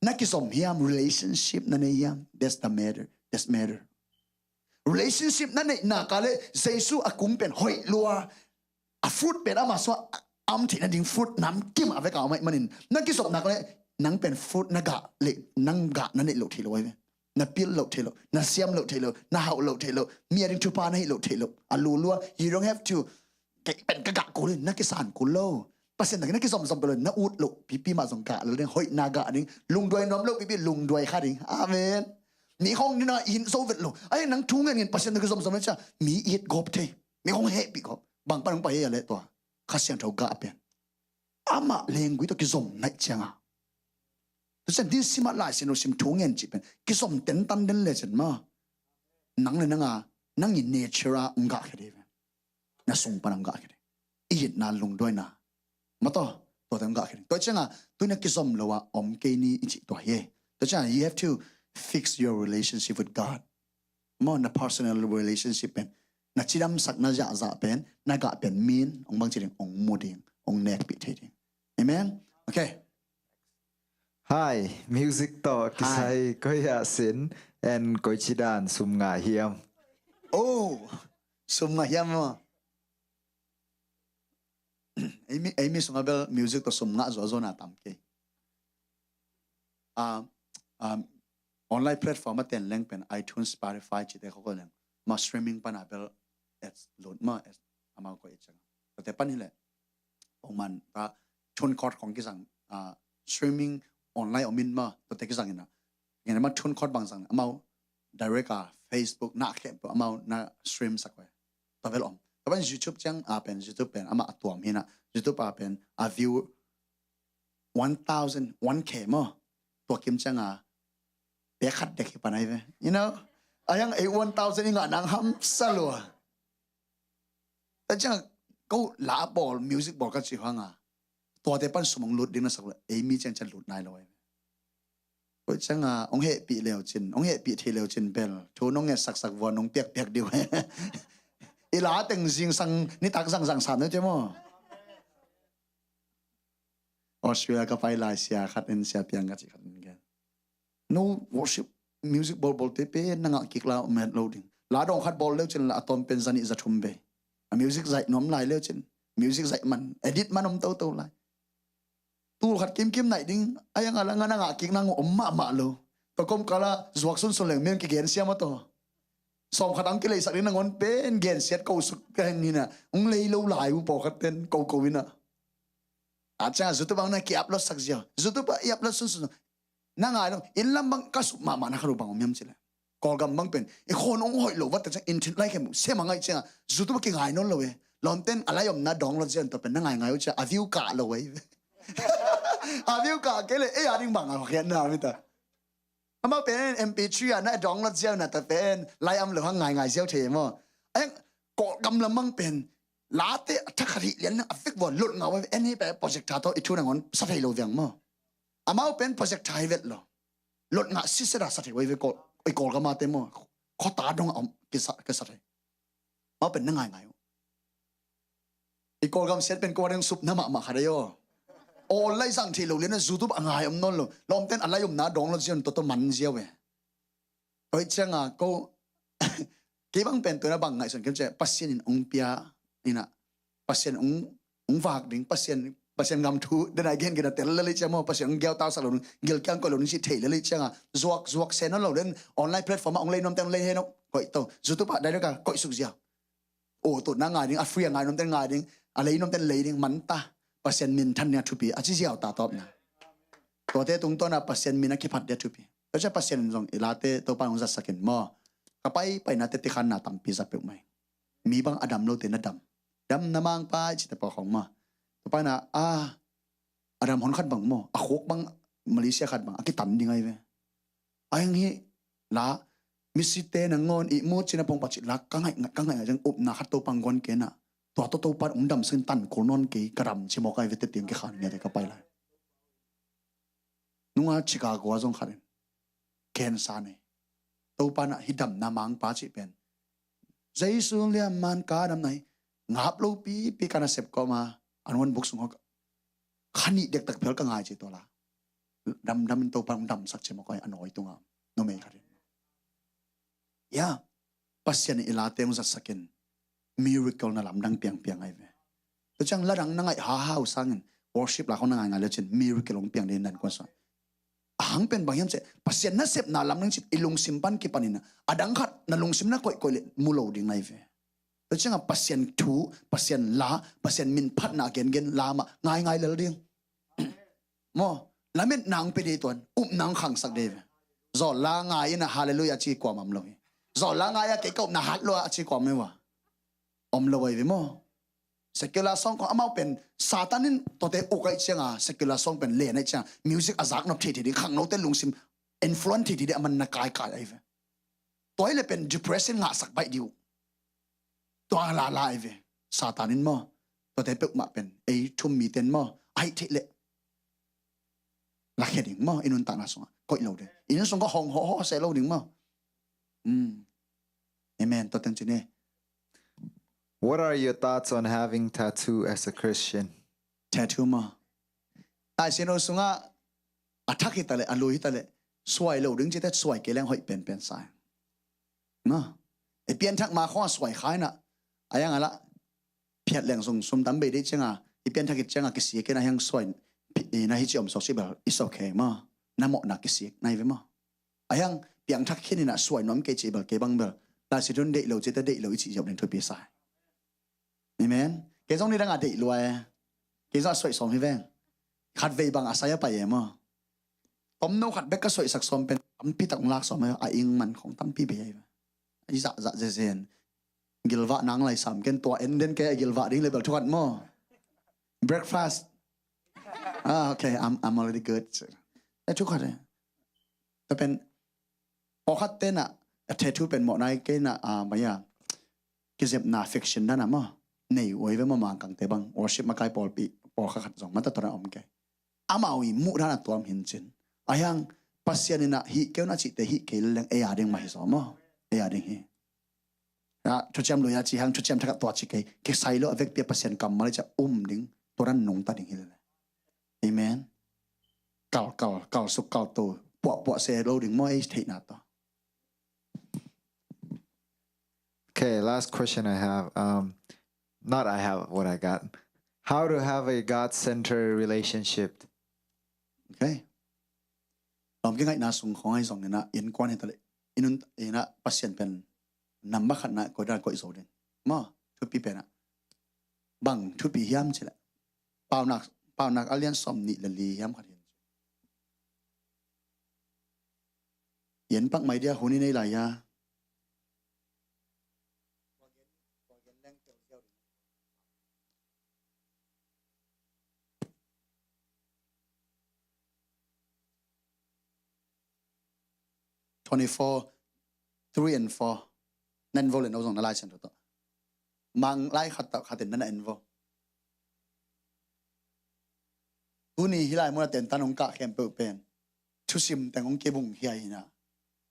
Na kizom hiam, relationship na nei hiam? That's the matter. That's matter. Relationship na neih nak leh Jesu a kung pen hoih lua. A fruit pen ama sungah a om theih nading fruit namkim a vek a om ahih manin, na kizop nak leh nang pen fruit na gah leh, nang gah na neih loh theih loh ai ve. Na pil loh theih loh, na siam loh theih loh, na hauh loh theih loh, mi a ding thupha na hih loh theih loh. A lulua, you don't have to, kei pen ka gah kul in, na kisan kul lo. Pasian tawh na kizomzom pen lo, na ut loh pipi mah zong gah lo ding, hoihna gah ding, lungduai nuam loh pipi lungduai kha ding. Amen. Mi khawng nina i hin zo vet lo. Ai, nang thu ngen ngen Pasian tawh kizomzom le cia, mi it gawp thei. Mi khawng hehpih gawp. Bang pan hong pai hia leh tua Kha Siangtho gah pen, amah lenggui tawh kizom naih cianga. Tua ciang din sim a Lai Siangtho sim thu ngen cih pen kizom tentan den le cian ma, nang le nanga, nang i nature a hong gah khia ding ve. Na sung pan hong gah khia ding. I itna, lungduaina, mataw, tuate hong gah khia ding. Tua cianga, tui na kizom lo a om kei ni i cih tua hi. Tua cianga, you have to fix your relationship with God. Maw, na personal relationship pen, na cidamsak, na zahzah pen, na gah pen min hong bang ci ding, hong mu ding, hong nekpih thei ding. Amen. Okay. Hi, music tawh kisai koi ah sin, and koi ci dan sum ngah hiam? Oh, sum ngah hiam maw? Ei mi, ei mi sungah bel music tawh sum ngah zuahzuah na tam kei. Ah, ah, online platform a ten leng pen iTunes, Spotify cihte khawng leng, ma streaming pana bel ads load ma, ads amau ko e chang. Tate pan hi leh, pongman ta, TuneCore khong kizang, ah, streaming online om in maw, tuate kizang in ah. Ngen ma TuneCore bang zang amau direct a Facebook na khep amau na stream sak ve. Tua bel om. Tua pen YouTube ciang a pen, YouTube pen amah a tuam hi na. YouTube a pen a view one thousand, one K maw. Tua kim ciang a pek khat dek hi pan ai ve. You know? A yang ei one thousand i ngah nang hamsa lua. Tua ciang ko la bawl, music bawl ka ci hang a, tuate pan sum hong lut ding na sak lo, ei mi ciang ciang lut nai lo ai. Tua ciang a hong hehpih leu cin, hong hehpih thei leu cin bel thu nong nget saksak vua nong piakpiak ding. I la teng zingsang nitak zangzang sam ne te maw. Australia ka pai lai sia khat in, Sia Piang ka ci khat in gen. No worship music bawlbawl te pen na ngah kik la om het lo ding. La dawng khat bawl leu cin la a tawm pen zanih zathum bei. A music zaih nuam lai leu cin. Music zaih man, edit man om toto lai. Tul khat kimkim naih ding, a yang a la nga na ngah kik nang om mahmah lo. Tua kom kala zuak sunsun leng men kigen siam a taw. Sawm khat ang kileisak ding nangawn pen gensiat ko suk ka hen hina. Ung lei lo lai uh pawlkhat ten ko ko ina. A ciang a YouTube ang na ki-upload sak zia. YouTube a i-upload sunsun. Na ngai lo, inn lam bang ka suk mahmah na kha lo bang om hiam cile. Kawlgam bang pen i khawn ong hoih lo vat ta ciang inn thin lai khem sem a ngai ciang a, YouTube a kingai nawn lo e. Lawmten a lai omna download zian tawh pen na ngaingai uh ciang a view kah lo e. A view kah kei le ei a ding bang a khiatna mi ta. Amau pen M P three a na download ziau na tawh pen lai am lo hang ngaingai ziau thei maw. Ai Kawlgam lam bang pen late a thakhat hih lian na a vek vua lot ngau e. Eni pe projector tawh i thu nangawn sa thei lo viang maw. Amau pen projector hi vet lo. Lot ngah sisera sa thei uh hi ve Kawl, i Kawlgam a te maw. Khuata dong a om kisa, kisa thei. Amau pen na ngaingai uh. I Kawlgam siat pen ko a ding supna mahmah kha dei aw. Awl lai zang thei lo lian a YouTube a ngai om nawn lo. Lawmten a lai omna download ziau tawh tawh man ziau e. Oi ciang a ko kei bang pen tuna bang ngaihsun kem cia Pasian in ong pia ina Pasian ong ong vak ding Pasian Pasian ngam thu dena gen gen a tel lele cia maw Pasian ong giau tau sak lo ding gil kiang koih lo ding ci thei lele ciang a zuak zuak sen lo den online platform a ong lei nom ten lei he no koih to YouTube a direct a koih suk zia. O tu na ngai ding a free a ngai nom ten ngai ding a lei nom ten lei ding man ta Pasian min than nia thupi a ci ziau ta tawp na. Tuate tungtawn a Pasian min a kiphat dia thupi. Tua cia Pasian in zong i late Topa in hong zatsak in maw. Ka pai pai nate tikhan na tampi zat peuh mai. Mi bang a dam lote na dam. Dam na mang pai cite pawh khong maw. Topa in a a dam hon khat bang maw. A khuk bang Malaysia khat bang a kitan ding ai ve. A heng hi la misite nangawn i mu cina pong pacit la ka ngaih ka ngaih zeng upna khat Topa in guan kena. Tua to Topa in ong dam sin tan kul nawn kei ka dam ci maw kai ve te tiang kikhan ngiate ka pai lai. Nunga Chicago a zong khat in cancer nei. Topa na hi damna mangpa cih pen Jesu liam man ka damna hi ngap lo pipi ka nasep kawma an hon buk sung hok khanih dektak phel ka ngai ci tuala. Damdam in Topa hong damsak ci mawk a nawi tunga numei khat in. Ya Pasian in i late hong zatsakin miracle na lamdang piangpiang ai ve. Tua ciang ladang na ngaih hahau sangin worship la khong na ngaingai le cin miracle hong piang ding nan kuan sa. A hang pen bang hiam ceh Pasian nasepna lamdang cin i lungsim pan kipanin a dang khat na lungsim na koihkoih le mu lo ding nai ve. Tua ciangah Pasian thu Pasian la Pasian min phatna gengen lamah ngaingai lel ding. Maw lamet nang pe dei tuan up nang khangsak dei ve. Zawl la ngai in a hallelujah a ci kuam om lo hi. Zawl la ngai a kei ka upna hat lo a ci kuam hi va. Om lo ai ve maw. Secular song kong amau pen Satan in tuate uk ai cianga secular song pen len ai cianga music a zak nop thei thei ding khangnote lungsim influence thei thei ding a man na kaikai ai ve. Tua hi le pen depression ngahsak baih dih uh. Tua lala ai ve. Satan in maw tuate peuhmah pen ei thum miten maw ahi theih leh lakhia ding maw i nuntakna sungah koih lo ding i nun sung ka hong hawh hawh seh lo ding maw. Amen. Tua ten cine. What are your thoughts on having tattoo as a Christian? Tattoo maw. Ai sino sungah a thak hi taleh a lui hi taleh suai lo ding cite suai kei leng hoih penpen sai. Maw i pianthak ma khawng a suai khai na a yang a lah phiat leng sung sum tam bei dei cianga i pianthak it cianga kisik in a hiang suai na hi ci om sok ci bel it's okay maw. Na mawhna kisik na hi ve maw. A hiang piangthak khin in a suai nuam kei ci bel kei bang bel. Lai si tun deih lo cite deih lo i ci ziau ding thupi sai. Amen. Kei zong ni dang a deih lua e. Kei zong a suai sawm hi veng. Khatvei bang a sai a pai e maw. Tomno khat bek ka soihsak sawm pen tampi tak hong lak sawm a, a ing man khong tampi bei a. I zahzah zezen. Gilvah nang lai sam ken tua en den ke a gilvah ding le bel thu khat maw. Breakfast. Ah, okay, I'm, I'm already good. Eh, thu khat e. Tua pen pawlkhat tenah a tattoo pen mawh nai kei na, ah, maya kizepna affection dana maw. Nei uai ve maw, Mangkangte bang worship makai pawlpi pawlkhat khat zong mata tawna om kei. Amau i muh dana tuam hin cin. A hiang Pasian inah hih keu na cihte hih kei leleng ei a ding mah hi zaw maw. Ei a ding hi. Ah, thuciam lui a ci hang thuciam thakhat tua ci kei. Kisai lo a vekpi a Pasian kammal i cia um ding. Tua dan nungta ding hi lele. Amen. Kal, kal, kal suk, kal to. Puah, puah se lo ding maw ei theihna to. Okay, last question I have. Um, not I have, what I got. How to have a God-centered relationship? Okay. Om kingaihna sung khong ai zong ina innkuan hi ta le. Inun ina Pasian pen number khatna koih dan koih zo ding. Maw, thupi pena. Bang thupi hiam ci le. Paunak, Paunak a lian sawm nih le li hiam khat hin. Yen pak mai dia hun i nei lai a. Twenty-four, three and four. Nan vo le no zong na lai sian to. Mang lai khat tak khatin nan en vo. Tuni hi lai muna ten tan hong kah khempeuh pen thusim teng hong kibung hiai hina.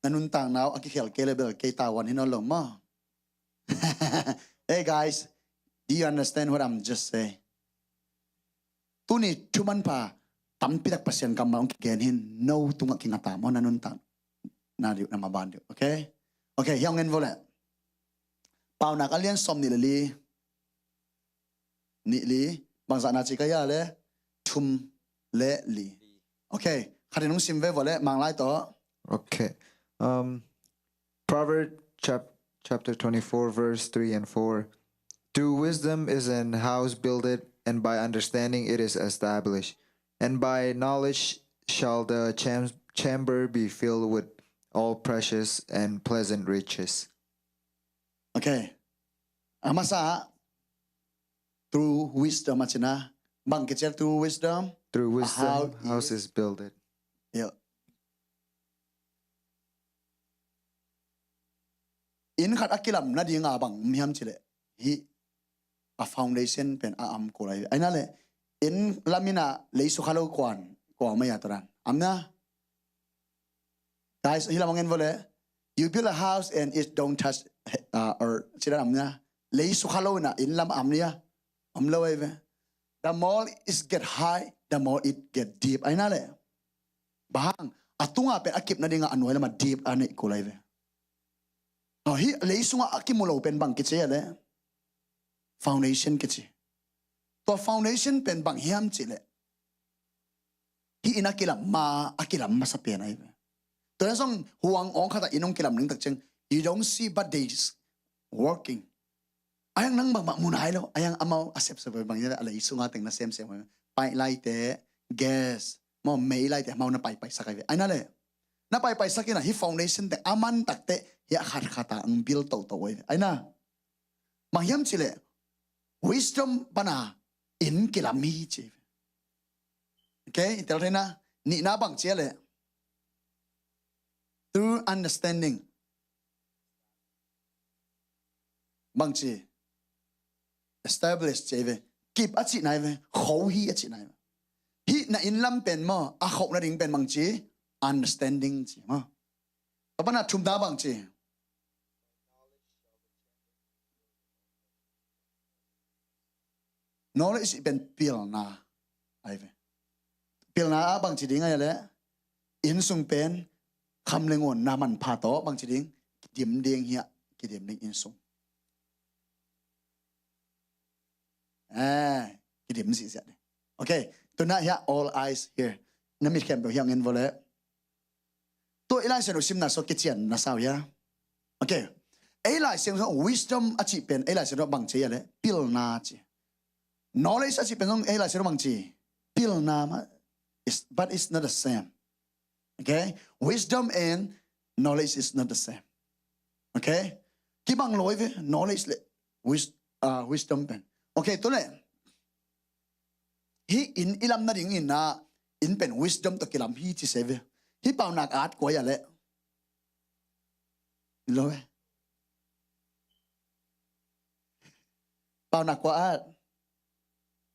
Na nuntakna uh a kikhel kei le bel kei tawan hi nawn lo maw. Hey guys, do you understand what I'm just saying? Tuni thuman pha tampi tak Pasian kammal hong kigen hin no tungah kingata maw na nuntakna diuh na maban diuh. Okay? Okay, hiang en vo le. Paunak a lian sawm nih le li. Nih li. Bangzah na ci ka hia le. Thum le li. Okay. Khatin hong sim ve vo le. Mang lai tawh. Okay. Um, Proverbs chap- chapter twenty-four, verse three and four. Through wisdom is an house builded, and by understanding it is established. And by knowledge shall the cham- chamber be filled with all precious and pleasant riches. Okay. A masa through wisdom a cina. Bang kici a through wisdom? Through wisdom, How house is- is builded. Yeah. Inn khat a kilam nadinga bang um hiam ci le. Hi a foundation pen a am kul ai. Aina le inn lamina lei sukha lo kuan kua mai a toran. Amna. Guys, hi lam ang en vo le. You build a house and it don't touch uh, or ci dan amna. Lei sukha lo ina inn lam am nia. Am lo ai ve. The more it get high, the more it get deep. Aina le. Bang a tunga pen a kip nadinga a nuai lama deep a neih kul ai ve. Hi lei sunga a kimu lo pen bang kici a le. Foundation kici. Tua foundation pen bang hiam ci le. Hi ina kilam ma a kilam masa pian ai ve. Tua zong huang ong khata inong kilam ning tak ceng. You don't see but they working. Ayang nang bang bang munai lo. Ayang amau a sep sep bang ya a lei sunga teng na sem sem. Pai lai te gas. Mau mei lai te mau na pai pai sak ai ve. Aina le. Na pai pai sak ina hi foundation te aman tak te hi a khat khata ang bil to to ai ve. Aina. Mang hiam ci le. Wisdom bana in kilam hi ci. Okay, tel rena ni na bang ci le. Through understanding. Bang ci. Establish ci ve. Kip a ci nai ve. Kho hi a ci nai ve. Hi na in lam pen maw. A kho na ding pen bang ci. Understanding ci maw. Apa na thum da bang ci. Knowledge pen pilna ai ve. Pilna a bang ci ding ai le. Inn sung pen kham le ngon na man pha to bang ci ding. Kidim ding hia kidim ding inn sung. Eh, kidim si siat ding. Okay, tuna hia all eyes here. Na mit khempeuh hiang in vo le. Tua i Lai Siangtho simna so kician na sau hia. Okay. Ei Lai Siangtho wisdom a ci pen ei Lai Siangtho bang ci a le pilna ci. Knowledge a ci pen zong ei Lai Siangtho bang ci. Pilna ma It's, but it's not the same. Okay? Wisdom and knowledge is not the same. Okay? Kibang lo hi ve, knowledge le wis-, ah, wisdom pen. Okay, tu le. Hih inn i lam nading in ah, inn pen wisdom tawh kilam hi ci se ve. Hih paunak at kua hi a le? Lo ve. Paunak kua at?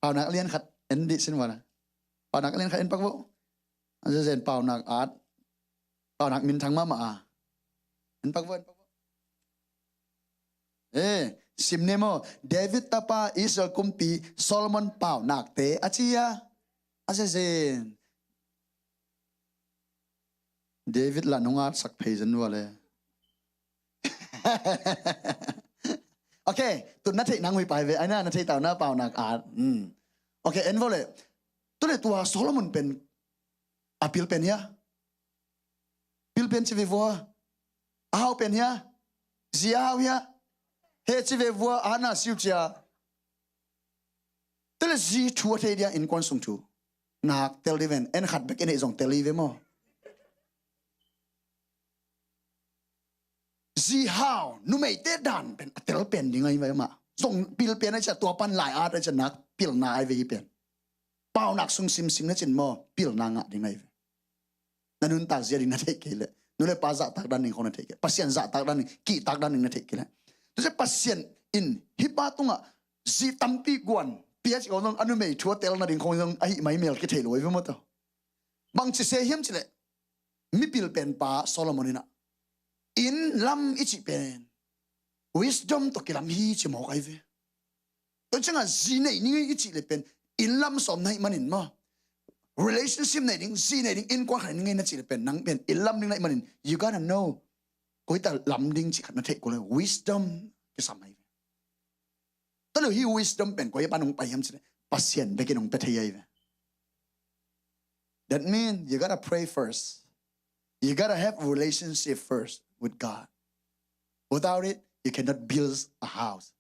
Paunak lian khat en dih sin ua la. Paunak lian khat en pak vo. A zen paunak at. Paunak minthang mahmah a. En pak vo, en pak vo. Eh, sim ni maw. David tapa Israel kumpi Solomon paunakte a ci a. A zen. David lah nong atsak phei zen ua le. Okay, tu na theih nang hui pai ve, ai na, na theih tau na paunak at. Hmm. Okay, en vo le. Tu le tua Solomon pen a pil pen hia? Pil pen ci ve vua. A hau pen hia? Zi a hau hia? He ci ve vua, a na siu cia. Tu le zi thu a thei dia innkuan sung thu. Nak tel di ven, en khat bek i neih zong tel i ve maw. Zi hau, numeite dan pen a tel pen ding ahi ve mah. Zong pil pen ahi cia, tua pan lai at ahi cia nak pilna ahi ve hi pen. Paunak sung simsim na cin maw, pilna ngah ding ahi ve. Na nuntak zia ding na theih kei leh, nu le pa zahtak dan ding khong na theih kei leh, Pasian zahtak dan ding, kihtak dan ding na theih kei leh. Tua cia Pasian in hih pa tungah zi tampi guan pia ci khong zong a numei thu a tel nading khong zong ahi mai mel kithei lo ahi ve maw tawh. Bang ci se hiam ci leh, mipil pen pa Solomon in ah, inn lam i cih pen wisdom tawh kilam hi ci mawk ahi ve. Tua ciangah zi nei ning i cih le pen inn lam sawm na hih manin maw, relationship nei ding, zi nei ding, innkuan khat nei ning na cih le pen nang pen inn lam ding na hih manin, you gotta know. Koi ta lam ding cih khat na theih kul le, wisdom kisam ahi ve. Tua lo hi wisdom pen koi a pan hong pai hiam cih le, Pasian bekin hong pia thei ahi ve. That means you gotta pray first. You gotta have relationship first with God. Without it, you cannot build a house.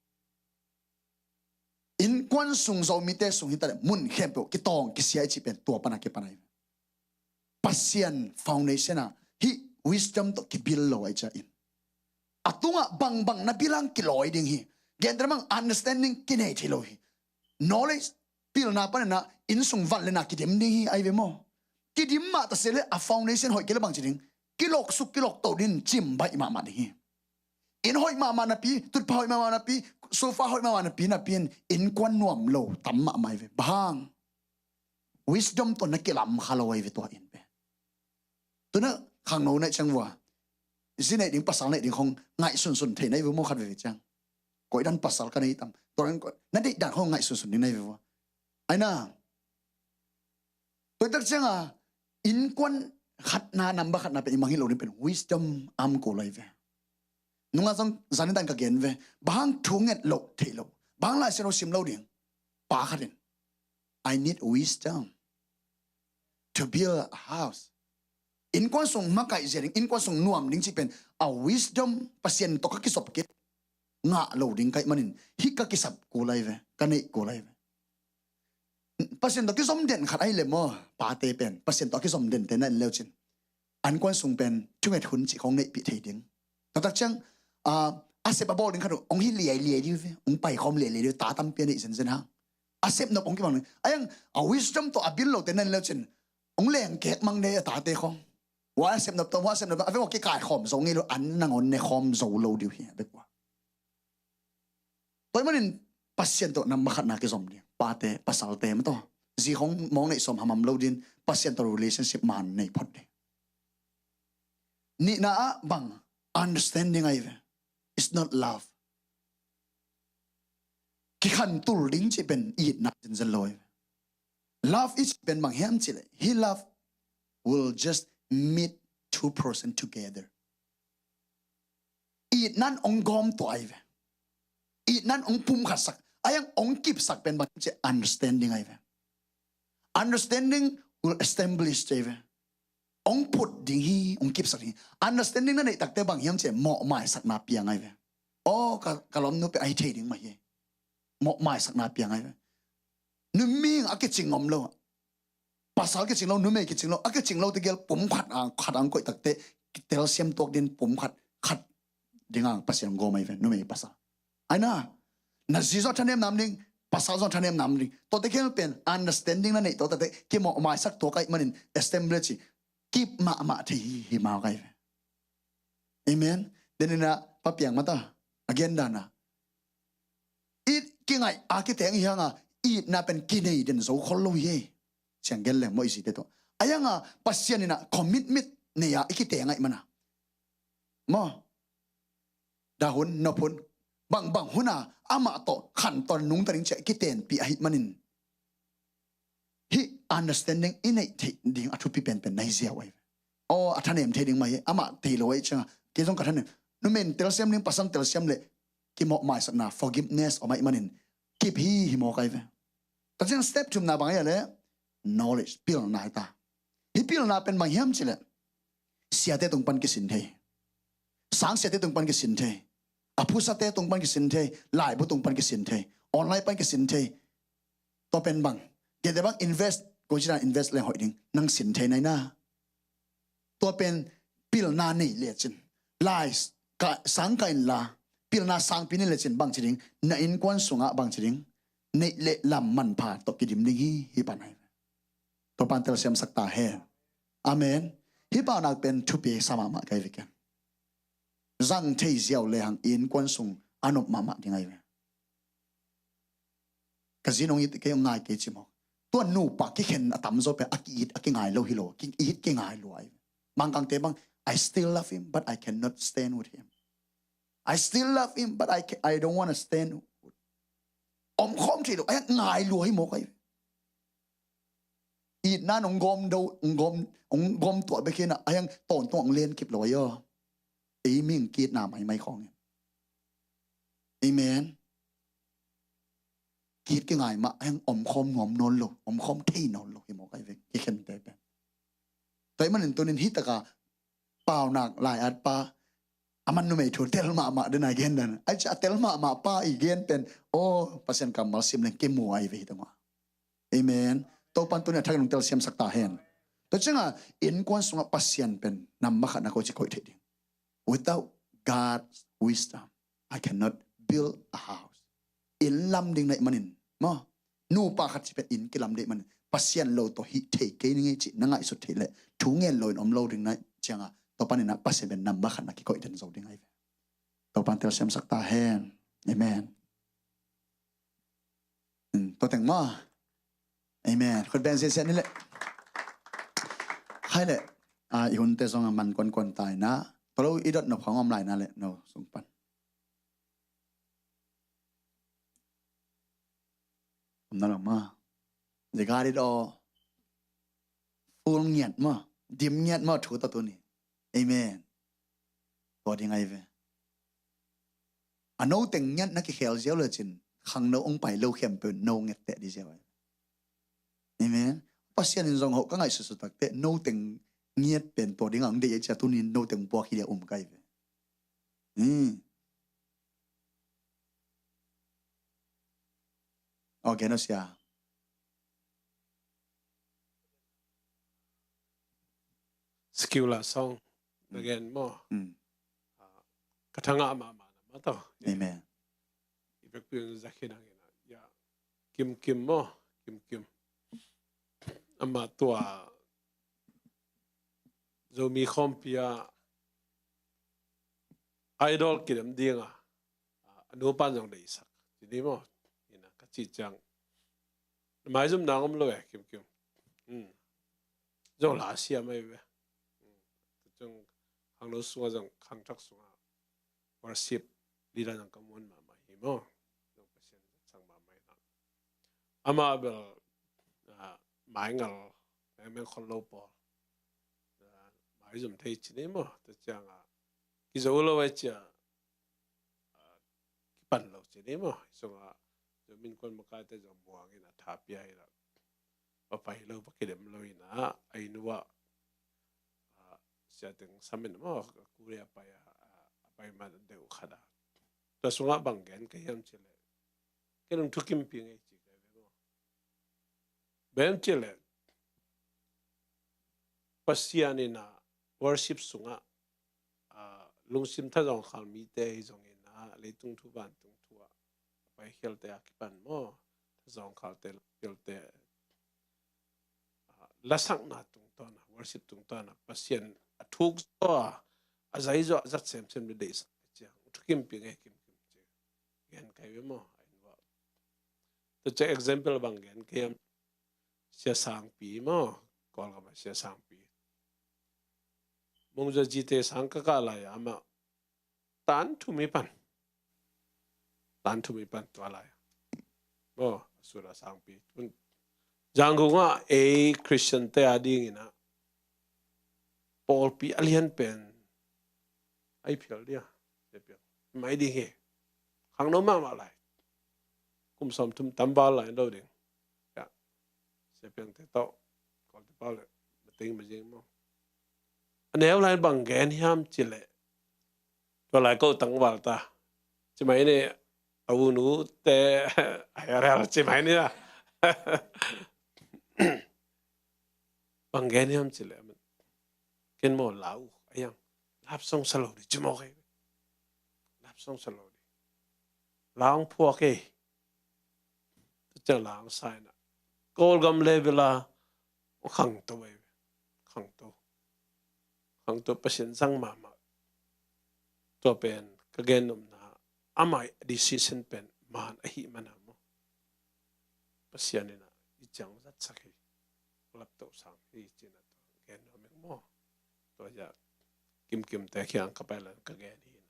Innkuan sung, Zomite sung hi ta le, mun khempeuh kitawng kisia i cih pen tua pana kipana hi. Pasian foundation ah hih wisdom tawh kibil lo ahi cia in, a tungah bangbang na bilang kilawi ding hi. Genteh mang understanding kinei thei lo hi. Knowledge pilna panin ah inn sung van le na kidim ding hi ahi ve maw. Kidim mah ta se le a foundation hoih kei le bang ci ding, kilawksuk kilawkto din cim baih mahmah ding hi. Inn hoih mahmah napi, tutphah hoih mahmah napi, sofa hoih mahmah napi, napi in innkuan nuam lo tam mahmah ahi ve. Bang hang? Wisdom tawh na kilam kha lo ahi ve tua inn pen. Tuna khangno na hih ciang vua, zi nei ding pasal nei ding khong ngaihsunsun thei na hi vua maw khat veve ciang. Koi dan pasal ka nei tam, tua dan koi, na deih dan khong ngaihsunsun ding na hi ve vua. Ai na, tua tak ciang a, innkuan khatna, number khatna pen i mangngilh lo ding pen wisdom a om kul ahi ve. Nunga zong zan in dan ka gen ve. Bang hang thu nget lo, theih lo, bang hang Lai Siangtho sim lo ding? Pa khat in, I need wisdom to build a house. Innkuan sung makaih zia ding, innkuan sung nuam ding cih pen a wisdom, Pasian tawh ka kizop kei ngah lo ding ka hih manin hih ka kisap kul ahi ve, ka neih kul ahi ve. Pasian tawh kizom den khat ahi le maw, pate pen Pasian tawh kizom dente na en leu cin, innkuan sung pen thunget hun cih khong neihpih thei ding. Tua tak ciang, ah, a sep a bawl ding khat uh hong hi liailiai dih uh ve, hong paikhawm liailiai dih uh, ta tampi a neih zenzen hang. A sep nop hong kibang ding. Ai ang, a wisdom tawh a bil lote na en leu cin, hong lengkek mang dih a tate khong. Hua a sep nop tawh, hua a sep nop tawh, a veng hua kikaikhawm zo ngei lo, an nangawn nekhawm zo lo dih uh hi, a bek hua. Tua hih manin Pasian tawh number khatna kizom ding. Pate, pasalte mah tawh, zi khong mawng neih sawm hamham lo din, Pasian tawh relationship man nei phot ding. Nihna ah bang, understanding ahi ve. It's not love. Kikhantul ding cih pen itna zenzen lo ahi ve. Love i cih pen bang hiam cih leh, hih love will just meet two person together. Itna in hong gawm tuah ahi ve. Itna in hong pumkhatsak, ai ang hong kipsak pen bang hiam cih leh understanding ahi ve. Understanding will establish ahi ve. Hong put ding hi, hong kipsak ding hi. Understanding na neih takte bang hiam cih leh mawhmaisakna piang ahi ve. Aw, ka, ka lawmnu pen ahi thei ding mah hi. Mawhmaisakna piang ahi ve. Nu mihing a kicing om lo. Pasal kicing lo, numei kicing lo, a kicing lo tegel pum khat ang, khat ang koih takte, telsiam tuak din pum khat, khat ding ang Pasian gawm ahi ve, numei pasal. Aina, na zi zong thanem nam ding, pasal zong thanem nam ding. Tua tegel pen understanding na neih tua takte kimawh maisak tuak ahih manin assembly ci kip mahmah thei hi, hi mawk ahi ve. Amen. Denina papiang mata agenda na it kingaih a kiteng hi hanga, itna pen kinei den zo khol lo hi. Siang gen leng maw i zite tawh. Ahi hanga Pasian ina commitment nei a i kiteng ahih mana, maw, dah hun, nop hun, bangbang huna amah tawh khantawn nungta ding ci a i kitenpih ahih manin hih understanding i neih theih ding a thupi penpen na hi ziau ahi ve. Aw, a thanem thei ding mah hi, amah thei lo ahi cianga kei zong ka thanem. Numei in telsiam ding, pasal in telsiam leh kimawh maisakna, forgiveness om ahih manin kip hi, hi mawk ahi ve. Tua ciang step thumna bang ahi a leh knowledge, pilna hi ta. Hih pilna pen bang hiam cileh siate tung pan kisin thei, sang siate tung pan kisin thei, a phusate tung pan kisin thei, laibu tung pan kisin thei, online pan kisin thei. Tua pen bang, gete bang invest, ko cina invest leng hoih ding, nang sin thei naina. Tua pen pilna nei lecin, lai ka, sang ka in la, pilna sangpi nei lecin bang ci ding, na innkuan sungah bang ci ding, neih le lam manpha tawh kidim ding hi, hi pan ahi. Tua pan telsiam sak ta hen. Amen. Hih paunak pen thupi sa mahmah kai veken. Zang thei ziau le hang innkuan sung a nop mahmah ding ahi ve. Ka zi nong it kei, ngai kei ci maw. Tua nupa kikhen a tamzaw pen a ki-it a kingai lo hi lo, ki-it kingai lo ahi. Mangkangte bang, "I still love him, but I cannot stand with him. I still love him, but I ca-, I don't want to stand with." Om khawm thei lo, a ngai lo hi mawk ahi. Itna nong gawm do, nong gawm, nong gawm tuah bek hi na, a hiang tawntung ang len kip lo ahi aw. Ei ming kitna maimai khawng in. Amen. Kit kingai mah, a hiang om khawm nuam nawn lo, om khawm thei nawn lo hi mawk ahi ve, kikhente pen. Tua ahih manin tunin hih taka paunak lai-at pa, a man numei thu tel mahmah den a gen den. Ai cia a tel mahmah pa i gen pen, aw, Pasian kammal sim leng kimu ahi ve hi tangwa. Amen. Topan tunia thak nung telsiam sak ta hen. Tua cianga innkuan sungah Pasian pen nambat khatna ko ci koih theih ding. Without God's wisdom, I cannot build a house. Inn lam ding na hih manin, maw, nupa khat ci pen inn kilam ding manin, Pasian lo tawh hih thei kei ning ei ci na ngaihsut theih leh thu ngen lo in om lo ding na hih cianga, tua panin ah Pasian pen nambat khatna kikoih den zo ding ahi ve. Tua pan telsiam sak ta hen. Amen. Tua teng maw. Amen. Khut beng ziahziah ni leh. Khai leh, i hunte zong a man kuankuan ta ina, tua lo i dot nop khawng om lai na leh no sung pan. Om na lo maw. They got it all. Full ngiat maw. Dim ngiat maw thu ta tuni. Amen. Tua ding ahi ve. A no teng ngiat na kikhel ziau lecin khangno ong pai lo khempeuh no ngiat teh di ziau ahi. Amen. Pasian in zong hoh ka ngaihsutsutak teh no teng ngiat pen tua ding ang dei a cia tunin no teng puak hi dia um ka hi ve. Okay, no sia. Secular song na gen maw. Ka thangah mahmah na mah tawh. Amen. I vekpi un zakhi dang ina. Ya. Kimkim maw. Kimkim. Ama tua Zomi khawmpi a idol kidem dinga a nupa zong deisak ci ni maw. Ina ka ci ciang maizum nang om lo e kimkim. Zong la siam ahi ve. Zong khangno sunga zong khangthak sunga worship leader zong ka muan mahmah hi maw. Zong Pasian sang mahmah ina. Ama bel maingal mengmeng khol lo pawl maizum thei ci ni maw. Tua cianga kizo lo e cia kipan lo ci ni maw. Sunga Zomi Innkuan makaite zong muangin a thapia ina. Papai lo pakidem lo ina a inn uah siateng samin maw. Kuri a pai a pai man deuh khada. Tua sunga bang gen ka hiam ci le. Kei nung thukim pi ngei ci ka ve maw. Bem ci le. Pasian in ah worship sungah, ah, lungsim thazawngkhal mite hi zongin ah leitung thu vantung thu ah a paikhialte a kipan maw, thazawngkhalte, khialte, ah, lasakna tungtawn ah, worship tungtawn ah Pasian a thuk zaw a, a zai zaw a zat semsem le deihsak ciang thukim pi nge kimkim ci gen kai ve maw. Tua ciang example bang gen kei am, Sia Sangpi maw, Kawlgam ah Sia Sangpi. Mungzua zite sang ka kah lai amah tan thum i pan. Tan thum i pan tua lai. Maw, Sura Sangpi. Yangon ah ei Christian te a dingin ah pawlpi a lian pen ai phial dia. Mai ding hi. Khangno mahmah lai. Kum sawmthum tam val lai lo ding. Ya. Sia Piang te tawh Kawlte pau le mateng ma zing maw. A neu lai bang gen hiam ci leh, tua lai ko tangval ta ci mai ni. A u nu te a hiarel ci mai ni a. Bang gen hiam ci leh, ken maw lau a yang lapsong sa lo di ci maw kei. Lapsong sa lo di. Laung phuak ei. Tua ciang laung sa in ah Kawlgam level ah khangto ei. Khangto. Khangto, Pasian zang mahmah. Tua pen ka gen nopna, amah decision pen man ahih man a maw, Pasian in ah i ciang zatsak hi. Lapto sang hi ci-in ah tua gen nuam ing maw. Tua zia kimkimte kiang ka pai lan ka gen hi na.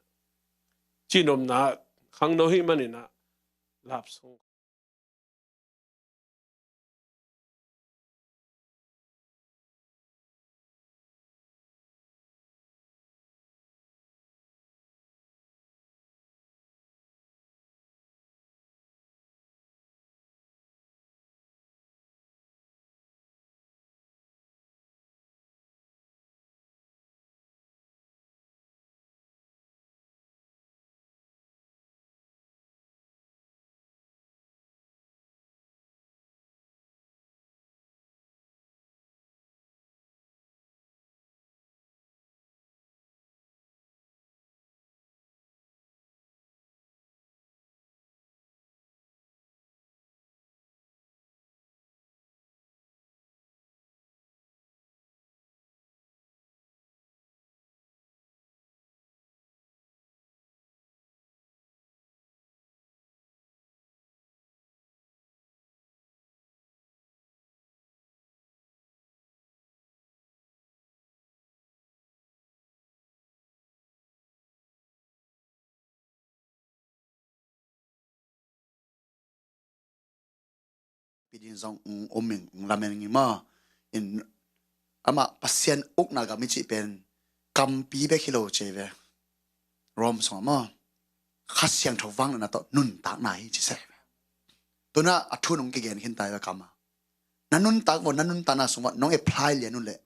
Cihnopna khangno hih manin ah lapsong Pi ding zong ung um ing, ung lamen ing maw. In amah Pasian ukna gam i cih pen kampi bek hi lo ci ve. Rome sungah maw, Kha Siangtho vangliatna tawh nuntakna hi ci se ve. Tuna a thu nong kigen khin ta hi ve kam a. Na nuntak vaw, na nuntakna sungah nong apply lian uh leh,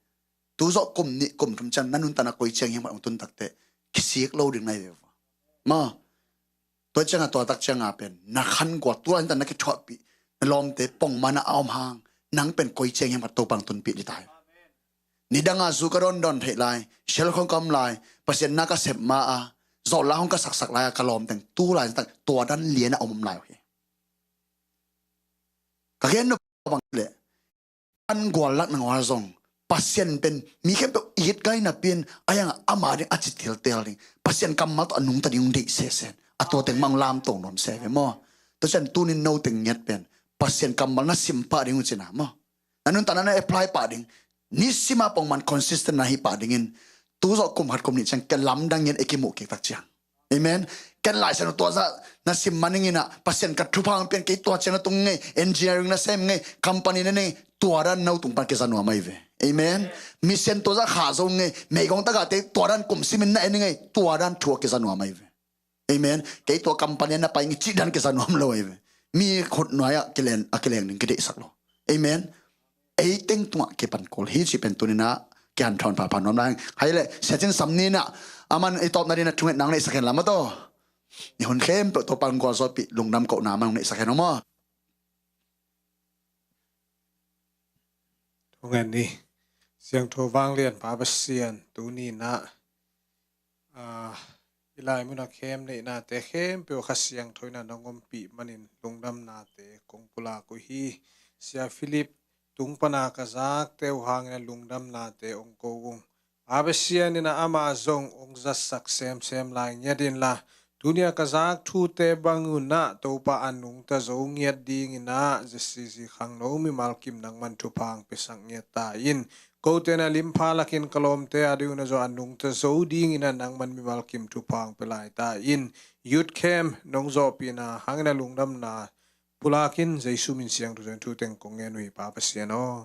tu zawh kum nih kum thum ciang na nuntakna koi ciang hiam khat hong tun takteh kisik lo ding na hi ve. Maw, tua ciangah tua tak ciangah pen na khangual tu lai nuntak na kithuahpih, na lawmte pongman a om hang, nang pen koi ciang hiam khat Topa hong tunpih ding ta hi. Nidangah zu ka dawndawn theih lai, sial khong ka om lai, Pasian na ka sep ma a, zawhla hong ka saksak lai a, ka lawmteng tu lai nuntak tua dan lian a om lai uh hi. Ka gen nop bang leh, an guallak nangawn zong Pasian pen mi khempeuh it gai napi-in a yang ama ding a ci teltel ding, Pasian kammal tawh a nungta ding hong deih sesen, a tua teng mah hong lamto nuam se ve maw. Tua ciang tunin no teng ngiat pen Pasian kammal na sim pah ding uh cina maw. Na nuntakna na apply pah ding, nisima pongman consistent na hi pah dingin, tu zawh kum khat kum nih ciang kia lamdang ngiat i kimuh kik tak ciang. Amen. Ken Lai Siangtho tua zah na sim man ing in ah, Pasian ka thupha hong pia in, kei tua ciang na tung ngei, engineering na sem ngei, company na nei, tua dan no tung pan kiza nuam ahi ve. Amen. Mission tua zah khah zo ngei, meigong tagahte tua dan kum simin na en ngei, tua dan thu a kiza nuam ahi ve. Amen. Kei tua company na pai ngei cih dan kiza nuam lo ahi ve. Mi khut nuai ah kilen, a kileng ding kideihsak lo. Amen. Ei teng tungah kipan kul hi cih pen tuni-in ah kihanthawn phapha nuam lai. Hai leh, Sia Cin Sam ni-in ah, aman i tawpna dingin ah thungetna hong neihsak hen la maw taw. I hun khempeuh Topa hong gualzawhpih lungdam kohna aman hong neihsak hen aw maw. Thungen ni. Siangtho vanglian Pa Pasian, tuni-in ah, ah, i lai munah camp neihnate khempeuh Kha Siangtho in ah nong ompih manin lungdamnate kong pulak uh hi. Sia Philip tung pana ka zakte uh hangin ah lungdamnate ong ko ung. Pa Pasian in ah amah zong ong zatsak semsem lai ngiat inla, tuni-a ka zak thute bang un ah Topa a nungta zo ngiat dingin ah Z C C khangno mimal kim nangman thupha ong piasak ngiat ta in. Kote in ah limpha lakin ka lawmte a ding un ah zong a nungta zo dingin ah nangman mimal kim thupha ong pia lai ta in. Youth camp nong zawhpihna hangin ah lungdamna pulakin Jesu min siangtho zong thu teng kong ngen uh hi Pa Pasian aw.